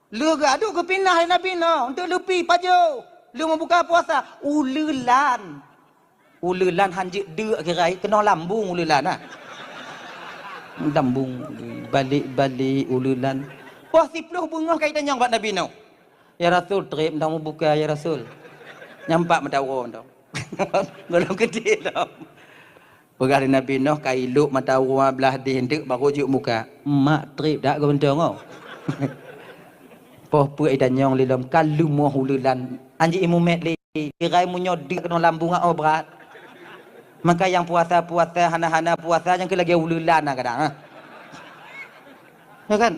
Lheueh geuadu geupinah lé Nabi Nuh, untuk leupi pajoh. Lheueh meubuka puasa, uleulan. Uleulan hanjeuet deuk kira, keunoe lambung uleulan, ah. Lambung, balik-balik uleulan. Poh siploh beungoh ka itanyong bak Nabi Nuh. "Ya Rasul, treb dong meubuka, ya Rasul." Nyampak meudawa dong. Golom geude dong. Peugah lé Nabi Nuh, ka ilok mata uroe blah deh enteuk baru jeuet muka. Mak treb dak geubeutong oh. Poh peuet itanyong lé lom ka leumoh uleulan. Anjik imumet lé, kirai meunyoe deuk keunoe lambung oh brat. Maka nyang puasa-puasa, hana-hana puasa, nyang keu lagée uleulan na kadang, ah. Ya kan?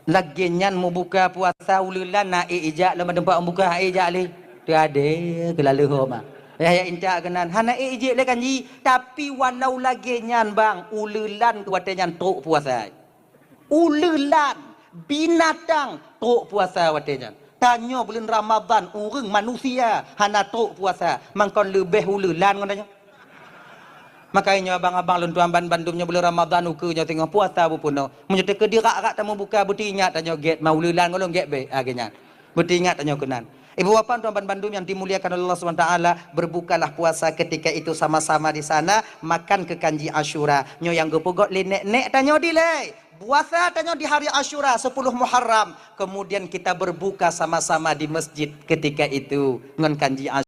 Lagée nyan meubuka puasa uleulan na ék ijak lam teumpat meubuka ék ijak lé. Teuadé keu lalu ho ma. Yah, yah intat keunan. Hana ék ijak lé kanji. Tapi walau lagée nyan bang, uleulan watée nyan trok puasa. Uleulan. Binatang trok puasa watée nyan. Tanyoe buleuen Ramadhan, ureuëng manusia hana trok puasa, mangkon leubeh uleulan ngon tanyoe. Makanya abang-abang lôn tuan ban bandum nyoe buleuen Ramadhan ukeue nyoe teungoh puasa beupunoh. Meunyoe teukeudi rak-rak tamubuka, beuteuingat tanyoe gét ma uleulan ngon lôn gét bék, ah, gét nyan. Beuteuingat tanyoe keunan. Ibu bapa tuan ban bandum yang dimuliakan oleh Allah Subhanahu Wa Taala, berbukalah puasa ketika itu sama-sama di sana, makan keu kanji Asyura. Nyoe nyang geupeugot lé nek-nek tanyoe dilée. Puasa tanyoe di hari Asyura, sepuluh Muharram. Kemudian kita berbuka sama-sama di masjid ketika itu ngon kanji Asyura.